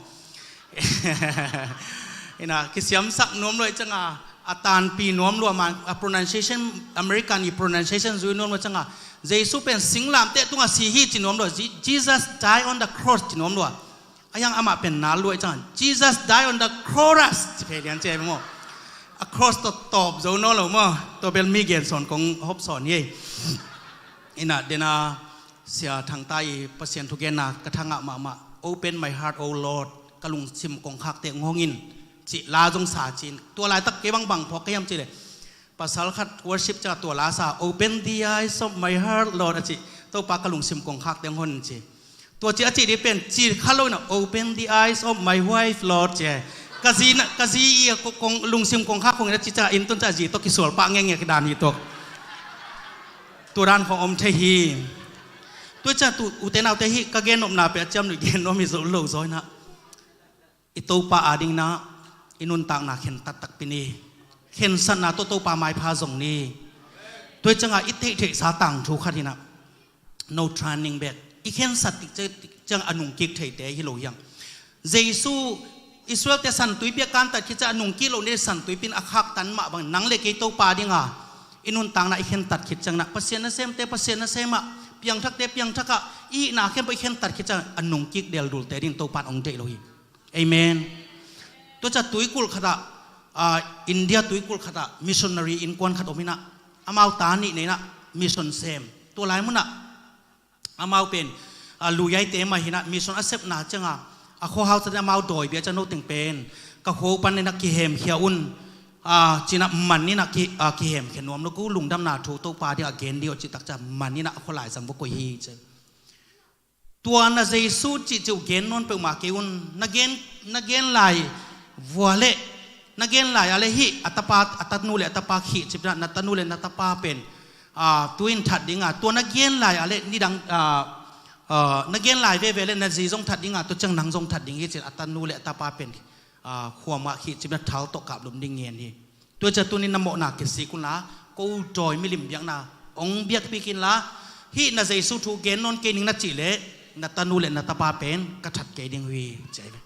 Ina kisiamsak nuam luai canga a tanpi nuam lua man a pronunciation, American i pronunciation zui nuam lua canga Jesu pen singlamteh tunga si hi ci nuam lua. Je-, Jesus die on the cross ci nuam lua. A hiang amah pen nal luai canga Jesus die on the cross ci phei lian ci ai maw. A cross tawh tawp zo naw lo maw. Tua bel mi gen sawn kong hop sawn hi. Ina dena Sia Thangta i Pasian thugenna ka thangah mahmah. Open my heart, O Lord. Ka lungsim kongkhakte hong hong in. Cih la zong sa cin. Tua laitak kei bang bang phawk ka hiam cih le. Pasal khat worship ca tua la sa. Open the eyes of my heart, Lord. A cih. Topa ka lungsim kongkhakte hong hon cih. Tua cih a cih di pen. Cih kha lo ina. Open the eyes of my wife, Lord. Cih. Ka zi na, ka zi i a ko-, kong, lungsim kongkhak kong ina cih ca. In tun ca zi to kisual pah ngenge ka dan hi to. Tua dan khawng om thei hi. Tua ciang tu ute naute, hih ka gen nopna pen a ciam nuih gen nuam hi zo lo zaw inah, i Topa ading inah i nuntakna khentat takpi ni. Khensatna tawh Topa maipha zong ni. Tua ciangah i theihtheihsa tangthu khat inah, no turning back. I khensat tik ciang, tik ciang a nungkik theite hi lo hiang. Jesu, Israelte santui piak kantat khit ciang a nungkik lo ni, santui pi in a khaktan mah bang, nang le kei Topa dinga i nuntakna i khentat khit ciang inah, Pasian nasemte Pasian nasemah, piangthakte piangthakah, i hihna khempeuh i khentat khit ciang a nungkik deldulte ding Topa in hong deih lo hi. Amen. Tua ciang tuikulh khatah, ah, India tuikulh khatah missionary innkuan khat om inah, amau ta nih nei inah mission sem. Tua lai munah amau pen, ah, luyaite mah hi inah, mission a sepna ciangah a khuahau ciangah amau dawi bia ciang, no teng pen ka khua uh pan inah kihemkhia un, ah, ci inah man inah ki, ah, kihemkhia nuam lo, ko lungdamna thu Topa dingah gen ding uh cih tak ciang man inah a khua lai zang va koih hi ci. Tua na Jesu cihcih uh gen nawn peuhmah kei un. Na gen, na gen lai vua leh, na gen lai ah leh hih a tapa, a tanu le a tapa khihcip inah, na tanu le na tapa pen, ah, tu in that dinga, tua na gen lai ah leh nidang, ah, ah, na gen lai veve leh na zi zong that dinga, tua ciang nang zong that ding hi ci-in a tanu le a tapa pen, ah, khuamah khihcip inah thal tawh kaplum ding ngen hi. Tua ciang tuni na mawhna kisik unla, ko dawi milim biakna hong biakpih inla, hih na Jesu thu gen nawn kei ning na cih leh, na tanu le na tapa pen ka that kei ding uh hi ci hi ve.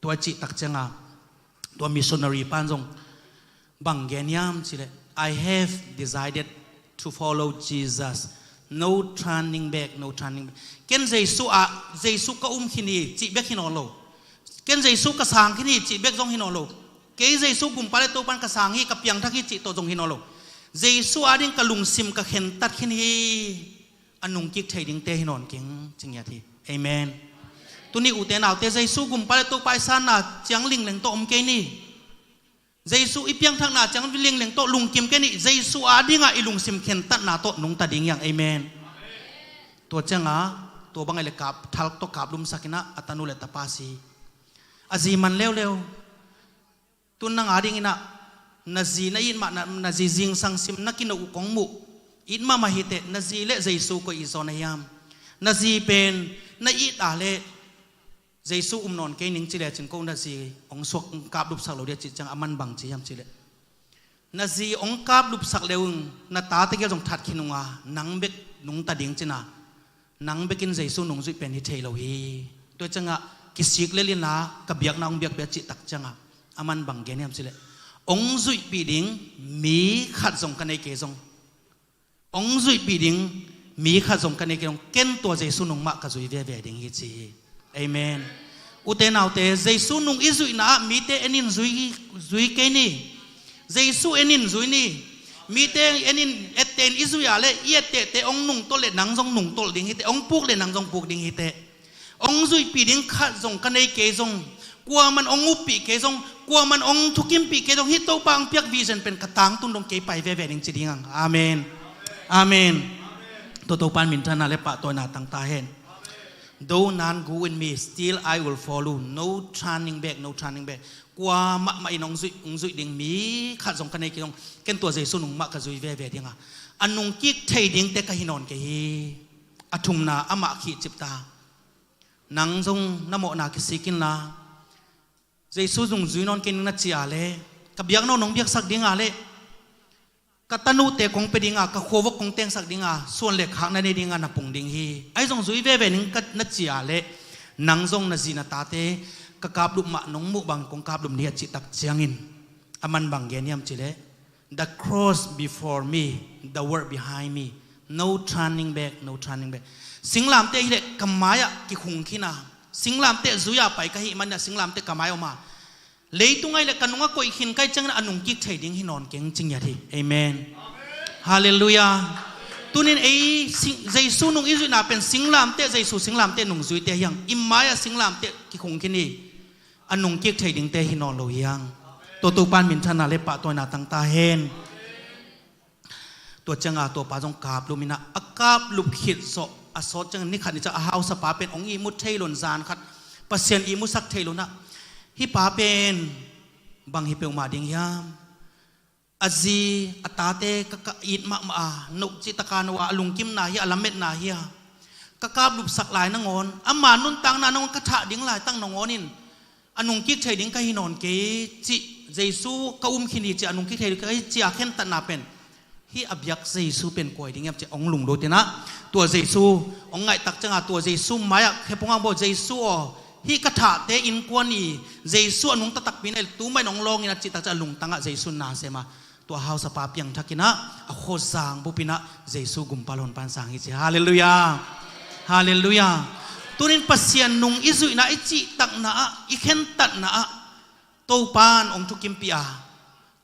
Tua cih tak ciangah tua missionary pan zong bang gen hiam cih leh, "I have decided to follow Jesus. No turning back, no turning back." Ken Jesu ah, Jesu ka um khin hi cih bek hi nawn lo. Ken Jesu ka sang khin hi cih bek zong hi nawn lo. Kei Jesu gumpa le Topa in ka sang hi, ka piangthak hi cih tawh zong hi nawn lo. Jesu ading ka lungsim ka khentat khin hi. A nungkik thei dingte hi nawn keng ci ngiat hi. Amen. Tuni ute naute, Jesu gumpa le Topa i sanna ciang lingleng tawh om kei ni. Jesu i piangthakna ciang lingleng tawh lungkim kei ni. Jesu adingah i lungsim khentatna tawh nungta ding hiang. Amen. Tua ciangah tua bang a leh kap, thal tawh kaplumsak inah a tanu le tapa si. A zi man leuleu. Tun nang ading inah na zi na it mah, na, na zi zingsang sim na kino uh kong muh, it mahmah hi teh, na zi le Jesu koi it zaw na hiam? Na zi pen na it a leh Jesu um nawn kei ning ci lecin ko na zi hong suak, hong kaplupsak lo dia cih ciang aman bang ci hiam cih leh, na zi hong kaplupsak le ung, na tate gel zong that khin unga, nang bek nungta ding cina, nang bekin Jesu nungzuih pen hi thei lo hi. Tua ciangah kisik lel inla, ka biakna hong biak bia cih tak ciangah aman bang gen hiam cih leh, hong zuihpih ding mi khat zong ka nei kei zong, hong zuihpih ding mi khat zong ka nei kei zong, ken tua Jesu nung mah ka zui veve ding hi ci hi. Amen. Ute naute, Jesu nung i zuihna ah mite en in zui, zui kei ni. Jesu en in zui ni. Mite en in, etteh in i zuih a leh i ettehte hong nungtolh leh nang zong nungtolh ding hi teh, hong puk leh nang zong puk ding hi teh. Hong zuihpih ding khat zong ka nei kei zong, kuaman hong uppih kei zong, kuaman hong thukimpih kei zong, hih Topa hong piak vision pen ka tangtun dong kei pai veve ding ci ding ang. Amen. Amen. Tua Topa in minthanna le pahtawina tang ta hen. Though none go with me, still I will follow. No turning back, no turning back. Kua mahmah in hong zuih, hong zuih ding mi khat zong ka nei kei zong, ken tua Jesu nung mah ka zui veve ding a, a nungkik thei dingte ka hi nawn kei hi. A thumna, amah khihcip ta. Nang zong na mawhna kisik inla, Jesu zung zui nawn kei ning na ci a leh, ka biakna uh nong biaksak ding a leh, ka tanute kong pia dinga, ka khuavok kong tengsak dinga, suan le khak na nei dinga na pung ding hi. Ahi zong zui veve ning ka na ci a leh, nang zong na zi na tate ka kaplup mah nong muh bang kong kaplup ni a cih tak ciangin aman bang gen hiam cih leh, the cross before me, the world behind me. No turning back, no turning back. Singlamteh hi leh ka mai-ah kikhung khin a, singlamteh zui-a pai ka hih manin a singlamteh ka mai om a, leitung ah hi leh ka nung a koih khin ka hih ciangin a nungkik thei ding hi nawn keng ci ngiat hi. Amen. Halleluiah. Tunin ei sing, Jesu nung i zuihna pen singlamteh, Jesu singlamteh nungzuite hiang, i mai-ah singlamteh kikhung khin hi. A nungkik thei dingte hi nawn lo hiang. Tua Topa in minthanna le pahtawina tang ta hen. Tua cianga tuapa zong kaplup inah, a kaplup khit zawh a sawt ciangin ni khat ni ciang a hausa pa pen hong ihmut thei lo in, zan khat Pasian ihmutsak thei lo inah, hih pa pen bang hi peuhmah ding hiam? a zi, a tate ka, ka it mahmah a, no cih taka no a, a lungkimna hi a, a lametna hi a, ka kaplupsak lai nangawn, ama nuntakna nangawn ka thah ding laitak nangawn in a nungkik thei ding ka hi nawn kei cih, Jesu ka um khin hi cih a nungkik thei ding ka hi cih a khentatna pen, hih a biak Jesu pen koi ding hiam cih hong lunglut inah, tua Jesu hong ngaihtak ciangah, tua Jesu mai-ah khephung hang bawl, Jesu aw, hih ka thahte innkuan i, Jesu a nungta takpi na hi, tu mah in hong lawng inah cih tak ciang a lungtangah Jesu na sem a, tua hausapa piangthak inah, a khuazang bup inah Jesu gumpa Honpa in sang hi ci. Halleluiah. Halleluiah. Tunin Pasian nung i zuihna, i cihtakna ah, i khentatna ah Topa in hong thukimpih a,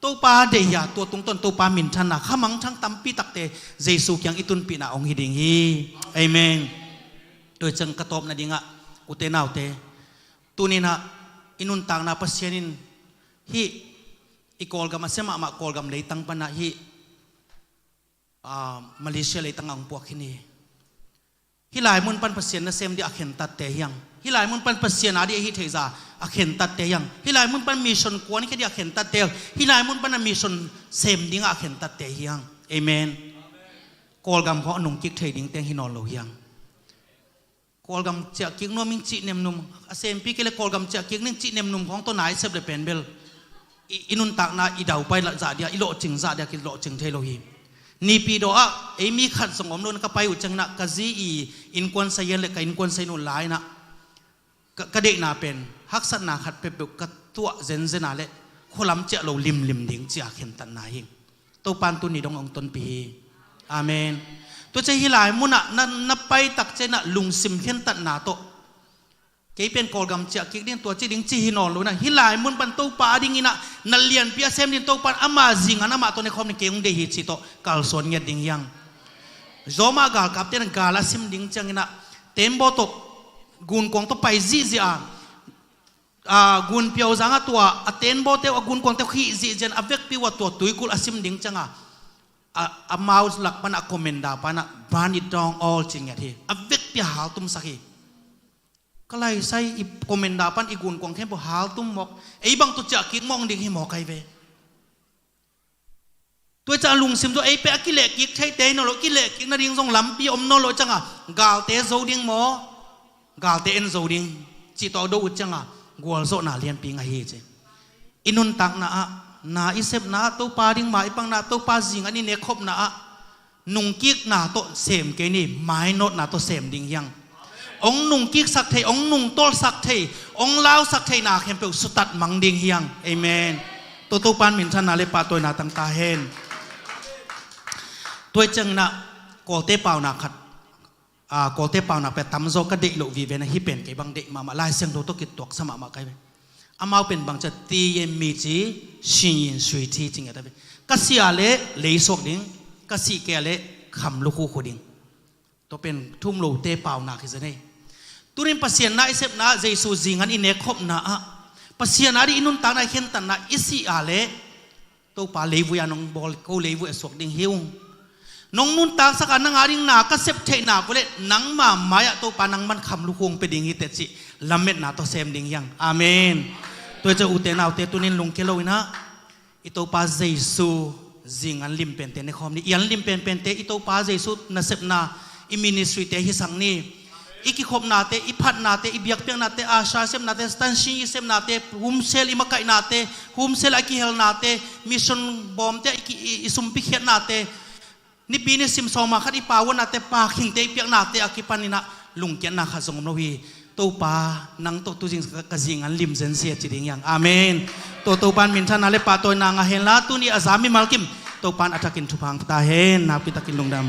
Topa deih a, tua tungtawn Topa minthanna, khamangthang tampi takte Jesu kiang i tunpihna hong hi ding hi. Amen. Tua ciang ka tawpna dingah, ute naute, tuninah i nuntakna Pasian in hih i Kawlgam a sia mahmah Kawlgam leitang panah hih, ah, Malaysia leitang a hong puak khin hi. Hih lai mun pan Pasian nasem dih a khentatte hiang. Hih lai mun pan Pasian a dih a hih theihza a khentatte hiang. Hih lai mun pan mission kuan khia dih a khentatte hiang. Hih lai mun pan a mission sem dingah a khentatte hiang. Amen. Kawlgam khawng a nungkik thei ding teng hi nawn lo hiang. Kawlgam ciahkik nuam ing cih nemnum, a sempi kei le Kawlgam ciahkik ning cih nemnum khawng tawh na i sep le pen bel i, i nuntakna i daupai zah dia, i lawhcing zah dia kilawhcing thei lo hi. Nipi dawh ah ei mi khat zong om lo inah ka pai uh cianginah ka zi i innkuan sai hian le ka innkuan sai nu lai inah ka, ka deihna pen haksatna khat peuhpeuh ka tuah zenzen a le khualam ciah lo limlim ding ci a khentatna hi. Topa in tuni dong hong tonpih hi. Amen. Tua ciang hih lai munah na, na pai tak cianginah lungsim khentatna tawh, kei pen Kawlgam ciah kik ding, tua ci ding ci hi nawn lo inah, hih lai mun pan Topa a dinginah na lianpi a sem ding Topa in ama zingan amah tawh nekhawm ding kei hong deih hi cih tawh kalsuan ngiat ding hiang. Zawmah galkapte in gal a sim ding cianginah tembaw tawh gunkuang tawh pai zihziah a, a, gunpiau zangah tua a tenbawte uh a gunkuangte uh khih zihzian a vekpi uh a tua tuikulh a sim ding cianga, a, amau lak panah a commander panah "Burn it down all," ci ngiat hi. A vekpi a haltumsak hi. Ka laisai i commander pan i gunkuang khempeuh haltum mawk, ei bang tawh ciah kik mawk ding hi mawk ai ve. Tua ciang a lungsim tawh ei peh a kilehkik theite hi nawn lo, kilehkik nading zong lampi om nawn lo cianga galte zo ding maw, galte en zo ding cih tawh a do uh cianga gualzawhna lianpi ngah hi ci. I nuntakna ah, na i sepna ah, Topa ding ma i panna ah, Topa zingan i nekkhopna ah nungkikna tawh sem kei ni, mainawtna tawh sem ding hiang. Hong nungkiksak thei, hong nungtolhsak thei, hong lausak theina khempeuh sutat mang ding hiang. Amen. Tua Topa in minthanna le pahtawina tang ta hen. Tua hi cianginah Kawlte paunak khat, a, Kawlte paunak pia tamzaw ka deih loh vive na, hih pen kei bang deih mahmah, Lai Siangtho tawh kituaksa mahmah kai ve. Amau pen bang cia ti ye mi ci, shin yin sui thi ci ngiat a ve. Ka si a le lei suak ding, ka sih kei a le kham lukhu khu ding. Tua pen thum lote paunak hi zen ei. Tunin Pasian na i sepna ah, Jesu zingan i nekkhopna ah, Pasian a dih i nuntakna i khentatna, i sih a le Topa leivui a nong bawl ko leivui a suak ding hi ung. Nong nuntaksak a nang a ding na ka sep theih nak uh le nangma mai-ah Topa nangman kham lukhu hong pia ding hi teh cih lametna tawh sem ding hiang. Amen. Tua hi ciah ute naute tunin lungkia lo inah i Topa Jesu zingan lim pente nekhawm ni. I an lim penpente i Topa Jesu nasepna, i ministry te hisak ni. I kikhopnate, i phatnate, i biakpiaknate, a sa sepnate, stansin i sepnate, humsel i makaihnate, humsel a kihelnate, mission bawmte i, ki, i, i sumpi khiatnate, nipi ni sim sawma khat i pauanate, pakhingte i piaknate a kipaninah lungkiatna khat zong om lo hi. Topa, nang tawh tuzing ka, ka zingan lim zen sia ci ding hiang. Amen. Tua Topa in minthanna le pahtawina ngah henla, tuni a za mimal kim Topa in a thakin thupha hong pia ta hen. Nakpi takin lungdam.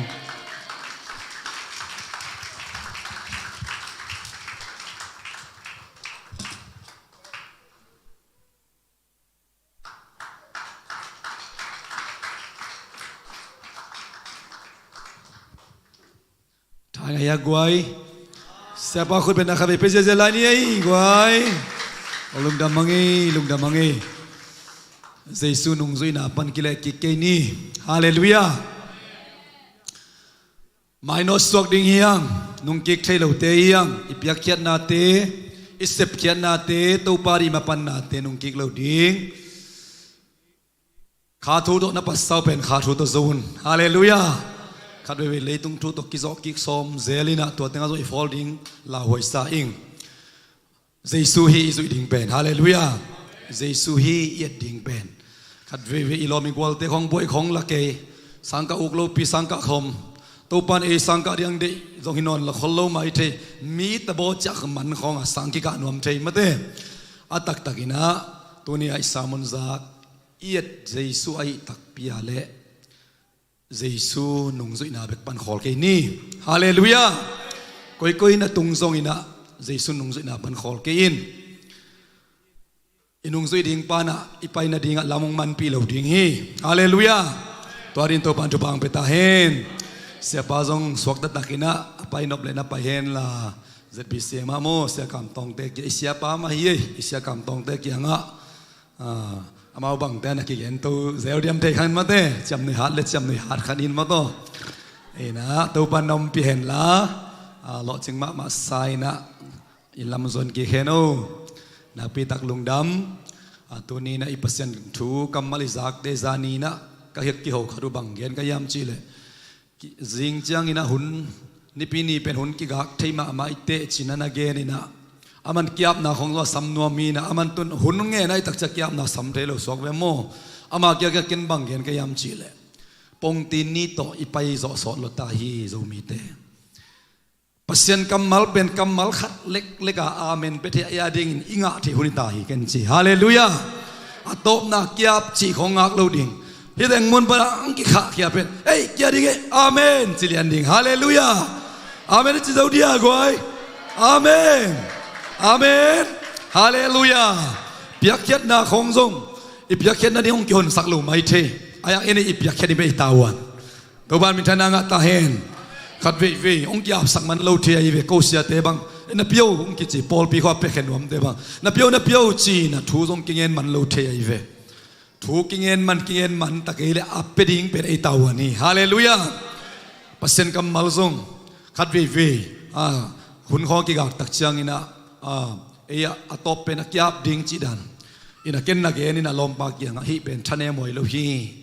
Tha ngai a guai. Siapa khut beng na kha ve pe zia zia lai ni ei guai. Lungdam mang ei, lungdam mang ei. Jesu nungzuihna pan kileh kik kei ni. Halleluiah. Mainawt suak ding hiang, nungkik thei lote hiang, i piakkhiatnate, i sepkhiatnate, Topa dih mapannate nungkik lo ding. Kha thu tawh na pasau pen kha thu tawh zo un. Halleluiah. Khat veivei leitung thu tawh kizawh kik sawm zel inah tua tengah zong i fawl ding lauhuai sa ing. Jesu hi i zuih ding pen. Halleluiah. Jesu hi i et ding pen. Khat veivei i lawm i gualte khong buai khong la kei. Sangkah uk lopi sangkah khom. Topan ei sangkah diang deih zong hi nawn la khol lo mai thei. Mi tabaw ciak man khong a sang kikah nuam thei mate. A taktak inah tuni a i samun zak i et Jesu ahi takpi a leh Jesu nungzuihna bek pan khawl kei ni. Halleluiah. Koikoi na tung zong inah Jesu nungzuihna pan khawl kei in. I nungzuih ding panah i paina dingah lam hong manpih lo ding hi. Halleluiah. Tua din Topan thupha hong pia ta hen. Siapa zong suakta takinah a pai nop le na pai hen la Z B C mah maw, Sia Kam Tawngte kia, i siapa mah hi ei, i Sia Kam Tawngte kiangah amau bangte na kigento zel diam thei khan mate, ciamnui hat le ciamnui hat khan in mataw. Inah Topan na ompih hen la, lawhcing mahmah sa inah i lam zuan kik hen o. Nakpi tak lungdam. Tuni inah i Pasian thu kammal i zakte zani inah ka hek kiho khat uh bang gen ka hiam cihleh, zing ciang inah hun, nipi ni pen hun kigak thei mahmah i teh cina na gen inah, aman kiapna khong zong a sam nuam inah, aman tun hun ngen ahi takcia kiapna sam thei lo suak ve maw? Ama kiakia ken bang gen ka hiam cihleh, pongtin ni tawh i pai zawh sawt lo ta hi Zomite. Pasian kammal pen kammal khat leklek a amen pia thei a, a dingin i ngah thei hun hi ta hi ken ci. Halleluiah. A tawpna kiap cih khong ngak lo ding. Hi teng mun pana ang kikhah kiap pen, ei, kia ding e, amen ci lian ding. Halleluiah. Amen ci zo dia guai. Amen. Amen. Halleluiah. Piakkhiatna khong zong i piakkhiatna ding hong kihonsak lo mai thei. A yang en i piakkhiat i bei tavuan. Topan minthanna ngah ta hen. Khat veivei hong kiapsak man lo thei ahi ve, ko siate bang, na pio hong kici pawlpi khua pekhen nuamte bang, na pio, na pio ci na thu zong kingen man lo thei ahi ve. Thu kingen man, kingen man ta kei le a pia ding pen ei tavuan hi. Halleluiah. Pasian kammal zong khat veivei hun khawng kigak tak ciang inah ei a tawp pen a kiap ding cih dan inah ken na gen inah lawmpa kiangah hih pen thanem huai lo hi.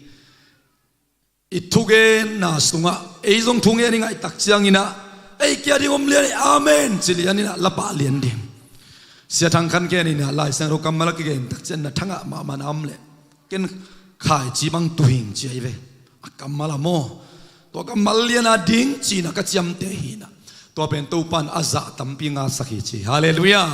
I thugenna sungah ei zong thungen i ngaih tak ciang inah ei kia ding om lian, amen ci lian inah la pah lian ding. Sia Thang Khan Khen inah Lai Siangtho kammal a kigen tak ciang na thangah mahmah na om leh ken khaici bang tuhing ci ahi ve. A kammal a maw, tua kammal lian a ding cina ka ciamteh hi inah, tua pen Topan a zah tampi ngahsak hi ci. Halleluiah.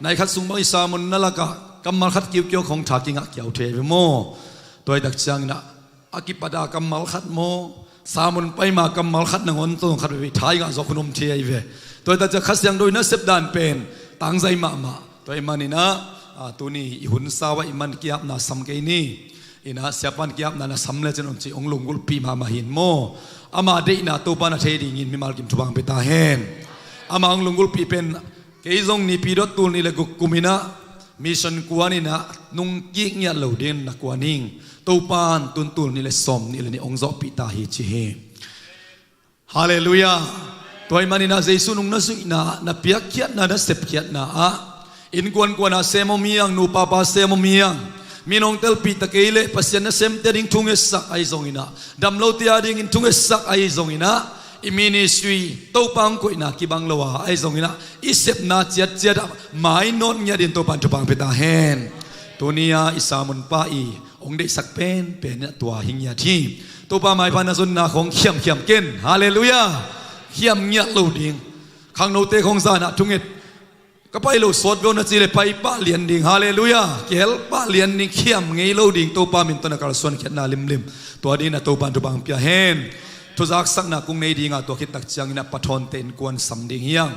Nai khat sung bang i samun na lakah kammal khat kiukiau khong tha kingah kiau thei ahi ve maw? Tua hi tak ciang inah a kipata kammal khat maw, samun paima kammal khat nangawn tawh khat veivei thai ngah zawk hun om thei ahi ve. Tua hi tak ciang Kha Siangtho i nasep dan pen tangzai mahmah. Tua hi man inah tuni i hun sau ah i man kiapna sam kei ni. Inah siapan kiapna na sam le cin om ci hong lunggulhpih mahmah hin maw? Ama deihna Topan a thei dingin mimal kim thupha hong pia ta hen. Ama hong lunggulhpih pen kei zong nipi dot tul nih le guk kum inah mission kuan inah nungkik ngiat lo dingin na kuan ing. Topan tun tul nih le sawm nih le nih hong zawhpih ta hi ci hi. Halleluiah. Tua hi man inah Jesu nung na zuihna, na piakkhiatna, na sepkhiatna ah innkuan kuana sem om hiang, nupa pa sem om hiang, mi nong telpih ta kei leh Pasian nasemte a ding thungetsak ahi zong inah, damlote a dingin thungetsak ahi zong inah, i ministry Topa hong koihna kibang lo a ahi zong inah, i sepna ciatciat ah mainawt ngiat in Topan thupha hong pia ta hen. Tuni a i samun pa i hong deihsak penpen inah tua hi ngiat hi. Topa maipha na zonna khong khiamkhiam ken. Halleluiah. Khiam ngiat lo ding. Khangnote khong zanah thunget ka pai lo sawt veu na ci le pai pah lian ding. Halleluiah. Kihel pah lian ding, khiam ngei lo ding. Topa min tawh na kalsuan khiatna limlim. Tua dingin a Topan thupha hong pia hen. Thuzaksakna kong nei dinga tua khit tak ciang inah pathawnte innkuan sam ding hiang.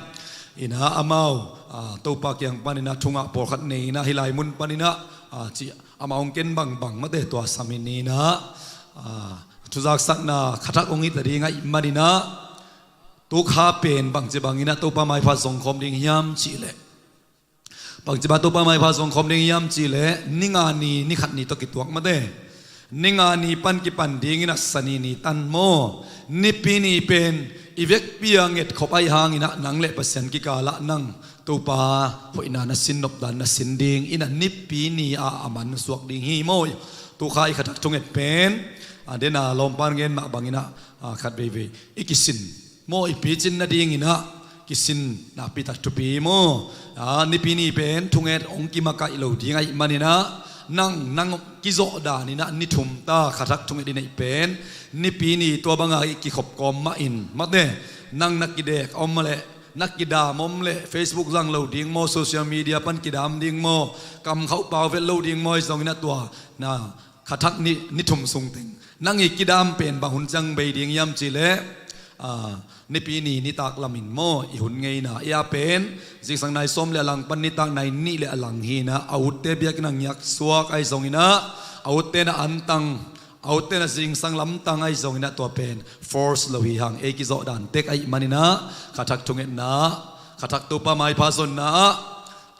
Inah amau Topa kiang pan inah thungah pawlkhat nei inah hih lai mun pan inah ci amah hong ken bangbang mate tua sam hi ni inah. Thuzaksakna khathak hong hita ding ahih man inah, tu kha pen bangci bang inah Topa maipha zongkhawm ding hiam cihleh, bangci bang Topa maipha zongkhawm ding hiam cihleh, ninga ni, ni khat ni tawh kituak mate. Ninga ni pan kipan ding inah Sani ni tan maw? Nipi ni pen i vekpi a ngetkhop ahi hang inah nang le Pasian kikalah nang Topa hoihna na sin nopdan na sin ding inah nipi ni a a man suak ding hi maw? Tukha i khathak thunget pen, a, dena lawmpan gen mah banginah, a, khat veivei i kisin maw, i picin nadinginah kisin nakpitak thupi maw? A, Nipi ni pen thunget hong kimakaih lo ding ahih maninah, nang, nang kizawh daninah ni thum ta khathak thunget i neih pen, Nipi ni tua banga i kikhop kawm mahin, mate, nang na kidek om leh, na kidam om leh, Facebook zang lo ding maw, social media pan kidam ding maw, kam khauh pau vet lo ding maw, ahi zonginah tua na khathak ni, ni thum sung teng nang i kidam pen bang hun ciang bei ding hiam cih leh, a, Nipi ni nitak lamin maw, i hun ngeina i a pen zingsang nai sawm le a lang pan nitak nai nih le a lang hinah, a utte biakinn a ngiak suak ahi zonginah, a utte na antang, a utte na zingsang lamtang ahi zonginah tua pen force lo hi hang, ei kizawh dan tek ahih maninah khathak thungetna, khathak Topa maipha zonna ah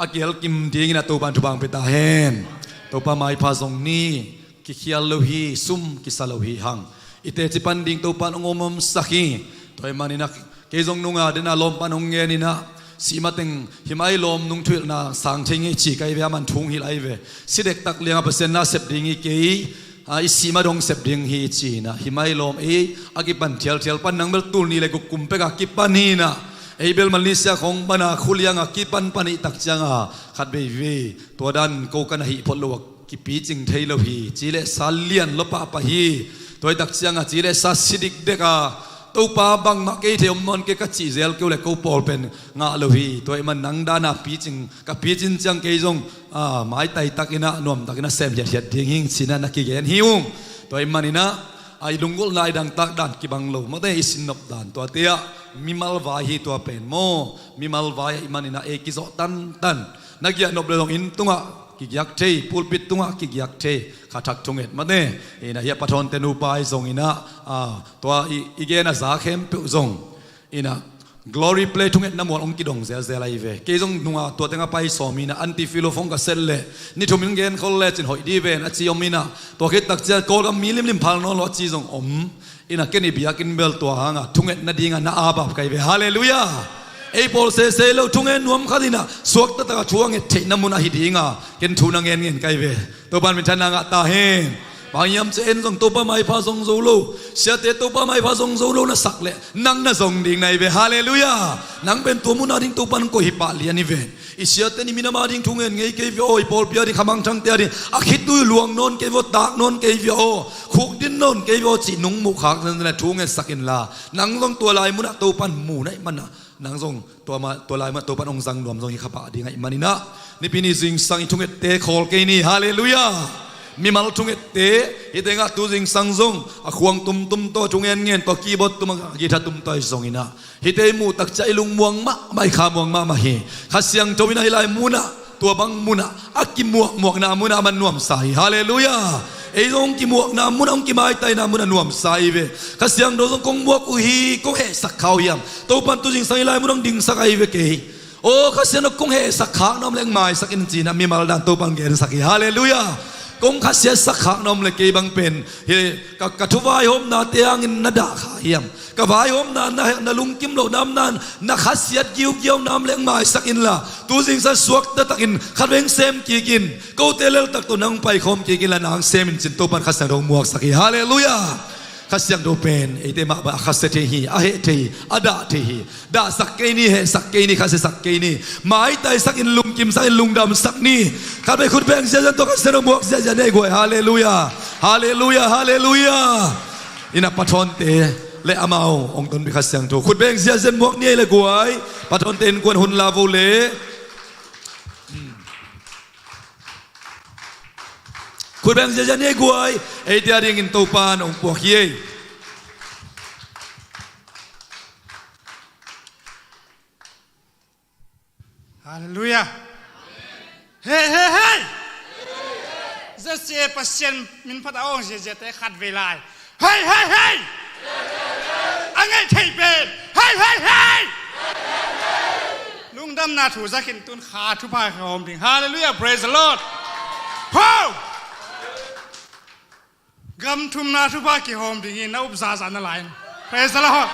a kielkim dinginah Topa in thupha hong pia ta hen. Topa maipha zong ni, kikhial lo hi, sum kisa lo hi hang. I teci pan ding Topa in hong om omsak hi. Tua ahih maninah kei zong nunga dena lawmpan hong geninah, sih mateng hih mai lawm nung thuhilhna sang thei ngei ci ka hi ve, a man thu hong hilh ahi ve. Si dektak lianga Pasian na sep ding hi kei, a, i sih ma dong sep ding hi cinah, hih mai lawm ei a kipan thialthial pan nang bel tul nih le guk kum peka kipan hinah, ei bel Malaysia khong pana khulianga kipanpan i tak cianga khat veivei tua dan ko ka na hih phot lo a kipicing thei lo hi. Ci le sa lian lo pahpah hi. Tua i tak cianga ci le sa si dikdek a, Topa bangmah kei thei om nawn kei ka cih zel keu le ko pawl pen ngah lo hi. Tua ahih man nang dana picing, ka picin ciang kei zong, a, maitai takinah nuamtakinah sem hiathiat ding hing cinah na kigen hi ung. Tua ahih maninah, a, i lunggulhna i dangtak dan kibang lo, mate, i sinnop dan tuate ah mimal vai hi tua pen maw. Mimal vai ahih maninah ei kizawh tantan. Na giahnop le zong inn tungah kigiak thei, pulpit tungah kigiak thei khathak thunget, mate. Inah hih a pathawnte nupa ahi zonginah, a, tua i, i gen a za khempeuh zong inah glory play thungetna mual hong kidong zelzel ahi ve. Kei zong nunga tua tengah pai sawm inah anti filo phone ka set leh, ni thum in gen khol lecin hoih dih ven a ci om inah, tua khit tak ciah Kawlgam mi limlim phal nawn lo a ci zong om. Inah ken i biakinn bel tua hanga thunget nadinga na abap ka hi ve. Halleluiah. Ei pawl sese lo thungen nuam khat inah suakta taka thu a nget theihna mun ahi dinga ken thu na ngenngen ka hi ve. Topan minthanna ngah ta hen. Bang hiam cih en zong Topa maipha zong zo lo, siate Topa maipha zong zo lo na sak leh nang na zong ding na hi ve. Halleluiah. Nang pen tua muna ding Topan koih hi pah lian hi ve. I siate ni minam a ding thu ngen ngei kei via aw, i pawlpi a ding khamangthangte a ding a khitui luang nawn kei via aw, tak nawn kei via aw, khukdin nawn kei via aw cih nung muhkhak zenzen le thu ngetsak inla, nang zong tua lai munah Topan mu na ih manah, nang zong tua ma, tua lai munah Topan hong zang nuam zong hi kha pah ding ahih maninah, Nipi ni zingsang i thungette khawl kei ni. Halleluiah. Mimal thungette, hih tengah tu zingsang zong a khuang tumtum tawh thu ngenngen tawh keyboard tum a guitar tum tawh ahi zonginah, hihte i muh tak ciah i lungmuang mahmah, i khamuang mahmah hi. Kha Siangtho in ahi lai munah, tua bang munah, a kimuakmuakna munah a man nuamsa hi. Halleluiah. Ei zong hong kimuakna munah, hong kimaitaina munah nuamsa hi ve. Kha Siangtho zong kong muak uh hi, kong hehsak kha uh hiam? Topan tu zingsang i lai munah hong dingsak ahi ve kei. Aw, Kha Siangtho kong hehsak khak na om leng maisak in cinah mimal dan Topan gensak hi. Halleluiah. Kong khasiatsak khak na om le kei bang pen hi, ka, ka thuvaihawmnate hangin na dah kha hiam? Ka vaihawmna na, na lungkim loh nam nan na khasiat giugiau nam leng maisak inla, tu zingsang suakta takin khatvei sem kik in, kote leltak tawh nang paikhawm kik inla nang sem in cin Topan Kha Siangtho muaksak hi. Halleluiah. Kha Siangtho pen eite mah bang a khasia thei hi, a heh thei hi, a dah thei hi. Dahsak kei ni, hehsak kei ni, khasiasak kei ni. Maitaisak in, lungkimsak in, lungdamsak ni. Khatvei khut beng ziahziah tawh Kha Siangtho muak ziahziah ni ei guai. Halleluiah. Halleluiah. Halleluiah. Inah pathawnte le amau hong tonpih Kha Siangtho khut beng ziahziah muak ni ei le guai. Pathawnte innkuan hun la vo le. Khut beng ziahziah ni ei guai. Eite a dingin Topan hong puak hi ei. Halleluiah. Hei, hei, hei. Zia Pasian min phat a awng ziaziate khat vei lai. Hei, hei, hei. A ngeih thei pen. Hei, hei, hei. Lungdamna thu za khin tun kha thupha kihawm ding. Halleluiah, praise the Lord. Ho! Gam thumna thupha kihawm dingin na up zahzah na lai in. Praise the Lord.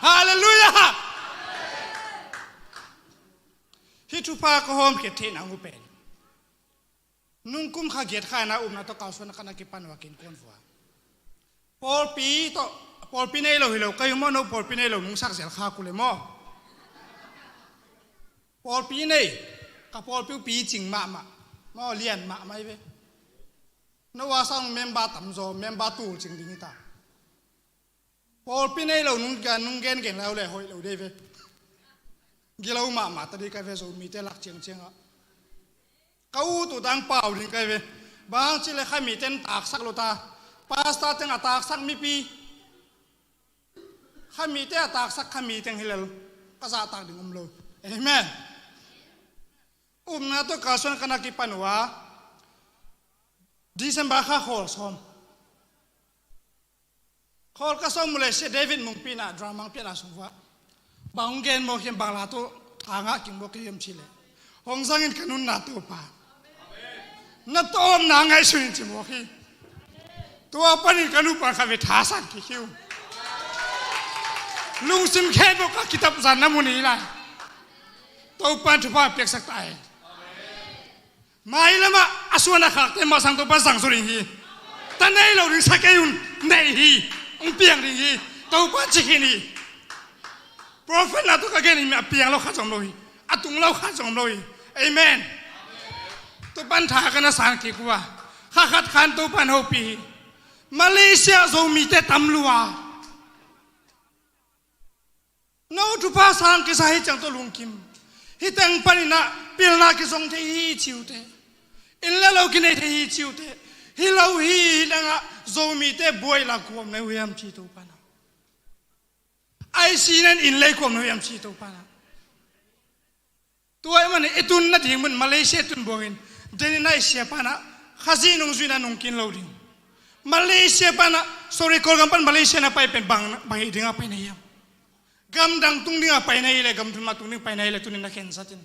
Halleluiah. Hih thupha ka hawm khit theihna uh pen Nung kum kha giat kha na upna tawh kalsuan ka na kipan uh a kin kuan vua. Pawlpi tawh, pawlpi nei lo hi lo, ka hi maw, no pawlpi nei lo nung sak zel kha kule maw. Pawlpi nei, ka pawlpi uh picing mahmah, maw lian mahmah hi ve. No a sang member tamzaw, member tul cing ding hi ta. Pawlpi nei lo nung gen, nung gen gen lo le hoih lo dei ve. Gilo mahmah ta dei ka ve Zomite lak ciangciang ah. Ka ut uh dang pau ding ka ve. Bang ci le kha mite in taksak lo ta. Pastor teng a taksak mipi. Kha mite a taksak kha mi teng hi lel. Ka zahtak ding om lo. Amen. Upna tawh kalsuan ka na kipan uh a. December kha khawl sawm. Khawl ka sawm uh le sia David Mungpi na drama piana sung vua. Bang hong gen maw hiam bang la tawh tha ngah king maw ka hiam ci le. Hong zangin ka nunna Topa. Na tawmna ngaihsun in ci maw hi. Tua panin ka nupa ka ve thasan kik hi uh. Lungsim khempeuh ka kitap zan na mun hi lai. Topa in thupha piaksak ta hi. Mai lamah a suan a khakte mah sang Topa zang zaw ding hi. Ta nei lo ding sa kei un, nei hi. Hong piang ding hi. Topa ci khin hi. Prophet na tawh ka gen hi mah a piang lo khat zong om lo hi. A tung lo khat zong om lo hi. Amen. Topa in tha ka na sang kik uh a. Kha khat khan Topa in hopih hi. Malaysia Zomite tam lua. No thupha sang kisa hi ciang tawh lungkim. Hi teng panin ah pilna kizong thei hi ci uh teh. Inn le lo kinei thei hi ci uh teh. Hi lo hi hi dang ah Zomite buai la kuam na uh hiam ci Topa na. Ai si nen inn lei kuam na uh hiam ci Topa na. Tua ahih manin i tun nading mun Malaysia tun buangin, denin ah i sia pan ah Khazih nung zuihna nung kin lo ding. Malaysia pan ah, sorry, Kawlgam pan Malaysia na pai pen bang, bang hih ding a pai na hiam? Gamdang tung ding a pai na hi le, gamthum ah tung ding pai na hi le, tunin na khensat in.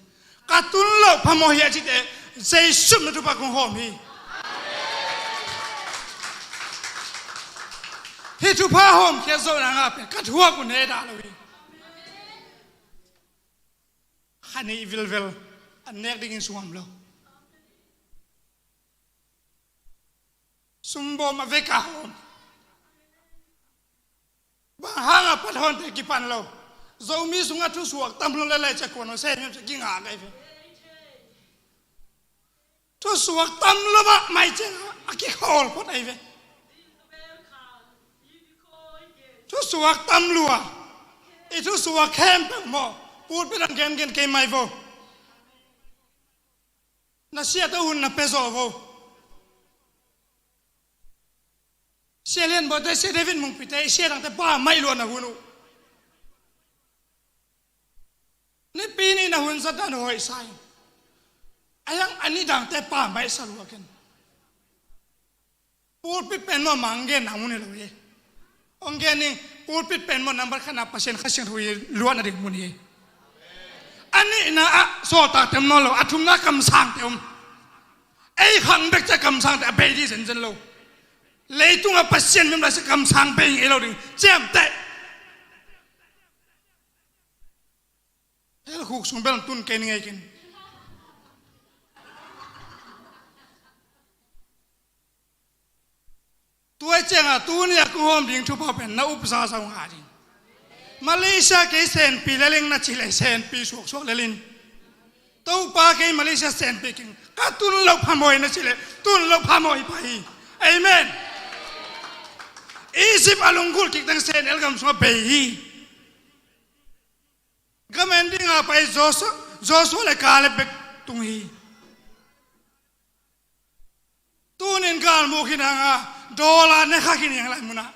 Ka tun loh phamawh hi a cite, Jesuh na thupha kong hawm hi. Hih thupha hawm khiat zawhna ngah pen ka thuak uh ne dah lo hi. Kha nih vilvel an nek dingin sungam lo. Sumbawm a vek a hawm. Bang hang a pat hawnte kipan lo. Zomi sungah thusuak tam lo le lai cia kuan lo se miam cia kingah ngai ve. Thusuak tam lo mah mai ciang a kikhawl phot ahi ve. Thusuak tam lua. I thusuak khempeuh maw? Pulpit ah gengen kei mai vo. Na sia tawh hun na pia zawh vo. Sia Lian Bawi te, Sia David Mungpi te, i sia dangte pa mai lua na hun uh. Nipi nih na hun zat dan hoih sa in. A hiang a ni dangte pa mai sa lua ken. Pulpit pen maw mang gen na mun hi lo hi. Hong gen ning, pulpit pen maw number khatna Pasian Kha Siangtho hi luahna ding mun hi. A nihna ah sawltakte om nawn lo, a thumna kamsangte om. Ei khang bek cia kamsangte a bei dih zenzen lo. Leitungah Pasian mim lai sia kamsang bei ngei lo ding ciamteh. Hell khuk sung bel tun kei ni ngei kin. Tua ciangah tuni a kong hawm ding thupha pen na up zaza uh ngah ding. Malaysia kei senpi lel ing na cih leh senpi suaksuak lel in. Topa kei Malaysia senpi keng ka tun loh phamawh hi na cih leh tun loh phamawh hi pah hi. Amen. Egypt a lunggulh kik teng Sen el gam sungah bei hi. Gam en dingah pai Joshua, Joshua le Caleb bek tung hi. Tunin galmuk hi nang a, dollar ne kha khin hi ang lai munah.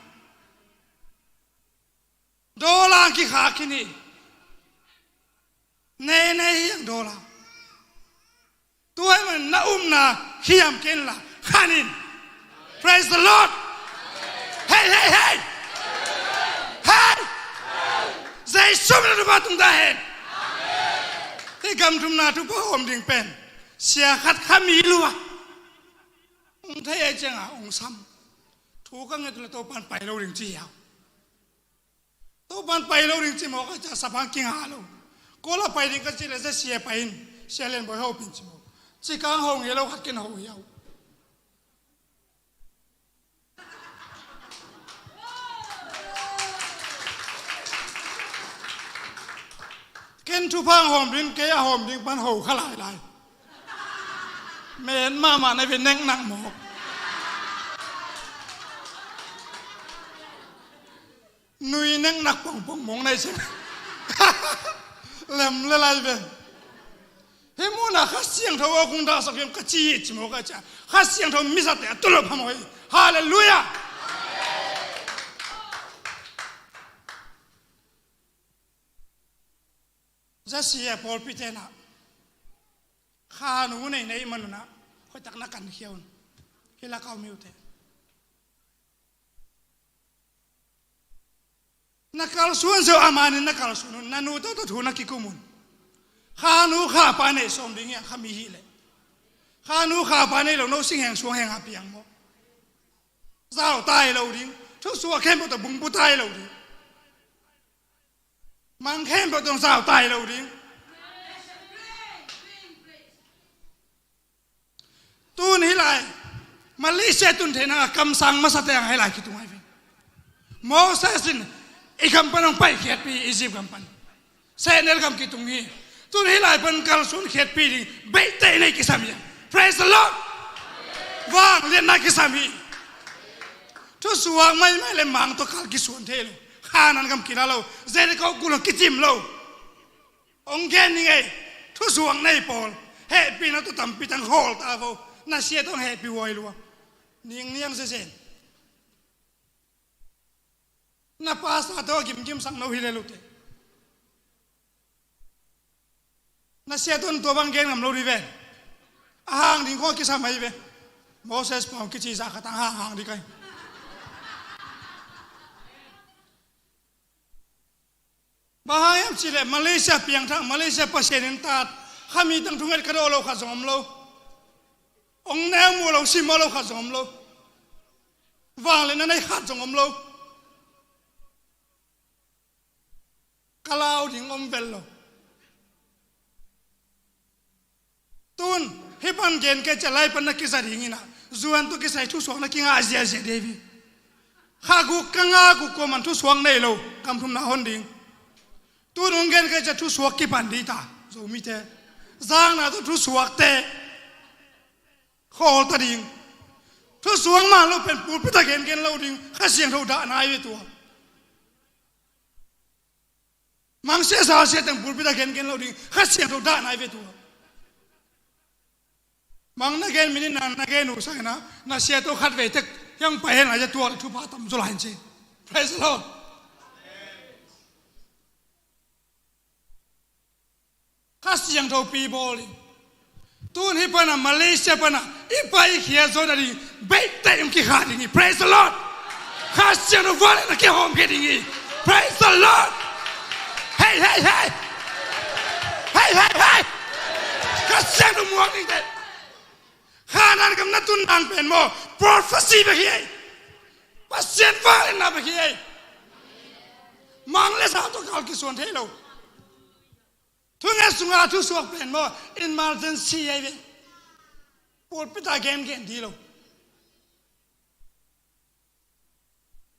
Dollar kikha khin hi. Nei nei hi ang dollar. Tua hi man na upna khiam ken la khan in. Praise the Lord. Hei, hei, hei. Hei. Jesu min a thupha tung ta hen. Hih gam thumna thupha hawm ding pen sia khat kha mi lua. Hong thei ai ciangah hong sam. Thu ka nget le Topan pai lo ding ci hiau. Topan pai lo ding ci mawk a cia saphang kinga lo. Kawla pai ding ka ci le sia pai in, Sia Lian Bawi hopin ci mawk. Cikang ho ngei lo khat ken ho hiau. Ken thupha hong hawm ding, kei a hawm ding pan ho kha lailai. Men mahmah na ve, neknak mawk. Nui neknak pongpong mawk na hi ciang lem le lai ve. Hih munah Kha Siangtho a kong dahsak hiam ka ci hi ci maw ka ci a. Kha Siangtho mizate a tun lo phamawh hi. Halleluiah. Zasia pawlpi tenah kha nu nei nei manunah hoihtak na kankhia un. Hih lakau miute na kalsuan zeu a manin na kalsuan un. Na nu tawh tawh thu na kikum un. Kha nu kha pa nei sawm ding hiang kha mi hi leh. Kha nu kha pa nei lo no sing heng suang heng a piang maw? Zau tai lo ding. Thusuak khempeuh tawh bungbu tai lo ding. Mang khempeuh tawh zau tai lo ding. Tun hih lai Malaysia tun theihna a kamsang masate ang hih lai kitung ai ve. Moses in i gam pan hong paikhiatpi Egypt gam pan. Sehnel gam kitung hi. Tun hih lai pan kalsuan khiatpi ding beite nei kisam hi. Praise the Lord. Vangliatna kisam hi. Thusuak maimai le mang tawh kal kisuan thei lo. Khanan gam kila lo. Jericho kul hong kicim lo. Hong gen ning ei. Thusuak nei pawl hehpihna tawh tampi tang hawl ta vo. Na sia tawh hehpih huai lua. Ningniang zezen. Na pastor tawh gimgim sak no hi le lute. Na sia tawh tua bang gen ngam lo dih ven. A hang ding khaw kisam ahi ve. Moses pau kici zah khatang hang hang dih kai. Bang hang hiam cih leh Malaysia piangthak, Malaysia Pasian in tat. Kha mi tang thunget ka dawh lo khat zong om lo. Hong neu mu lo, sim lo khat zong om lo. Vangliatna nei khat zong om lo. Ka lau ding om vel lo. Tun hih pan gen kei ciah lai pan na kiza ding inah zuan tawh kisai thusuak na kingah ziahziah dih hi. Kha guk ka ngah guk kuaman thusuak nei lo kam thumna hon ding. Tun hong gen kei ciah thusuak kipan dih ta Zomite. Zakna tawh thusuakte khawl ta ding. Thusuak man lo pen pulpit ah gengen lo ding. Kha Siangtho dahna hi ve tua. Mang sia sa sia teng pulpit ah gengen lo ding. Kha Siangtho dahna hi ve tua. Mang na gen minute na na gen uh sa hi na. Na sia tawh khat vei tek hiang pai hen a ya tua le thupha tam zaw lai hen ci. Praise the Lord. Kha Siangtho pi bawl in. Tun hih pana Malaysia pana i pai khia zaw na ding. Beite hong kikha ding hi. Praise the Lord. Kha Siangtho vangliatna kihawm khia ding hi. Praise the Lord. Hei, hei, hei. Hei, hei, hei. Kha Siangtho muang ding te. Khanan gam na tun nang pen maw, prophecy bek hi ei. Pasian vangliatna bek hi ei. Mang le sa tawh kal kisuan thei lo. Thunget sunga thusuak pen maw, emergency ahi ve. Pulpit ah gengen dih lo.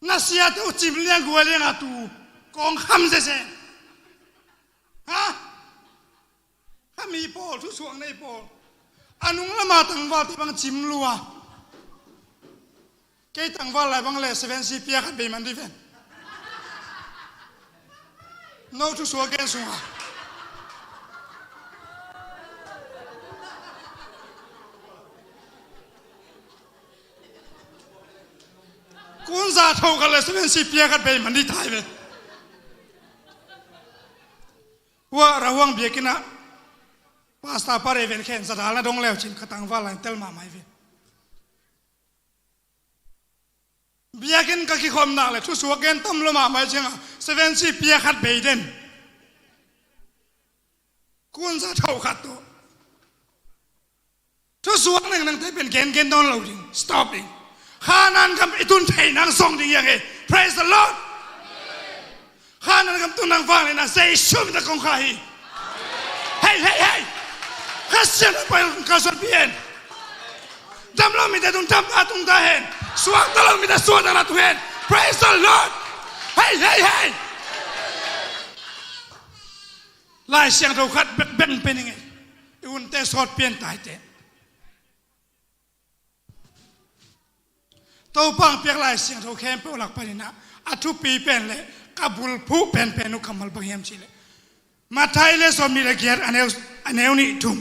Na sia tawh cim liang guai liang a tu kong kham zeze. Ha? Kha mi pawl, thusuak nei pawl. A nung lama tangvalte bang cim lua. Kei tangval lai bang le seven C pia khat bei man dih ven. No thusuak gen sunga. Kunza tho khat le seven C pia khat bei man dih thai ve. Hua Rahuang biakinn ah Pastor pa Reverend Khen za dal na dong leu cin ka tangval lai tel mahmah hi ve. Biakinn ka kikhawm nak le thusuak gen tam lo mahmah ciangah seven C pia khat bei den. Kunza tho khat tawh. Thusuak nengneng te pen gengen dawn lo ding. Stop ding. Khanan gam i tun thei nang zong ding hiang e. Praise the Lord. Khanan gam tun nang vangliatna Jesu min tawh kong khah hi. Hei, hei, hei. Kha Siangtho pai kalsuanpih hen. Dam lo mite tung dam a tung ta hen. Suakta lo mite suakta na tung hen. Praise the Lord. Hei, hei, hei. Lai Siangtho khat bekbek pen ing ei. I unte sawt pian taite. Topa hong piak Lai Siangtho khempeuh lak panin ah a thupi pen le ka bulphuh penpen uh kammal bang hiam cih leh Matthai le sawmnih le giat a neu, a neu nih thum.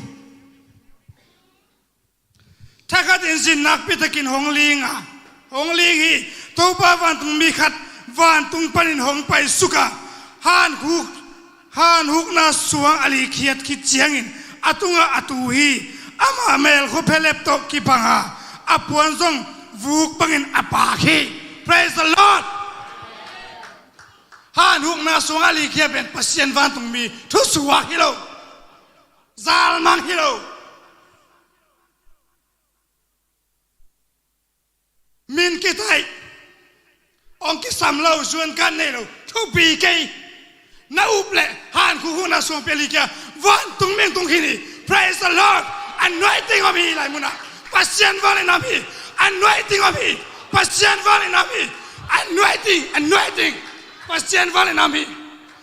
Thakhatin zin nakpi takin hong ling a, hong ling hi. Topa vantungmi khat vantung panin hong paisuk a, hanhuk, hanhukna suang a likkhiat khit ciangin a tungah a tu hi. Ama mel khuaphialep tawh kibang a, a puan zong vuk bangin a pak hi. Praise the Lord. Hanhukna suang a likkhiat pen Pasian vantungmi thusuak hi lo, zalmang hi lo. Min kitaih, hong kisam lo, zuan kan nei lo, thupi kei. Na up le hanhukna suang pen likkhiat, vantung min tung khin hi. Praise the Lord. Anointing om hi lai munah. Pasian vangliatna om hi. Anointing om hi. Pasian vangliatna om hi. Anointing, anointing. Pasian vangliatna om hi.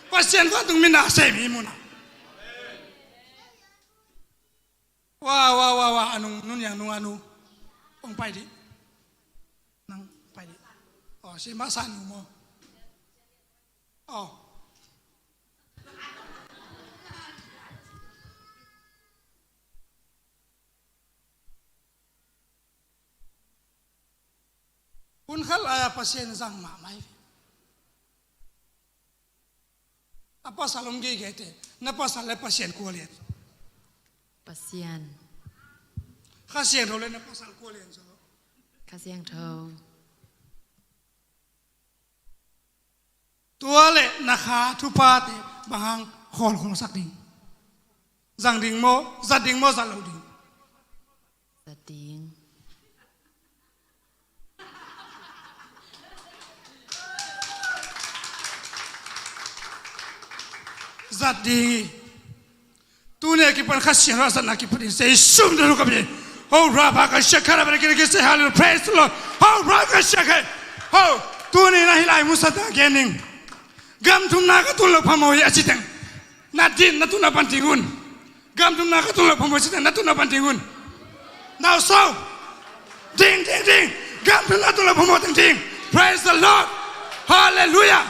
Pasian vantung min na sem hi munah. Wa, wa, wa, wa, a nung, nung yang nung a nu. Hong pai dih. Nang pai dih. Aw, si masa nu maw. Aw. Hun khat lai-a Pasian zang mahmah hi. A pasal om geigei te, na pasal le Pasian kua lian? Pasian. Kha Siangtho le na pasal kua lian zaw? Kha Siangtho. Tua le na kha thuphate bang hang khawlkhawl sak ding? Zang ding maw, zat ding maw, zat lo ding? Zat ding. Zat ding hi. Tuni a kipan Kha Siangtho a zatna kipan in Jesu min tawh ka pi. Ho, rabakasha, kharabakasha, say hallelujah, praise the Lord. Ho, rabakasha, ho. Tuni na hih lai musa ta gen ning. Gam thumna ka tun lo phamawh hi a ci teng, na din na tun a pan ding un. Gam thumna ka tun lo phamawh hi a ci teng, na tun a pan ding un. Nau so. Ding, ding, ding. Gam thumna tun lo phamawh teng ding. Praise the Lord. Hallelujah.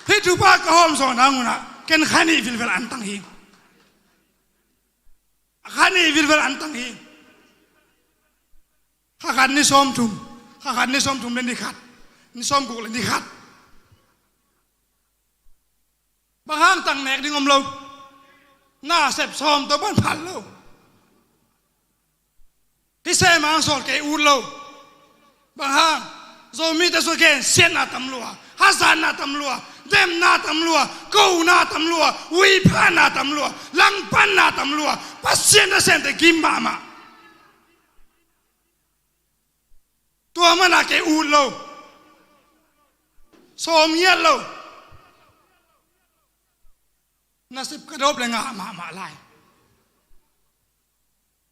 Hih thupha ka hawm zawh nang un ah ken kha nih vilvel an tang hi. Kha nih vilvel an tang hi. Kha khat ni sawmthum. Kha khat ni sawmthum le ni khat. Ni sawmguk le ni khat. Bang hang tang nek ding om lo. Na sep sawm tawh ban phal lo. Hi sem hang sawl kei ut lo. Bang hang? Zomite sua gensiatna tam lua, hazatna tam lua, demna tam lua, kona tam lua, uiphanna tam lua, langpanna tam lua. Pasian nasemte gim mahmah. Tua mana kei ut lo. Sawm ngiat lo. Nasep ka dawp le ngah mahmah lai.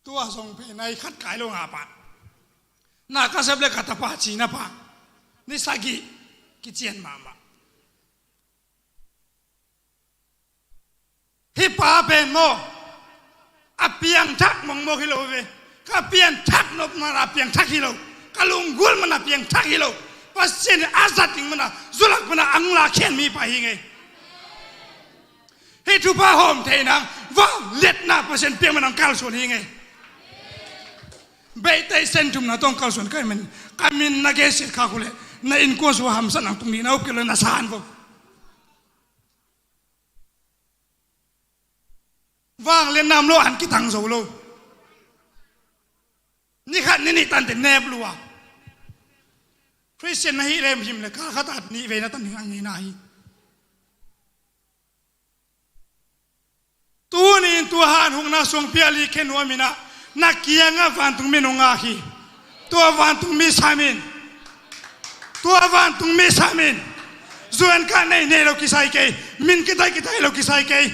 Tua zong pen nai khat kai lo ngah pah. Na ka sep le ka tapa cina pah. Ni sagih kician mahmah. Hih pa pen maw, a piangthak mawngmawk hi lo ve. Ka piangthak nop mana a piangthak hi lo. Ka lunggulh mana a piangthak hi lo. Pasian in a zat ding mana, zulak mana a hong lakkhiat mipa hi ngei. Hih thupha hawm theih nang vangliatna Pasian piak mana hong kalsuan hi ngei. Beitei sen thumna tawh hong kalsuan ka hih manin, ka min na gensiat khak uh leh na innkuan sua hamsatna hong tung ding, na upkhiat lo na san vo. Vangliatna om lo an kitang zo lo. Ni khat ni nih tante nep lua. Khristian na hih leh him le kal khat ah nih vei na tan ding a ngeina hi. Tuni in tua hanhukna suangpi a likkhe nuam in ah na kiangah vantungmi nong ngak hi. Tua vantungmi sam in. Tua vantungmi sam in. Zuan ka nei nei lo kisai kei. Min kitai kitai lo kisai kei.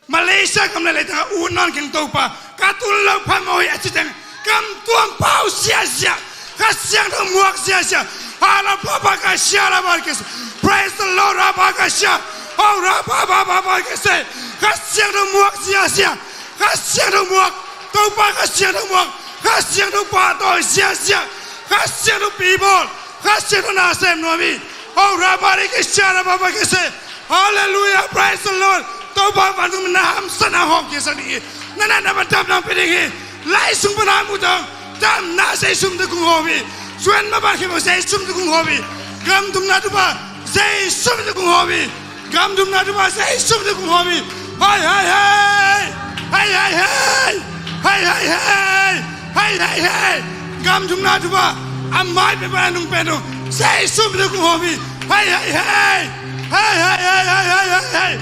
Malaysia gam le leitang a ut nawn keng Topa, ka tun lo phamawh hi a ci teng, kam tuam pau siasia, Kha Siangtho muak siasia. Hala papa ka sia la ba ka sia. Praise the Lord, rabakasha. Ho ra ba ba ba ba ka se. Kha Siangtho muak ziazia. Kha Siangtho muak. Topa Kha Siangtho muak. Kha Siangtho pahtawi ziazia. Kha Siangtho pibawl. Kha Siangtho na sem nuam hi. Ho ra ba ri ka sia ra ba ba ka se. Hallelujah, praise the Lord. Topa vantung na hamsa na hong kia sang ding hi. Na na na ba dam nang pe ding hi. Lai sung pa na mu tang. Dam na Zeisu min tawh kong hawm hi. Suan ma ba khia ba Zeisu min tawh kong hawm hi. Gam thumna thupha Zeisu min tawh kong hawm hi. Gam thumna thupha Zeisu min tawh kong hawm hi. Hai hai hai. Hai hai hai. Hai hai hai. Hai hai hai. Gam thumna thupha a mai pe pa a nung pe nung Zeisu min tawh kong hawm hi. Hai hai hai. Hai hai hai hai hai hai hai.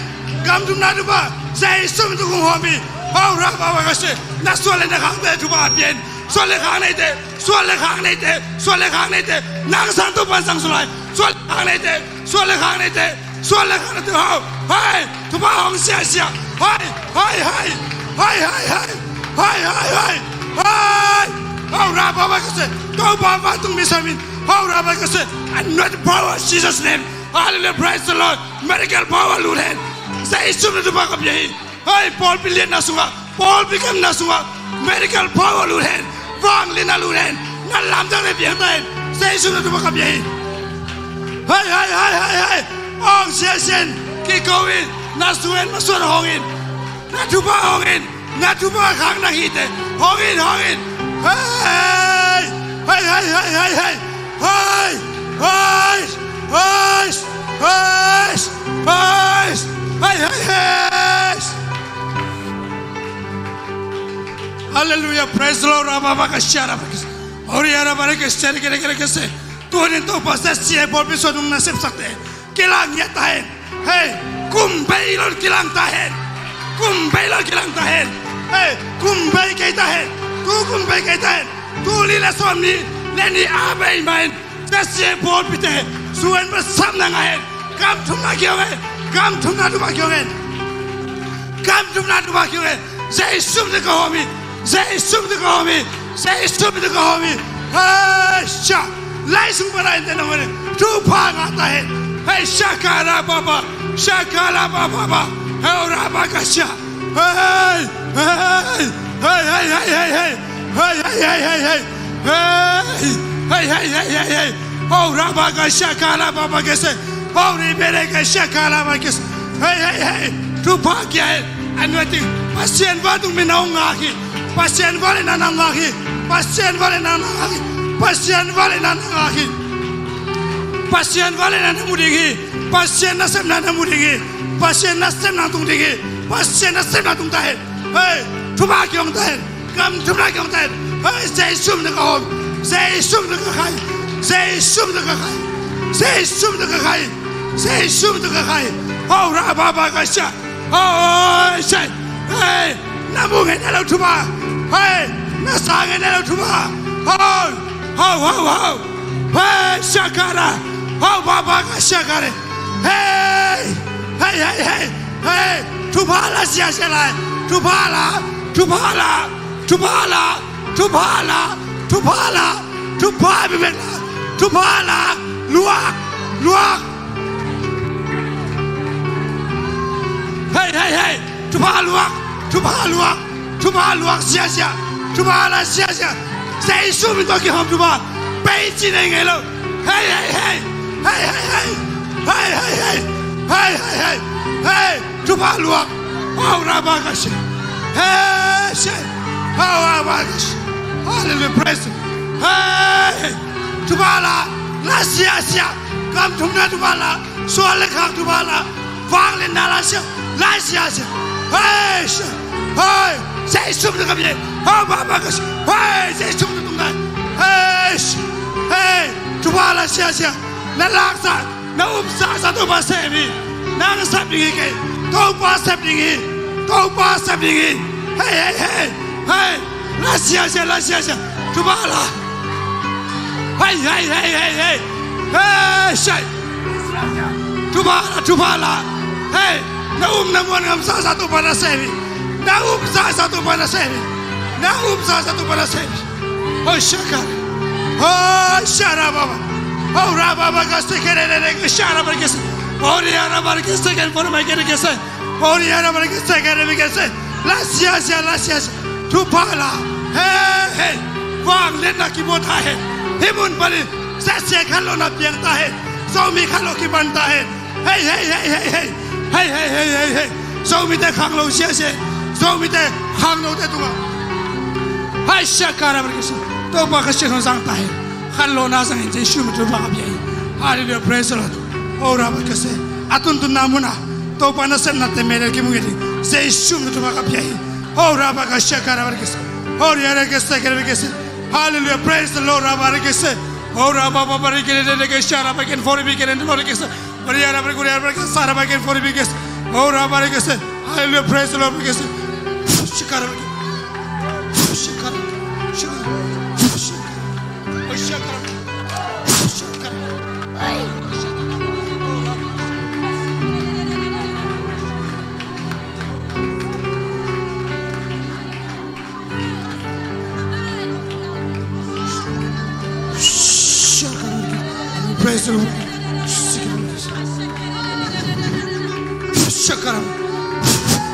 Gam thumna thupha Zeisu min tawh kong hawm hi. Ho ra ba ba ka se. Na suan le na khang te thupha a pia in. Suan le khang neite. Suan le khang neite. Suan le khang neite. Nang sang Topa sang sulai. Suan le khang neite. Suan le khang neite. Suan le khang neite. Ho. Hai. Thupha hong ziazia. Hai. Hai hai. Hai hai hai. Hai hai hai. Hai. Ho ra ba ba ka se. Topa vantung mi sa min. Ho ra ba ka se. Anointing power of Jesus name. Hallelujah, praise the Lord. Miracle power lut hen. Zeisu min tawh thupha ka pia hi. Hei, pawlpi liatna sungah, pawlpi kamna sungah, miracle power lut hen. Vangliatna lut hen. Na lamdang na piang ta hen. Zeisu min tawh thupha ka pia hi. Hei hei hei hei hei. Hong siasin. Kiko in. Na sung hen masuan hong in. Na thupha hong in. Na thupha khang na hi te. Hong in, hong in. Hei. Hei hei hei hei hei. Hei. Hei. Hei. Hei. Hei. Hei hei hei. Hallelujah, praise the Lord. Ra ba ba ka sia ra ba ka se. Hori ra ba ka sia ra ba ka se. Tunin Topa sa sia pawlpi suan nung na sepsak te. Kilang ngiat ta hen. Hei, kum bei lo kilang ta hen. Kum bei lo kilang ta hen. Hei, kum bei kei ta hen. Tu kum bei kei ta hen. Tu li la sawm ni le ni a bei mai. Sa sia pawlpi te. Suan ba sam na ngai hen. Gam thumna kiang hen. Gam thumna thupha kiang hen. Gam thumna thupha kiang hen. Zeisu min tawh ka hawm hi. Zeisu min tawh ka hawm hi. Zeisu min tawh ka hawm hi. Hei sia. Lai sung pa lai te na hawm hi. Thupha ngah ta hen. Hei sia ka ra ba ba. Sia ka ra ba ba ba. Hei ra ba ka sia. Hei. Hei hei hei hei hei. Hei hei hei hei hei. Hei. Hei hei hei hei hei. Ho ra ba ka sia ka ra ba ba ka se. Ho ri be re ka sia ka ra ba ka se. Hei hei hei. Thupha kia hen. Anointing. Pasian vantung mi na hong ngak hi. Pasian vangliatna na ngak hi. Pasian vangliatna na ngak hi. Pasian vangliatna na ngak hi. Pasian vangliatna na mu ding hi. Pasian nasepna na mu ding hi. Pasian nasepna tung ding hi. Pasian nasepna tung ta hen. Hei, thupha kiang ta hen. Gam thumna kiang ta hen. Hei, Zeisu min tawh ka hawm. Zeisu min tawh ka khai. Zeisu min tawh ka khai. Zeisu min tawh ka khai. Zeisu min tawh ka khai. Ho ra ba ba ka sia. Hei, sia. Hei, na mu ngei na lo thupha. Hei, na sa ngei na lo thupha. Ho, ho, ho, ho. Hei, sia ka ra. Ho ba ba ka sia ka re. Hei, hei hei hei. Hei, thupha la ziazia lai. Thupha la, thupha la, thupha la, thupha la, thupha la, thupha bibek la, thupha la, luak, luak. Hei hei hei, thupha luak, thupha luak. Thupha luak ziazia. Thupha la ziazia. Zeisu min tawh kihawm thupha. Bei ci nei ngei lo. Hei hei hei. Hei hei hei. Hei hei hei. Hei hei hei. Hei. Thupha luak. Ho ra ba ka sia. Hei sia. Ho ra ba ka sia. Hallelujah. Praise. Hei. Thupha la. La ziazia. Gam thumna thupha la. Suan le khak thupha la. Vangliatna la sia, la sia sia. Hei, sia. Hei, Zeisu min tawh ka bia. Hei, ba ba ka sia. Hei, Zeisu min tawh tung nai. Hei, sia. Hei, thupha la sia sia. Na laksa, na upsa sa Topa sem hi. Nang sep ding hi kei. Topa sep ding hi. Topa sep ding hi. Hei, hei, hei. Hei. La sia sia, la sia sia. Thupha la. Hei, hei, hei, hei, hei. Hei, sia. Thupha la, thupha la. Hei, na um na muan ngam sa sa Topa na sem hi. Na um sa sa Topa na sem hi. Na um sa sa Topa na sem hi. Hoi sia ka. Hoi sia ra ba ba. Hoi ra ba ba ka se ke re re re ke sia ra ba ke se. Horia rabar kese ken for mai kene kese. Horia rabar kese kene mi kese. La sia sia la sia sia. Thupha la. Hei hei. Vangliatna kimu ta hen. Hih mun panin. Sia sia khanlawhna piang ta hen. Zomi khanlawh kipan ta hen. Hei hei hei hei hei. Hei hei hei hei hei. Zomite khanglo sia sia. Zomite khanglote tungah. Hai sia ka rabar kese. Topa ka sia zang ta hen. Khanlawhna zangin Jesu min thupha ka pia hi. Hallelujah, praise the Lord. Oh, rabar kese. A tuntunna munah Topa nasepnate melel kimu ngiat ding Jesu min thupha ka pia hi. Oh, rabar kese ka rabar kese. Oh, rabar kese ka rabar kese. Hallelujah, praise the Lord, rabar kese. Oh, rabar kese. Hallelujah, praise the Lord, rabar kese. Shikara. Shikara. Shikara. Shikara. Praise the Lord. Shakara.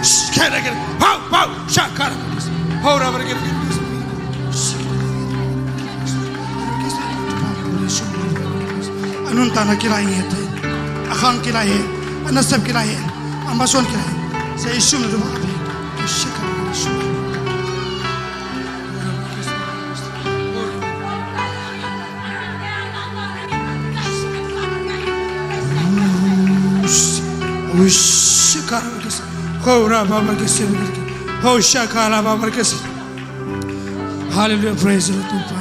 Shakara. Pow, pow. Shakara. Hora. A nuntakna kilai ngiat hi. A khang kilai hi. A nasep kilai hi. A masuan kilai hi. Jesu min thupha ka pia hi. Hallelujah, praise the Lord, Topa.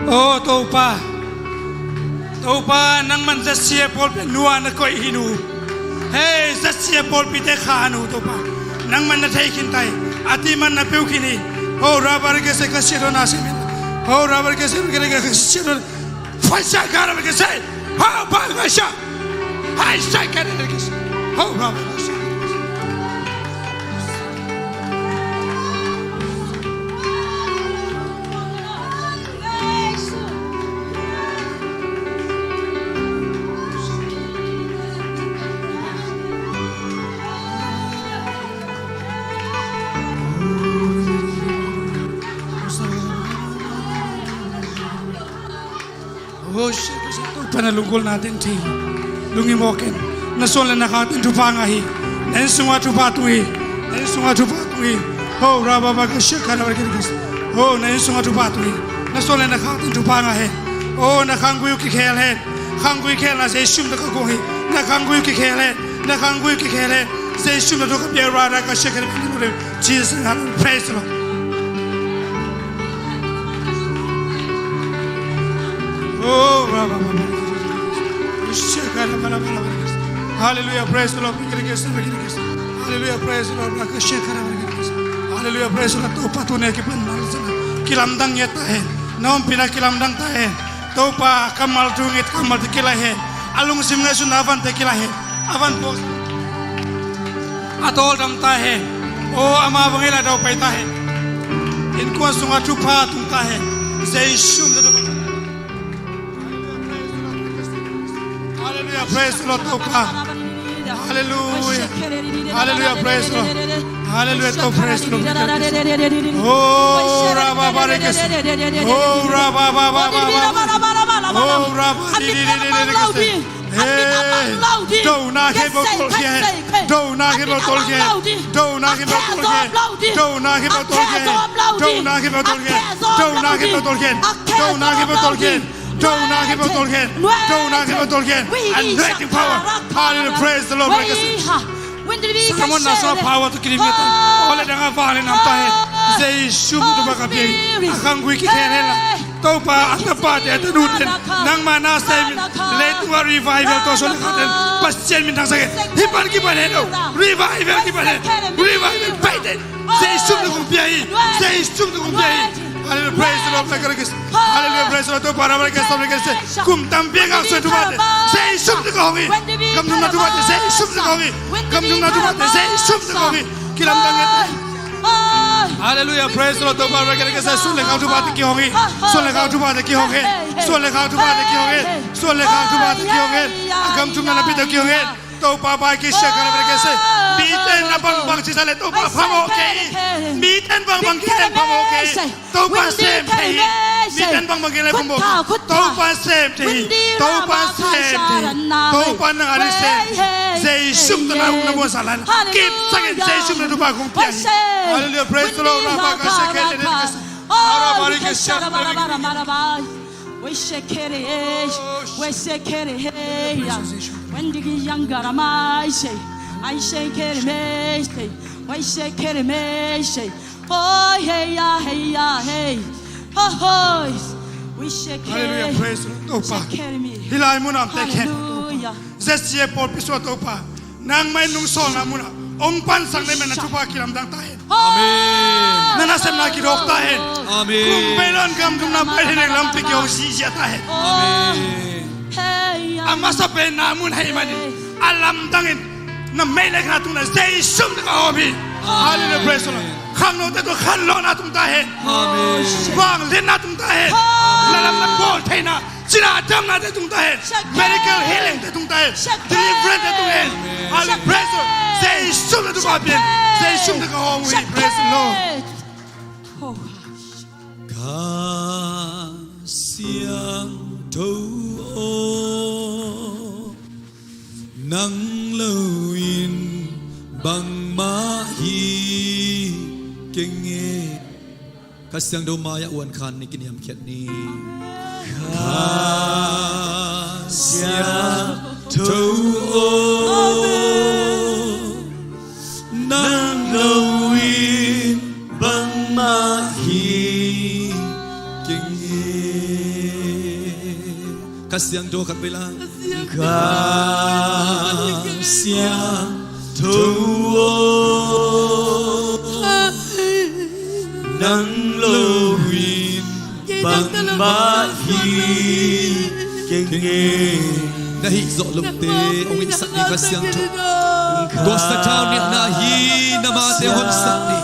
Oh, Topa. Topa, nangman zatsia pawlpi ah nu a na koih hi nu. Hei, zatsia pawlpite kha nu, Topa. Nangman na thei khin ta hi. A ti man na peuh khin hi. Oh, rabar kese ka sia dona se min. Oh, rabar kese ka sia dona. Fasa ka rabar kese. Hau pa ka sia. Hai sai ka rabar kese. Oh, rabar kese. Oh, Topa na lunggulhna teng thei. Lunghimawh ken. Na suan le na khakte in thupha ngah hi. Na inn sungah thupha tung hi. Na inn sungah thupha tung hi. Ho, rababa ka sia ka rababa ka sia. Ho, na inn sungah thupha tung hi. Na suan le na khakte in thupha ngah hen. Oh, na khanggui uh kikhel hen. Khanggui khelna Jesu min tawh ka kong hi. Na khanggui uh kikhel hen. Na khanggui uh kikhel hen. Jesu min tawh ka pia, rababa ka sia ka rababa ka sia. Jesus, hallelujah. Praise the Lord. Oh, rababa. Hallelujah, praise the Lord. Hallelujah, praise the Lord. Hallelujah, praise the Lord. Topa, tuni a kipan na lam sana kilamdang ngiat ta hen. Na ompihna kilamdang ta hen. Topa, kammal thu nget, kammalte kilai hen. A lungsim ngaihsutna a vante kilai hen. A van pawh a tawldam ta hen. Oh, ama bang ei la daupai ta hen. Innkuan sungah thupha tung ta hen. Jesu min tawh. Hallelujah, praise the Lord, Topa. Hallelujah. Hallelujah, praise the Lord. Hallelujah, Topa, praise the Lord. Oh, rababa rekes. Oh, rababa. Oh, rababa. Hey, dona khempeuh tolhkhia hen. Dona khempeuh tolhkhia hen. Dona khempeuh tolhkhia hen. Dona khempeuh tolhkhia hen. Dona khempeuh tolhkhia hen. Dona khempeuh tolhkhia hen. Dona khempeuh tolhkhia hen. Dona khempeuh tolhkhia hen. Dona khempeuh tolhkhia hen. Dona khempeuh tolhkhia hen. Anointing power. Hallelujah. Praise the Lord. Solomon na sungah power tawh kidim ngiat ta. Aw le dang a vanglian nam ta hen. Jesu min tawh ka pia hi. A khanggui kikhel hen la. Topa, a tapate, a tanute in nangma na sem in, leitungah revival tawh suan a khakte in Pasian min thangsak hen. Hih pan kipan hen o. Revival kipan hen. Revival paite in Jesu min tawh kong pia hi. Jesu min tawh kong pia hi. Hallelujah, praise the Lord. Hallelujah, praise the Lord. Topa, na mah kisa, na mah kisa. Kum tampi a ngaksuah thupate Jesu min tawh ka hong hi. Kam thumna thupate Jesu min tawh ka hong hi. Kam thumna thupate Jesu min tawh ka hong hi. Kilamdang ngiat. Hallelujah, praise the Lord. Topa, rake rake sa, sun le khang thupha te kihong hi. Sun le khang thupha te kihong hi. Sun le khang thupha te kihong hi. Sun le khang thupha te kihong hi. A gam thumna lampi te kihong hi. Topa, pai kisia ka rake rake sa. Mite na bangbang ci sa le Topa phamawh kei. Mite na bangbang kei le phamawh kei. Topa sem thei hi. Mite na bangbang kei le phamawh kei. Topa sem thei hi. Topa sem thei hi. Topa nang a ding sem. Jesu min tawh na hong na muan sa lan. Kipsakin Jesu min tawh thupha kong pia hi. Hallelujah, praise the Lord. Rapa ka se ke de ke se. Ara bari ke se. Wesekere, wesekere, ya. Wendigi yangara maise, aisekere mese, wesekere mese. Oh, hey, ya, hey, ya, hey. Oh, oh, wesekere. Hallelujah, praise the Lord. Topa. Wesekere mi. Hih lai munah te khen. Hallelujah. Z C A pawlpi sung ah Topa, nangmah in nong sawlna munah hong pansak na hih manin na thupha kilamdang ta hen. Amen. Na nasepna kidawk ta hen. Amen. Kong Babilon gam thumna pai thei ding lampi kihong ziahziah ta hen. Amen. A masa pen na mun ahih manin a lamdangin na meilekna tungah Jesu min tawh ka hawm hi. Hallelujah, praise the Lord. Khangnote tungah khanlawhna tung ta hen. Amen. Vangliatna tung ta hen. Amen. Na lam na bawl theihna, cina damnate tung ta hen. Medical healing te tung ta hen. Deliverance te tung hen. Amen. Hallelujah. Praise the Lord. Jesu min tawh thupha pia in. Jesu min tawh ka hawm uh hi. Praise the Lord. Kha Siangtho aw, nang lo in bangmah hi keng e. Kha Siangtho mai-ah uan khan ni, kiniamkhiat ni. Kha Siangtho aw, nang lo in bangmah hi keng e. Kha Siangtho khat vei la. Kha Siangtho aw, nang lo in bangmah hi keng e. Na hih zawh lote hong itsak ni, Kha Siangtho. Tua sathau nilhna hi na mate hong honsak ni.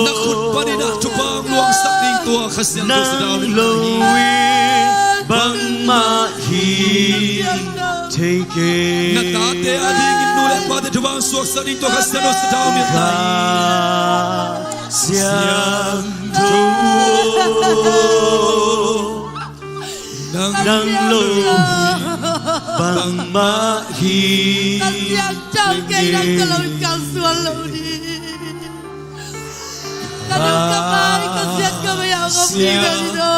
Na khut panin ah thupha hong luangsak ding tua Kha Siangtho sathau nilhna hi. Bangmah hi thei keng. Na tate a dingin nu le pate thupha hong suaksak ding tua Kha Siangtho sathau nilhna hi. Kha Siangtho aw, nang lo in bangmah hi keng e. Kha Siangtho kei nang tawh lo in kalsuan lo hi. Ka dong ka pai, Kha Siangtho mai-ah hong om ding hi lo.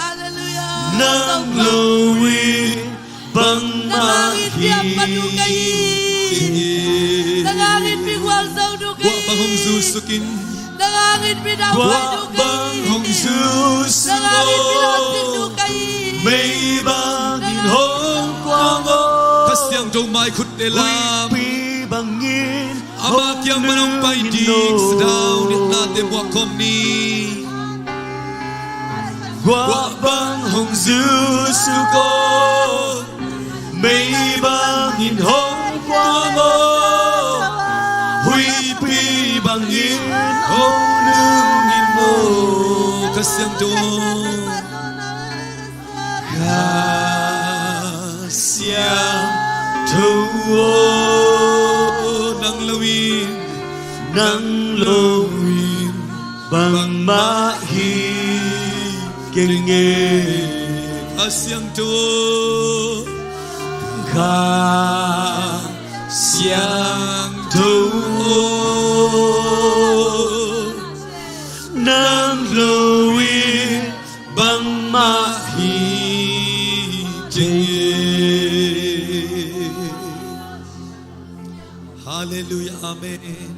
Hallelujah. Nang lo in bangmah hi keng e. Nang hangin mi gualzo duh kei. Guah bang hong zu suk in. Nang hangin mi dau duh kei. Guah bang hong zu suk aw. Nang hangin mi lawhcing duh kei. Mei bangin hong kuang aw. Kha Siangtho mai khut le lam. Huihpi bangin Ama kiang pan hong pai ding sathau nilhnate muak khawm ni. Guah bang hong zu suk aw, mei bangin hong kuang aw, huihpi bangin hong nung in maw. Kha Siangtho, Kha Siangtho aw, nang lo in, nang lo in bangmah hi keng e. Kha Siangtho, Kha Siangtho aw, nang lo in bangmah hi keng e. Hallelujah, amen.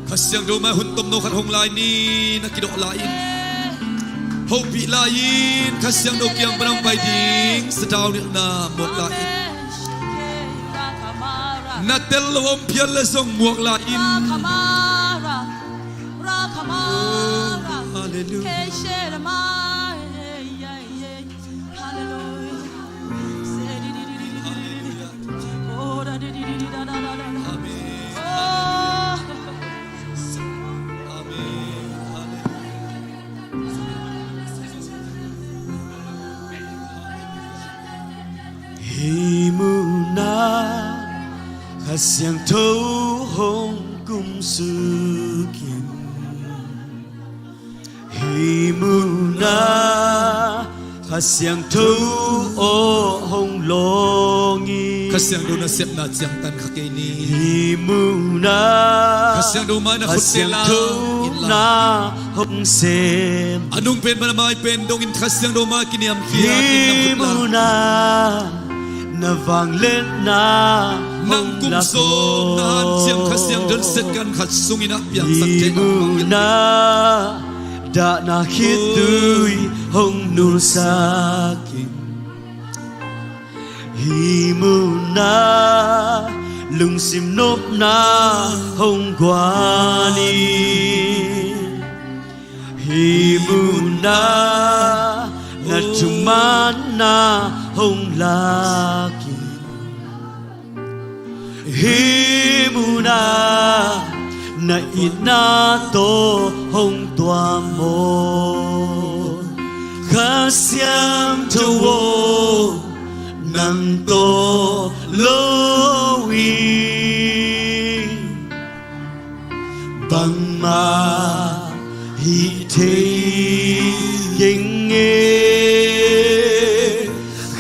Kha Siangtho mai hun tomno khat hong lai ni, na kidawh lai in. Hopih lai in, Kha Siangtho kiang pan hong pai ding sathau nilhna muak lai in. Na tel lo om phial le zong muak lai in. Hallelujah. Amen. Amen. Hallelujah. Hih munah Kha Siangtho hong kumsuk in. Hih munah Kha Siangtho aw hong lawng in. Kha Siangtho nasepna ciangtan kha kei ni. Hih munah Kha Siangtho mai na khut teh la in la. Hong sem. A nung pen pan a mai pen dongin Kha Siangtho mai kiniamkhiat in na khut la. Hih munah na vangliatna hong lak aw. Nang kum sawm na hanciam Kha Siangtho setkan khat sungin a piangsak thei. Hih munah dahna khitui hong nulsak in. Hih munah lungsim nopna hong guan in. Hih munah na thumanna hong lak in. Hih munah na itna tawh hong tuam aw. Kha Siangtho aw, nang tawh lo in bangmah hih thei keng e.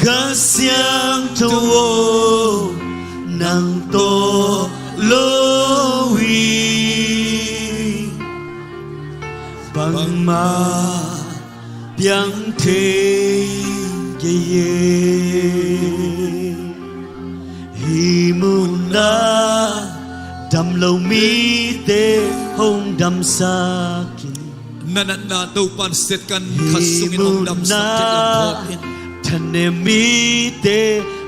Kha Siangtho aw, nang tawh lo in bangmah piang thei kei e. Hih munah dam lo mite hong damsak in. Na natna Topa'n setkan khat sungin hong damsak thei lam phawt in. Hih munah thanem mite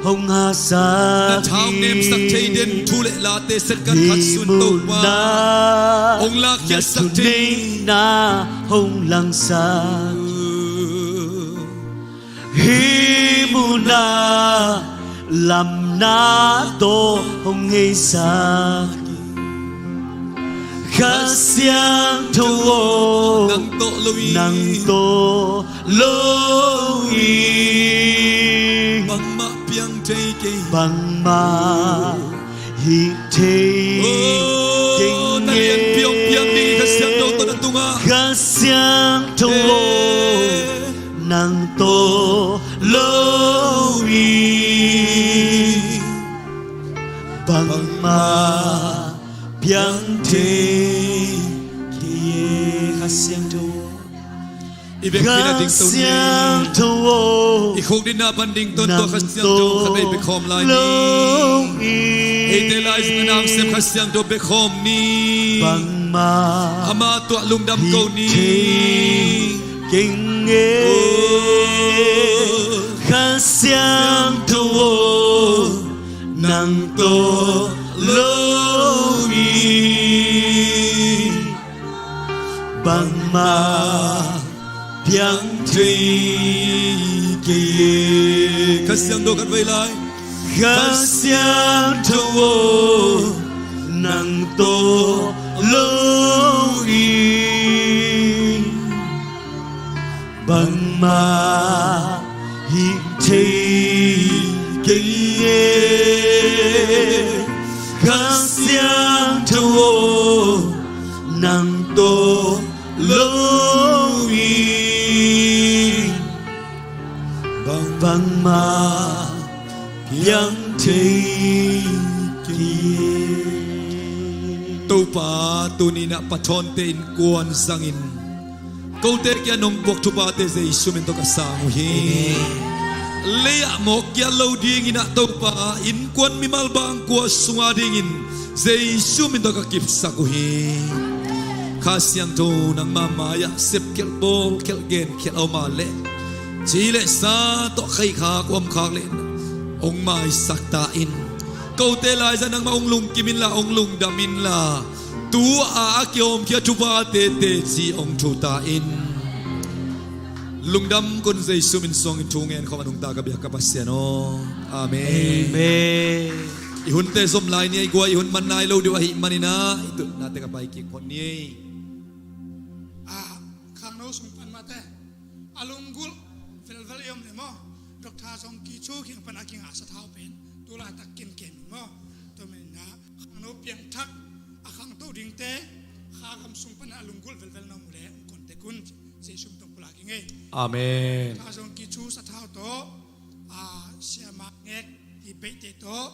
hong hahsak in. Na thanemsak thei den thu le late setkan khat sungin Topa'n hong lakkhiatsak thei. Hih munah na thuneihna hong langsak. Hih munah lamna tawh hong heisak. Kha Siangtho aw, nang tawh lo in, nang tawh lo in bangmah piang thei kei, bangmah hih thei keng e. Aw, na lianpi hong piang ding hi Kha Siangtho tawh na tungah. Kha Siangtho aw, eh, nang tawh lo in bangmah piang thei kei e. Kha Siangtho aw. I vekpi-in a dingto ni. Kha Siangtho aw, i khukdinna pan dington tua Kha Siangtho khat vei bekhawm lai ni. Eite lai zong a nasep Kha Siangtho bekhawm ni. Bangmah ama tuah lungdam ko ni. Hih thei keng e. Oh. Kha Siangtho aw, nang tawh lo in bangmah piang thei kei e. Kha Siangtho khat vei lai. Kha Siangtho aw, nang tawh lo in bangmah hih thei kei e. Kha Siangtho aw, nang tawh lo in bangmah piang thei kei e. Topa, tuni-in ah pathawnte innkuan zangin kote kiang nong puak thuphate Jesu min tawh ka sang uh hi. Amen. Lei-ah mawk kiat lo dingin ah Topa, innkuan mimal bangkua sungah dingin Jesu min tawh ka kipsak uh hi. Kha Siangtho nangma mai-ah sepkhialh bawlkhialh genkhialh a om a leh, ci le sa tawh khaikhak omkhak leh hong maisak ta in. Kote lai zah nangmah hong lungkim inla, hong lungdam inla, tu-a a kihawmkhia thuphate teci hong thu ta in. Lungdam kun, Jesu min suangin thu ngen khawm a nungta ka biak ka Pasian aw. Amen. Amen. I hunte zom lai ni a, i guai i hun man nai lo deuh ahih manin ah i tutnate ka pai kik phot ni. A, khangno sung pan mate a lunggulh velvel i om le maw? Doctor Zong Ki Chu kiang pan a kingah sathau pen tu laitak kinkem in maw? Tua manin ah khangno piangthak a khangto dingte kha gam sung pan a lunggulh velvel na om uh leh hong contact un. Jesu min tawh pulak ing ei. Amen. Doctor Zong Ki Chu sathau tawh, a, Sia Mang Ngek i beihte tawh,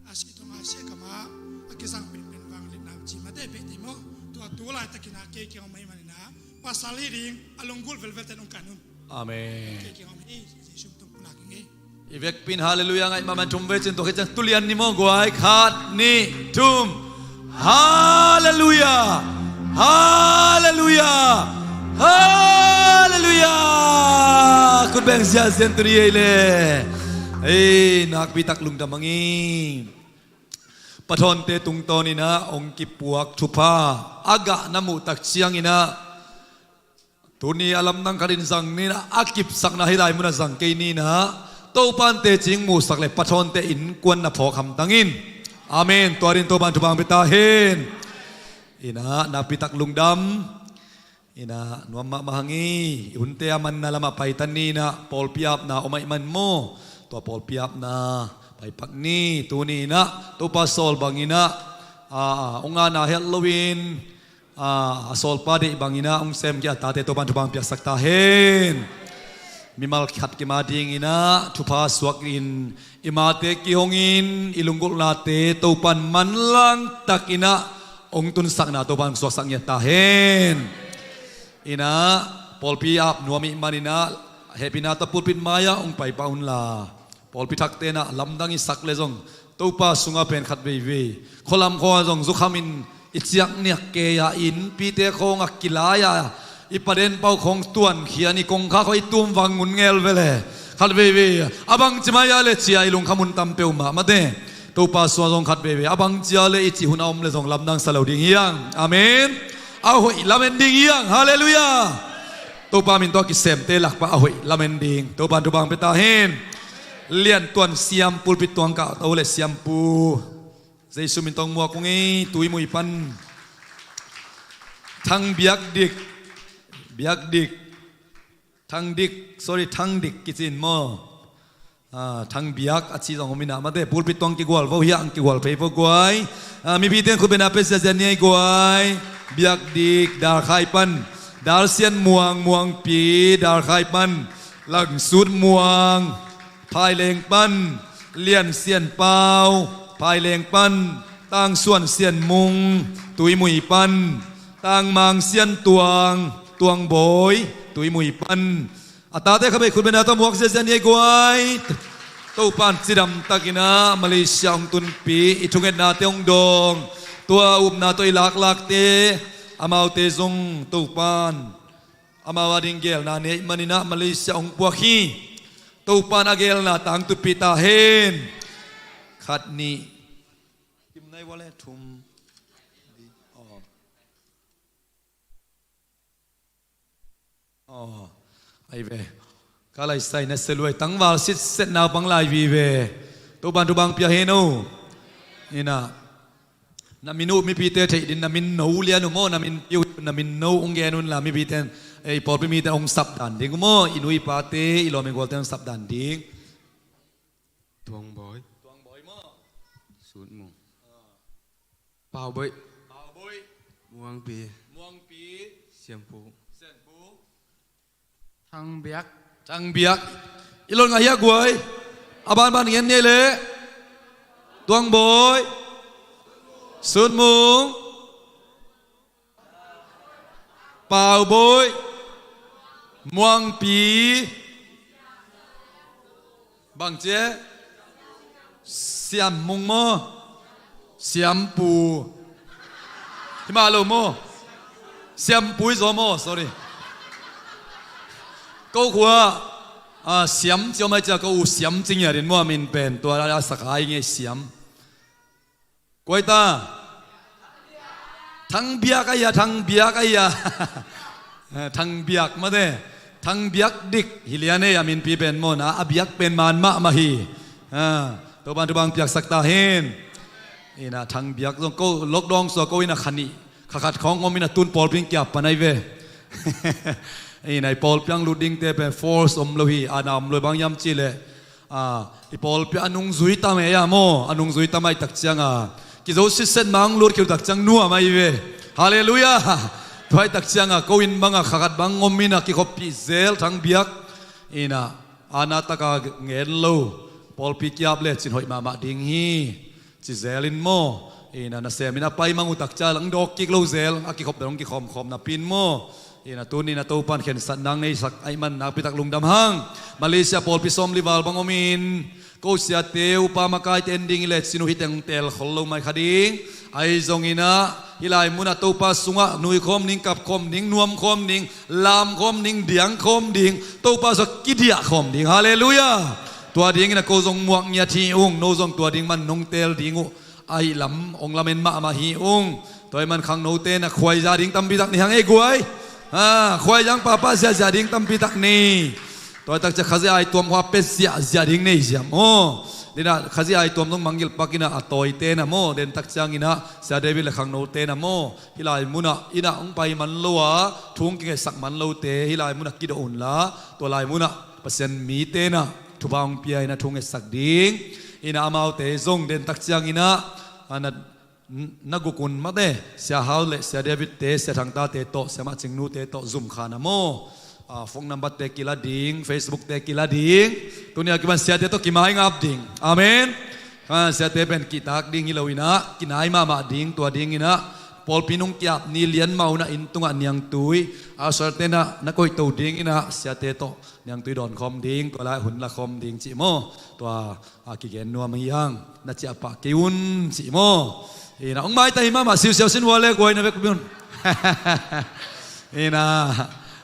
a, si thong a sia kama a kizang penpen vang letnam ci mate beihte maw? Tua tu laitakin ah kei kiang om ahih manin ah pasal hi ding a lunggulh velvelte nong kan un. Amen. Kei kiang om hi. Jesu min tawh pulak ing ei. I vekpi in halleluiah ngaih mahmah in thum vei cin tua khit ciang tu lian ni maw guai. Khat, nih, thum. Halleluiah. Halleluiah. Halleluiah. Khut beng ziahziah in tu ni ei le. Ei, nakpi tak lungdam hang i. Pathawnte tungtawn in ah hong kipuak thupha a gah na muh tak ciangin ah tuni a lamdang khat in zang ni in ah, a kipsakna hih lai munah zang kei ni in ah, Topa'n teci hong muhsak leh pathawnte innkuan na phawk hamtang in. Amen. Tua dingin Topa'n thupha hong pia ta hen. In ah nakpi tak lungdam. In ah nuam mahmah hang i. I hunte a manna lamah pai ta ni in ah, pawlpi apna om ahih man maw? Tua pawlpi apna pai pak ni. Tuni in ah Topa sawl bangin ah, a, a, hong ngahna het loin, a, a sawlpa deih bangin ah hong semkhia a tate Topa'n thupha hong piaksak ta hen. Mimal khat kim a dingin ah thupha suakin i mate kihongin i lunggulhnate Topa'n manlang takin ah hong tunsakna Topa'n hong suaksak ngiat ta hen. In ah pawlpi ap nuam ahih manin ah hehpihna tawh pulpit mai-ah hong pai pah un la. Pawlpi thakte in ah lamdang i sak leh zong Topa sungah pen khat veivei khualam khawng ah zong zukhamin i ciakniak kei-a, innpite khawng a kilai-a, i paden pau khawng tuankhia in, i kongkhak khawng i tumvang ngun ngel ve le. Khat veivei a bangci mai-ah le cia i lungkham hun tam peuhmah mate. Topa sungah zong khat veivei a bangci-ah le i cih hun a om leh zong lamdang sa lo ding hi hang. Amen. A hoih lamen ding hi hang. Halleluiah. Topa min tawh a kisemte lak pan a hoih lamen ding. Topa'n thupha hong pia ta hen. Liantuan Siam pulpit tuang kah to le Siampu. Jesu min tawh hong muak ung ei. Tuimui pan Thang Biak Dik. Biak Dik. Thang Dik, sorry, Thang Dik kici in maw? A, Thang Biak a ci zong om in ah mate, pulpit tawh hong kigual vo hi hang, kigual phei vo guai. A, mipite in khut beng a pia ziahziah ni ei guai. Biak Dik, Dalkhai pan Dal Sian Muang, Muangpi, Dalkhai pan Lang Sut Muang, Phaileng pan Lian Sian Pau, Phaileng pan Tang Suan Sian Mung, Tuimui pan Tang Mang Sian Tuang, Tuang Bawi, Tuimui pan. A tate khat vei khut beng a tawh muak ziahziah ni ei guai. Topa'n cidam takin ah Malaysia hong tunpih, i thungetnate hong dawng, tua upna tawh i laklakte, amaute zong Topa'n amau a ding geelna nei ahih manin ah Malaysia hong puak hi. Topa'n a geelna tangtutpih ta hen. Khat, nih. Kim nai vua le thum. Aw. Aw. Ai ve. Ka laisai na seluai tangval sitset naupang lai vive. Topa'n thupha hong pia hen aw. In ah. Na min uh mipite theih dingin na min no lian uh maw, na min piu, na min no hong gen un la mipite, ei, pawlpi mite hong sap dan ding uh maw, i nu i pate, i lawm i gualte hong sap dan ding. Tuang Bawi. Tuang Bawi maw. Sut Mung. Pau Bawi. Pau Bawi. Muangpi. Muangpi. Siampu. Siampu. Thang Biak. Thang Biak. I lon ngah hiah guai. A banban ngen ni leh. Tuang Bawi. Sut Mung. Pau Bawi. Muangpi. Bang ci e? Siam Mung maw? Siampu. Hi mah lo maw? Siampu hi zaw maw? Sorry. Ko khua, a, Siam ci om ai cia ko u Siam ci ngiat in maw, a min pen tua a sak ai ngei Siam. Kua hi ta? Thang Biak a hi a, Thang Biak a hi a. Thang Biak mate. Thang Biak Dik hi lian ei, a minpi pen maw, na a biak pen man mahmah hi. Ha, Topan thupha piaksak ta hen. Ina Thang Biak zong ko lockdown sua ko ina khanih khakhat khawng om ina tun pawlpi kiap pan ai ve. Ina i pawlpi ang lut dingte pen force om lo hi, ana om lo bang hiam cih leh, a, i pawlpi a nungzui tam ei a maw, a nungzui tam ai tak cianga kizo sitset mang lut khil tak ciang nuam ai ve. Halleluiah. Tua ai tak cianga ko inn banga khakhat bang om ina kikhoppih zel Thang Biak. Ina ana taka ngen lo, pawlpi kiap le cin hoih mahmah ding hi. Ci zel in maw. Ina nasem ina pai mang uh tak ciang lang dawk kik lo zel, a kikhop dong kikhawmkhawm napi in maw. Ina tuni ina Topan khensat nang neisak ai man nakpi tak lungdam hang. Malaysia pawlpi sawmli val bang om in, ko siate upa makaite en ding i le cin uh hi teng tel khol lo mai kha ding. Ai zong ina hi lai muna Topa sungah nui khawm ding, kap khawm ding, nuam khawm ding, lam khawm ding, diang khawm ding, Topa sua kidiah khawm ding. Halleluiah. Tua dingin a ko zong muak ngiat hi ung, no zong tua ding man nong tel ding uh. Ai lam ong lamen mahmah hi ung. Tua ai man khangnote na khuai za ding tampi tak ni hang ei guai. Ha, khuai zang papa ziazia ding tampi tak ni. Tua ai tak cia Khazih ai tuam khua pet ziazia ding nei ziam aw. Dina Khazih ai tuam zong mangil pak ina a tawite na maw, den tak ciang ina Sia David le khangnote na maw, hi lai muna ina ong pai man lo a, thung kingetsak man lote hi lai muna kido un la, tua lai muna Pasian mite na thupha ong pia ina thung ngetsak ding. Ina amaute zong den tak ciang ina, a, na, na guk un mate, Sia Hau le Sia David te, Sia Thang tate tawh, Sia Mah Cing nute tawh zum kha na maw. A, phone number te kila ding, Facebook te kila ding. Tunia kiban siate tawh kimai ngap ding. Amen. Ha, siate pen kitak ding hi lo ina, kinai mahmah ding, tua ding ina, pawlpi nung kiap ni lian mah una inn tungah niangtui, a sawlte na, na koihto ding ina, siate tawh niangtui dawn khawm ding, tua lai hun la khawm ding cih maw. Tua a kigen nuam hi hang, na ciah pah kei un cih maw. Ina ong maita hi mahmah siusiau sin vua le guai na vek bun. Ina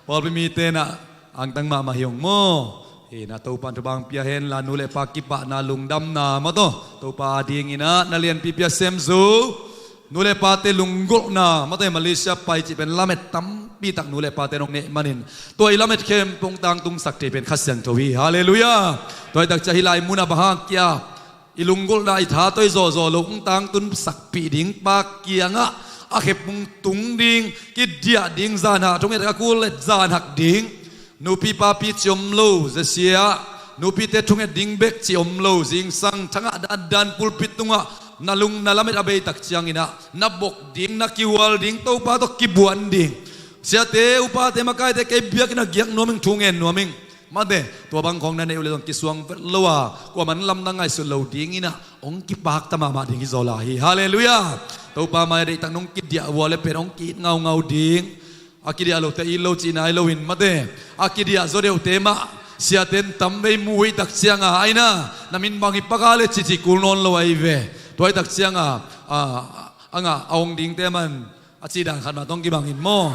pawlpi mite na angtang mahmah hi ung maw. Ina Topan thupha pia hen la, nu le pa kipahna lungdamna maw taw, Topa a ding ina na lianpi pia sem zu. Nu le pate lunggulhna, mate Malaysia pai cih pen lamet tampi tak nu le pate nong neh manin, tua i lamet khempeuh ong tangtungsak thei pen Kha Siangtho hi. Halleluiah. Tua i tak cia hi lai muna bang hang kia i lunggulhna i tha tawh i zawhzawh lo ong tangtun sakpih ding pa kiangah a khep ong tung ding, kidiah ding, zan hak thunget a kul let zan hak ding. Nupi papi ci om lo, zasia nupite thunget ding bek ci om lo, zingsang thangah dandan pulpit tungah na lung na lamet a beitak cianginah na bok ding, na kihual ding, Topa tawh kibuan ding. Siate upate makaite kei biakinn a giak nuaming, thu ngen nuaming. Mate, tua bang khawng na neih uh le zong kisuang vet lo a, kuaman lamdang ngaihsut lo dinginah hong kipakta mahmah ding hi zawla hi. Halleluiah. Topa mai a deihtak nong kidiah uh a le pen hong ki-it ngaungau ding. A kidiah lote it lo cihna hi loin mate, a kidiah zaw deuhte mah siaten tamvei mu uh i tak cianga aina na min bang hi paka le cici kul nawn lo ahi ve. Tua hi tak cianga a, a ngah a hong dingte man a cih dan khat mah tawh kibangin maw,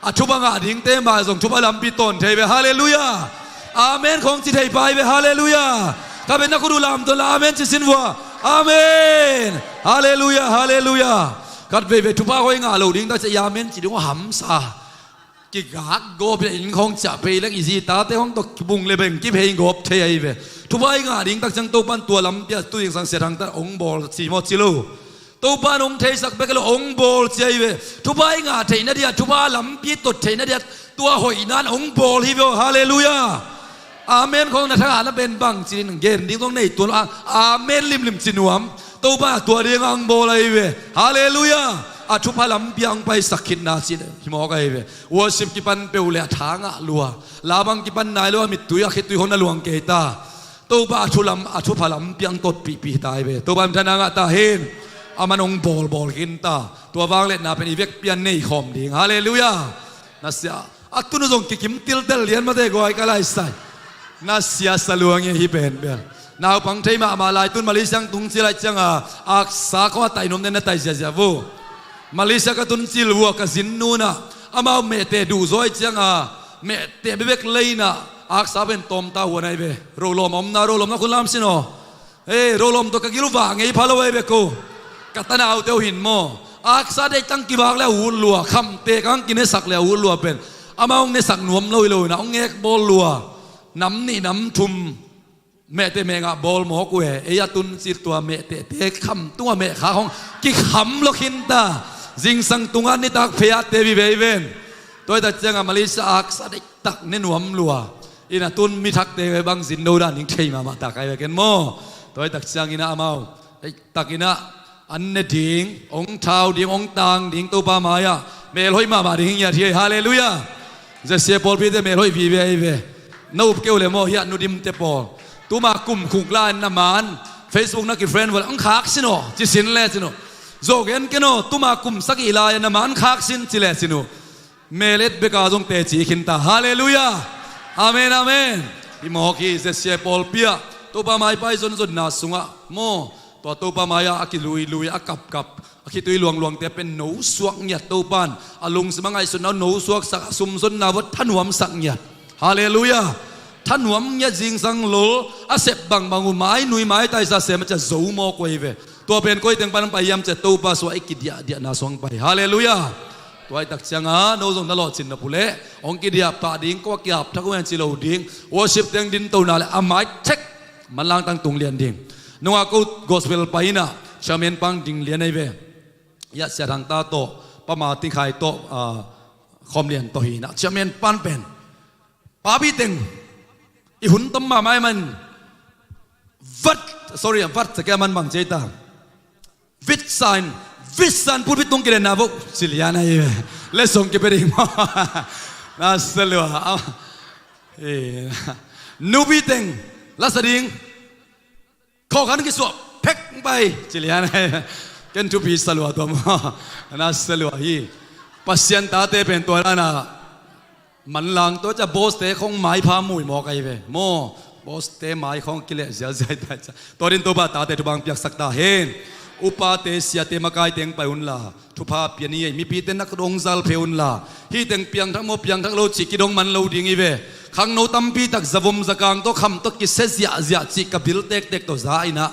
a thupha ngah dingte mah zong thupha lampi tawn thei ve. Halleluiah. Amen khawng ci thei pai ve. Halleluiah. Ka pen na khut uh lamtawn la amen ci sin vua. Amen. Halleluiah. Halleluiah. Khat veivei thupha hoih ngah lo ding tak ciah i amen ci ding uh a hamsa. Kigak gawp hi a, inn khawng ciah phei leng i zi tate khawng tawh kibung le beng kiphei gawp thei ahi ve. Thupha i ngah ding tak ciang Topan tua lampi a tu zingsang sia thangta hong bawl ci maw ci lo. Topan hong theisak bek lo hong bawl ci ahi ve. Thupha i ngah theihna dia, thupha lampi tot theihna dia tua hoihna in hong bawl hi ve aw. Halleluiah. Amen khawng na thangah na pen bang ci ding gen ding zong nei tuan lo a, amen limlim ci nuam. Topa tua dingah hong bawl ahi ve. Halleluiah. A thupha lampi ah hong paisak khitna cih hi mawk ahi ve. Worship kipan peuh le a tha ngah lua, la bang kipan nai lo a mittui a khitui hon a luang kei ta. Topa a thu lam, a thupha lampi ah hong totpihpih ta ahi ve. Topa minthanna ngah ta hen. Aman hong bawlbawl khin ta. Tua vangliatna pen i vekpi a nei khawm ding. Halleluiah. Na sia a tun uh zong kikim tiltel lian mate guai ka laisai. Na sia sa luang hi pen bel. Naupang thei mahmah lai tun Malaysia tung ci lai cianga aksa khawng a tai nuam den na tai ziazia vo. Malaysia ka tun cil vua ka zin nunah amau mehteh duh zaw i cianga mehteh bebek leinah aksa pen tawmta huan ahi ve. Rolawm a omna, rolawm na khun lam sin aw. Ei, rolawm tawh ka gil vah ngei pha lo ahi ve ko. Ka tanaute uh hin maw, aksa deihtang kivak le a ut lua, khamte kang kinesak le a ut lua pen Amah hong nesak nuam lo hi lo inah hong ngek bawl lua. Nam nih nam thum mehteh mehngah bawl mawk uh e. Ei a tun cit tua mehtehte kham tungah mehkhak hong kikham lo khinta. Zingsang tungah nitak phei-ah te vive hi ven. Tua hi tak ciangah Malaysia aksa deihtak ne nuam lua. Inah tun mi thakte bang zin lo dan ding thei mahmah tak ai ve ken maw. Tua hi tak cianginah amau deihtakinah an ne ding, hong thau ding, hong tang ding, Topa mai-ah melhoih mahmah ding hi ngiat hi. Halleluiah. Zesia pawlpite melhoih vive ahi ve. Na up keu le maw hiah Nu Dimte pawl. Tuma kum khuk la in na man Facebook na kifriend vua le hong khak sin aw ci sin le cin uh. Zawh gen ken aw, tuma kum sagih lai in na man khak sin ci le cin uh. Melet beka zong teci khinta. Halleluiah. Amen, amen. Hi mawk hi, Zesia pawlpi-ah Topa maipai zonzonna sungah maw, tua Topa mai-ah a kiluilui, a kapkap, a khitui luangluangte pen no suak ngiat Topan a lungsim a ngaihsutna no suaksak, a sumzonna vua thanuamsak ngiat. Halleluiah. Thanuam ngiat zingsang lol a sep bangbang uh mai nui mai taisa sem a cia zo mawk uh ahi ve. Tua pen koiteng pan pai hiam cia Topa suah i kidiahdiahna suang pai. Halleluiah. Tua hi tak cianga no zong na lawhcin na puleh hong kidiah pah ding, ko a kiap thak uh hen ci lo ding. Worship teng dintona le a mai thek manlang tang tung lian ding. Nungah ko gospel pai inah chairman pang ding lian ahi ve. Iah Sia Thang ta tawh, Pa Ma Ting Khai tawh, ah, khawm lian tawh hi inah chairman pan pen papi teng i hun tom mahmah i man vat, sorry, vat cia kia man bang cia i ta. Vit sign, vit sign pulpit tung kilenna vo ci lian ahi ve. Lesson kipia ding maw? Na sa lua. Nupi teng la sa ding. Khawh khan kisuah phek pai ci lian ahi ve. Ken thupi sa lua tua maw? Na sa lua hi. Pasian tate pen tua dana manlang tua cia boss te khong maipha mui mawk ahi ve maw? Boss te mai khong kileh zialzial ta cia. Tua din Topa tate thupha piaksak ta hen. Upate siate makai teng pai unla thupha pia ni ei. Mipite nak dong zal phe unla hih teng piangthak maw piangthak lo cih kidong man lo ding hi ve. Khangno tampi tak zavom zakang tawh kham tawh kisia ziahziah cih ka bil tektek tawh za inah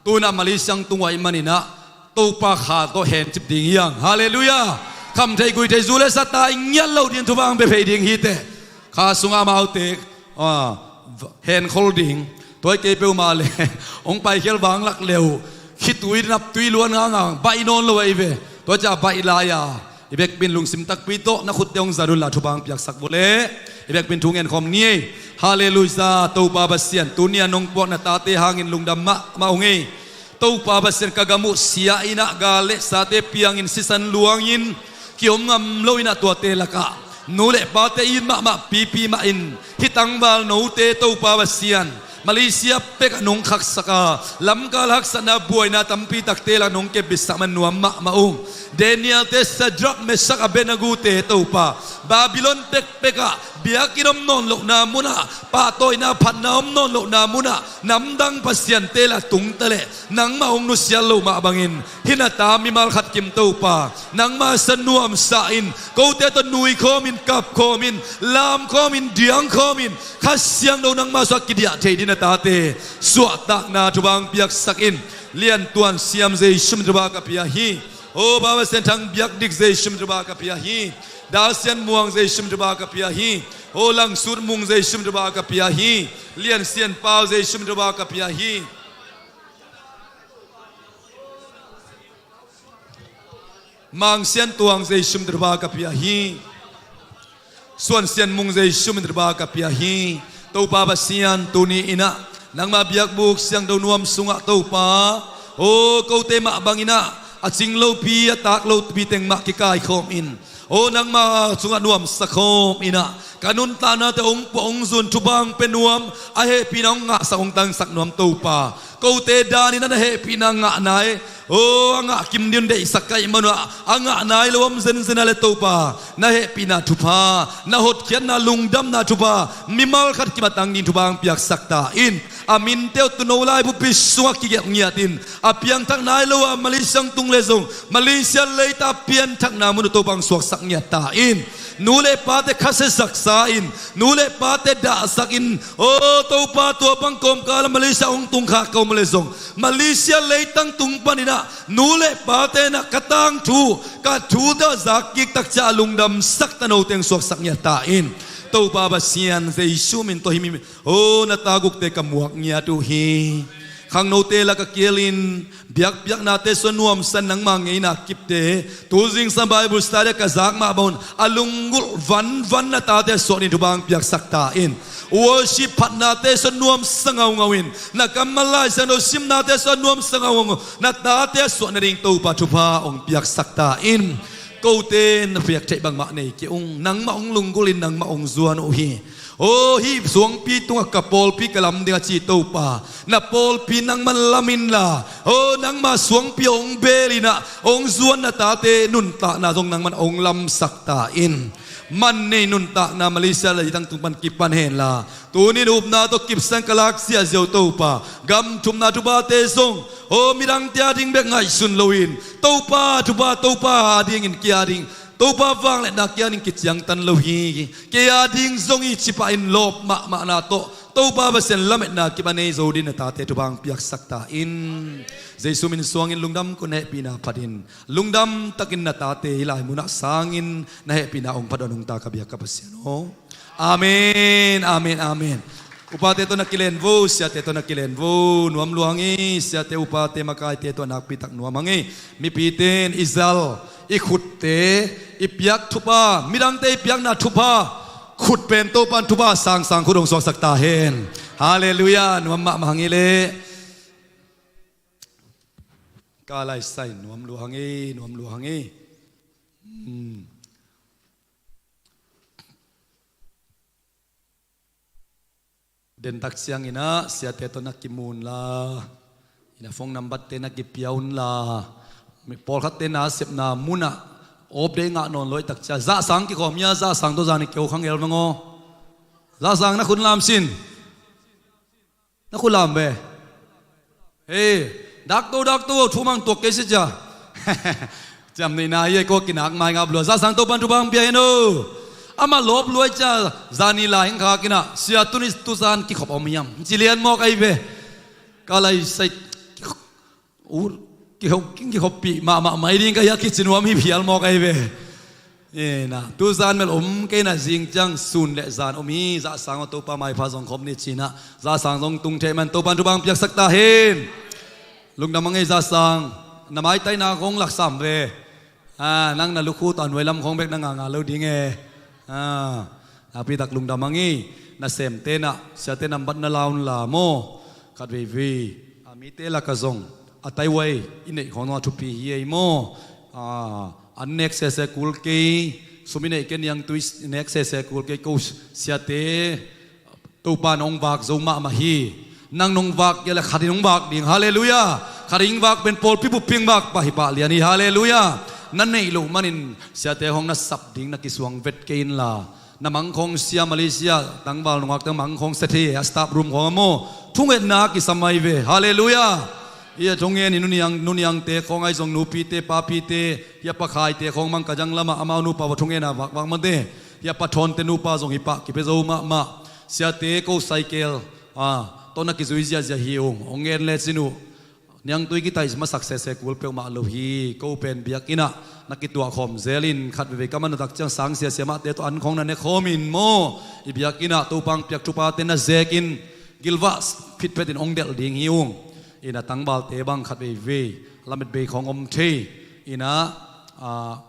tunah Malaysia tung uh ahih maninah Topa kha tawh hencip ding hi hang. Halleluiah. Kham thei gui thei zu le sa tai ngiat lo ding thupha hong pia phei ding hi teh. Kha sungah amaute, ah, henkhol ding. Tua hi kei peuhmah le hong paikhial vanglak le uh khitui naptui luan ngangang baih nawn lo ahi ve. Tua cia baih lai-a i bekpin lungsim takpi tawh na khutte hong zat unla thupha hong piaksak vua le i bekpin thu ngen khawm ni ei. Halleluiah. Topa Pasian, tuni-a nong puak na tate hangin lungdam mahmah ung ei. Topa Pasian, ka gam uh sia inah gal le sate piangin sisan luangin kiom ngam lo inah tuate lakah nu le pate it mahmah pipi mahin hih tangval note Topa Pasian Malaysia pekah nong khaksak a lamkal haksatna buaina tampi takte lah nong kepbitsak man nuam mahmah ung. Daniel te, Shadrach, Meshach, Abednego te Topa Babylon pekpekah biakinn om nawn lohna munah pahtawina phatna om nawn lohna munah namdang pasiante lah tungta leh nangmah hong nusiat loh mah bangin hih na ta mimal khat kim Topa nangmah sa nuamsa in kote tawh nui khawmin kap khawmin lam khawmin diang khawmin Kha Siangtho nangmah suah kidiah thei ding na tate suahtakna thupha hong piaksak in. Liantuan Siam Jesu min thupha ka pia hi. Aw Pa Pasian, Thang Biak Dik Jesu min thupha ka pia hi. Dal Sian Muang Jesu min thupha ka pia hi. Aw Lang Sut Mung Jesu min thupha ka pia hi. Lian Sian Pau Jesu min thupha ka pia hi. Mang Sian Tuang Jesu min thupha ka pia hi. Suan Sian Mung Jesu min thupha ka pia hi. Topa Pasian, tuni inah nangmah biakbuk siangtho nuam sungah Topa, aw kote mah bang inah a cing lopi a tak lopi teng mah kikaikhawm in, aw nangmah sungah nuamsa khawm inah ka nuntaknate hong puah hong zun thupha hong pia nuam a hehpihna hong ngahsak hong tangsak nuam Topa. Kote danin a na hehpihna ngah nai, aw a ngah kim ding deihsak ka hih manun a ngah nai lo om zenzen a le Topa na hehpihna thupha, na hotkhiatna lungdamna thupha mimal khat kim a tang ding thupha hong piaksak ta in. A minte uh tuuno laibupi sungah kigelh ngiat in, a piangthak nai lo a Malaysia hong tung leh zong Malaysia leitang a pianthakna mun uh Topa hong suaksak ngiat ta in. Nu le pate khasiasak sa in, nu le pate dahsak in, aw Topa, tua bang kawmkal a Malaysia hong tung khak ka om leh zong Malaysia leitang tung panin ah nu le pate in ah ka tangthu, ka thu tawh zak kik tak ciang a lungdamsak tanote hong suaksak ngiat ta in. Topa Pasian, Jesu min tawh hih mi, aw na ta gukte ka muak ngiat uh hi. Khangnote lak a kial in biakpiaknate sung nuamsa in nangma ngeina kipte, tu zingsang Bible study ka zak mah bangin a lunggulh vanvan na tate a suah nading thupha hong piaksak ta in. Worship phatnate sung nuamsa ngaungau in, na kammal Lai Siangtho simnate sung nuamsa ngaungau, na tate a suah nading Topa thupha hong piaksak ta in. Kote na piak theih bangmah nei kei ung, nangmah hong lunggulh in nangmah hong zuan uh hi. Aw hih suangpi tungah ka pawlpi ka lam ding a ci Topa, na pawlpi nangman lam inla, aw nangma suangpi hong beel in ah hong zuan na tate nuntakna zong nangman hong lamsak ta in. Man nei nuntakna Malaysia leitang tung pan kipan henla, tuni in upna tawh kipsang ka lak ziahziah uh Topa, gam thumna thuphate zong aw midangte a ding bek ngaihsun loin, Topa thupha, Topa a dingin kei a ding, Topa vangliatna kei a ding kiciangtan lo hi. Kei a ding zong hi ci pah in lawp mahmahna tawh Topa Pasian lametna kip a nei zo dingin na tate thupha hong piaksak ta in. Jesu min suangin lungdam ko, na hehpihna phat in. Lungdam takin na tate hih lai munah sangin na hehpihna hong phat un, hong ta ka biak ka Pasian aw. Amen, amen, amen. Upate tawh na kilen vo, siate tawh na kilen vo, nuam lua hang ei. Siate upate makaite tawh a nakpi tak nuam hang ei. Mipite in i zal, i khutte, i piak thupha, midangte i piakna thupha, khut pen Topa in thupha sangsang khut hong suaksak ta hen. Halleluiah. Nuam mahmah hang ei leh. Ka lai sai, nuam lua hang ei, nuam lua hang ei. Hmm. Dentak ciangin ah siate tawh na kimu unla, inn a phone number-te na kipia unla, mi pawlkhatte nasepna munah off day ngah nawn lo ahih tak ciang, Zahsang kikhawm hia? Zahsang tawh zan i keu khang el vang aw. Zahsang na khut lam sin. Na khut lam ve. Hei, dakto, dakto, thu mang tuak kei si cia. Ciam neihna hi ei, ko kinak mai ngap lua. Zahsang Topa in thupha hong pia hen aw. Amah lawp lua ahih ciang zani lai hong khak in ah, sia, tuni tuzan kikhop om hiam ci lian mawk ahi ve. Ka lai sai, u, kikhop, kikhoppih mahmah mai ding ka hi a kici nuam hi phial mawk ahi ve. Ina, tuzan mel om kei in ah, zing ciang sun le zan om hi. Zahsang aw, Topa maipha zong khop ni ci in ah, Zahsang zong tung thei man, Topa in thupha hong piaksak ta hen. Lungdam hang ei Zahsang, na maitaina khong laksam ve. Ah, nang na lukhu tawh a nuai lam khong bek na nganga lo ding e. Ah, nakpi tak lungdam hang ei. Nasemte in ah siate number na la unla maw. Khat veivei, ah, mite lakah zong a taihuai i neih khong zong a thupi hi ei maw. Ah, an nek sese kul kei, sum i neih kei, niangtui nek sese kul kei, ko siate Topa in hong vak zo mahmah hi. Nang nong vak kei leh khat in hong vak ding. Halleluiah. Khat in hong vak pen pawlpi bup in vak pah hi pah lian hi. Halleluiah. Na neih loh manin siate hong na sap ding na kisuang vet kei inla. Na mangkhawng sia, Malaysia tangval nungak teng mangkhawng sia thei a, staff room khawng a maw. Thungetna kisam ahi ve. Halleluiah. Hih a thungen i nuniang, nuniangte khawng ahi zong, nupite, papite, hih a pakhaite khawng mang ka jang lamah amau nupa va thungetna vakvak mate. Hih a pathawnte nupa zong hih pah kipia zo mahmah. Siate ko cycle, ah, tawh na kizui ziahziah hi ung. Hong ngen lecin uh. Niangtui kitaih masak sese kul peuhmah lo hi. Ko pen biakinn ah na kituah khawm zelin khat veivei ka man uh tak ciang sang siasia mahte tawh an khawng na ne khawmin maw, i biakinn ah Topa hong piak thuphate na zekin gilvah phitphetin hong delh ding hi ung. Ina tangvalte bang khat veivei lamet bei khawng om thei. Ina, ah,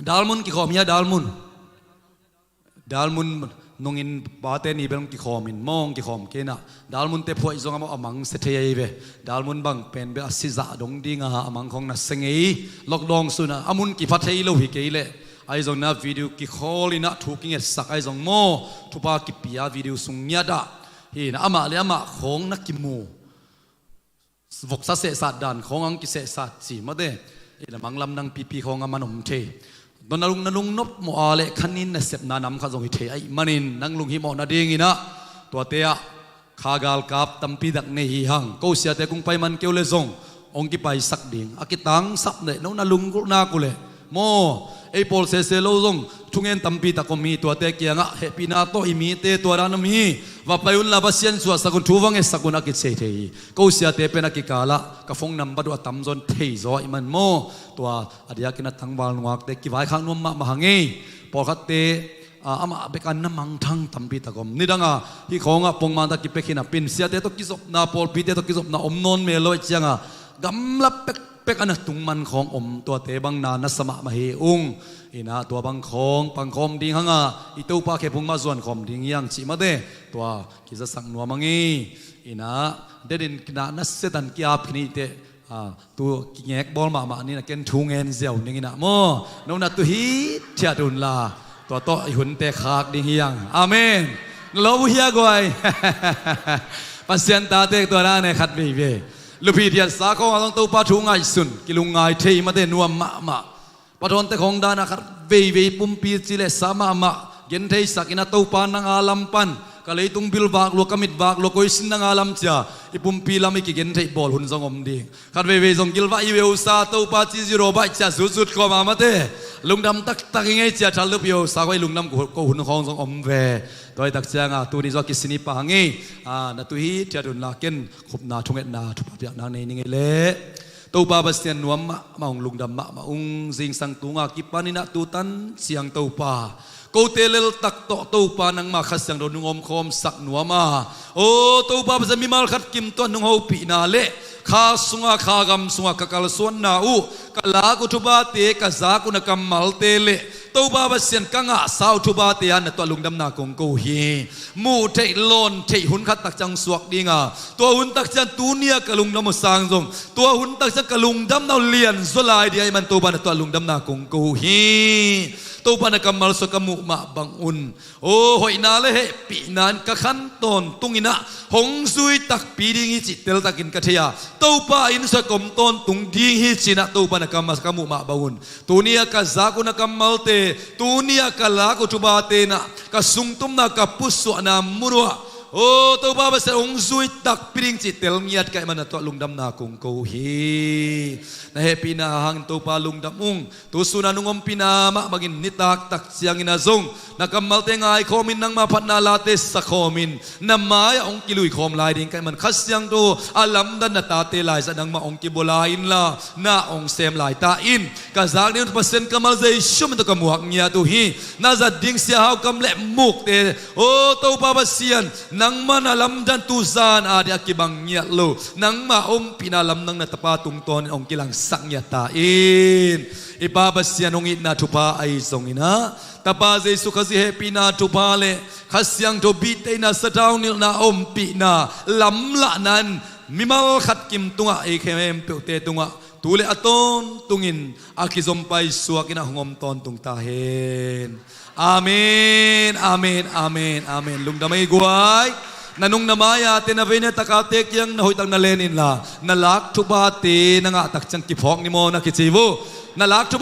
Dalmun kikhawm hia, Dalmun? Dalmun nungin pate ni bel hong kikhawm in maw, hong kikhawm kei inah. Dalmunte phuaih zong amau a mang sia thei ahi ve. Dalmun bang pen bel a sizah dong dinga a mang khawng na sia ngei. Lockdown sunah a mun kipha thei lo hi kei leh, ahi zong na video kikhawl inah thu kingetsak ahi zong maw, thupha kipia video sung ngiat ah. Hi inah amah le amah khawng na kimu voksa sehsat dan khawng ang kisehsat ci mate. Ina manglam nang pipi khawng a man om thei. Nang na lung, na lungnop mawh a leh khanin nasepna nam khat zong hi thei ahih manin nang lunghimawh nadinginah tuate ah Kha galkap tampi tak nei hi hang. Ko siate kung pai man keu le zong hong kipaisak ding. A kitangsap nei, no na lunggulh nak uh leh maw, ei pawl sese lo zong thungen tampi tak om hi. Tuate kiangah hehpihna tawh i mite tua dan om hi. Va pai unla, va siansuahsak un, thu va ngetsak un a kici thei hi. Ko siate pen a kikalah ka phone number uh a tamzaw in theizaw ahih man maw, tua a diakin a tangval nuakte kivaikhak nuam mahmah hang ei. Pawlkhatte, a, amah bek a na mangthang tampi tak om. Nidanga hih khawngah pongman tak kipia khin a pin, siate tawh kizopna, pawlpite tawh kizopna om nawn mel lo ahih cianga gamla pekpek a na tung man khawng om, tuate bang na na sa mahmah hi ung. Inah tua bang khawng pangkhawm ding hanga i Topa khephung mah zuankhawm ding hi hang cih mate, tua kizasak nuam hang ei. Inah denin kinah na setan ki-ap khin hi teh. A, tu kingek bawl mahmah ni, na ken thu ngen ziau ning inah maw. No na tu hithiat unla, tua tawh i hunte khak ding hi hang. Amen. Na lawp uh hia guai? Pasian tate tua dan e, khat veivei. Luphi thiatsa khawngah zong Topa thu ngaihsun, kilungngai thei mate, nuam mahmah. Pathawnte khawng dana khat veivei pumpi ci le sa mahmah gentheisak inah, Topa nang a lam pan, ka leitung bil vak lua, ka mit vak lua, koi sin nang a lam cia, i pumpi lam i kigentheih bawl hun zong om ding. Khat veivei zong gilvah i ve uh sa, Topa ci zero baih cia zutzut kawm a mate. Lungdam taktak i ngei cia thallup i uh sa, koi lungdam ko hun khawng zong om ve. Tua hi tak cianga tuni zong a kisin i pah hang ei. A, na tu hithiat unla ken khupna thungetna thupha piak nang nei ning ei leh. Topa Pasian nuam mahmah ung, lungdam mahmah ung, zingsang tunga kipan inah tutan ciang Topa, kote leltak tawh Topa nangma Kha Siangtho nung omkhawmsak nuam a. O Topa Pasian, mimal khat kim tawh nung hopihna le kha sunga, kha gam sunga ka kalsuanna uh, ka lak uh thupate, ka zak uh na kammalte le Topa Pasian, ka ngahsa uh thupate ah na tuah lungdamna kong ko hi. Muh theih lawn theih hun khat tak ciang suak dinga, tua hun tak ciang tunia ka lungdam uh sang zong, tua hun tak ciang ka lungdamna uh lianzaw lai ding ahih man Topa na tuah lungdamna kong ko hi. Topa na kammal sua ka muh mah bangun, o hoihna le hehpihna in ka khan tawntung inah hong zui takpi ding hi cih teltakin ka thei a, Topa inn sua ka om tawntung ding hi ci inah Topa na kammal sua ka muh mah bangun, tunia ka zak uh na kammalte, tunia ka lak uh thupate inah ka sungtumna, ka pusuahna mun uah, o Topa Pasian hong zui takpi ding cih tel ngiat ka hih man na tuah lungdamna kong ko hi. Na hehpihna hangin Topa lungdam ung. Tu suna nung ompihna mah bangin nitak tak ciangin a zong na kammalte ngaikhawmin, nangma phatna late sakhawmin, na mai-ah hong kiluikhawm lai ding ka hih man Kha Siangtho a lamdan na tate laizat nangmah hong kibua lai inla, na hong sem lai ta in. Ka zak ding Pasian kammal Jesu min tawh ka muak ngiat uh hi. Na zat ding Sia Hau Kam le Mukte, o Topa Pasian, nangma na lamdan tuzan a ding a kibang ngiat lo, nangma ompihna lamdang na tapa tungtawnin hong kilangsak ngiat ta in. I Pa Pasian hong itna thupha ahi zongin ah, Tapa Jesu Khazih hehpihna thupha le Kha Siangtho bihtheihna, sathau nilhna, ompihna, lamlahna in mimal khat kim tungah, ei khempeuhte tungah tu le a tawntungin a kizom paisuak inah hong om tawntung ta hen. Amen, amen, amen, amen. Lungdam ei guai. Na nung na mai-ate, na vei na takate kiang na hoihtak na len inla, na lak thuphate na ngahtak ciang kiphawk ni maw na kici uh. Na lak thupha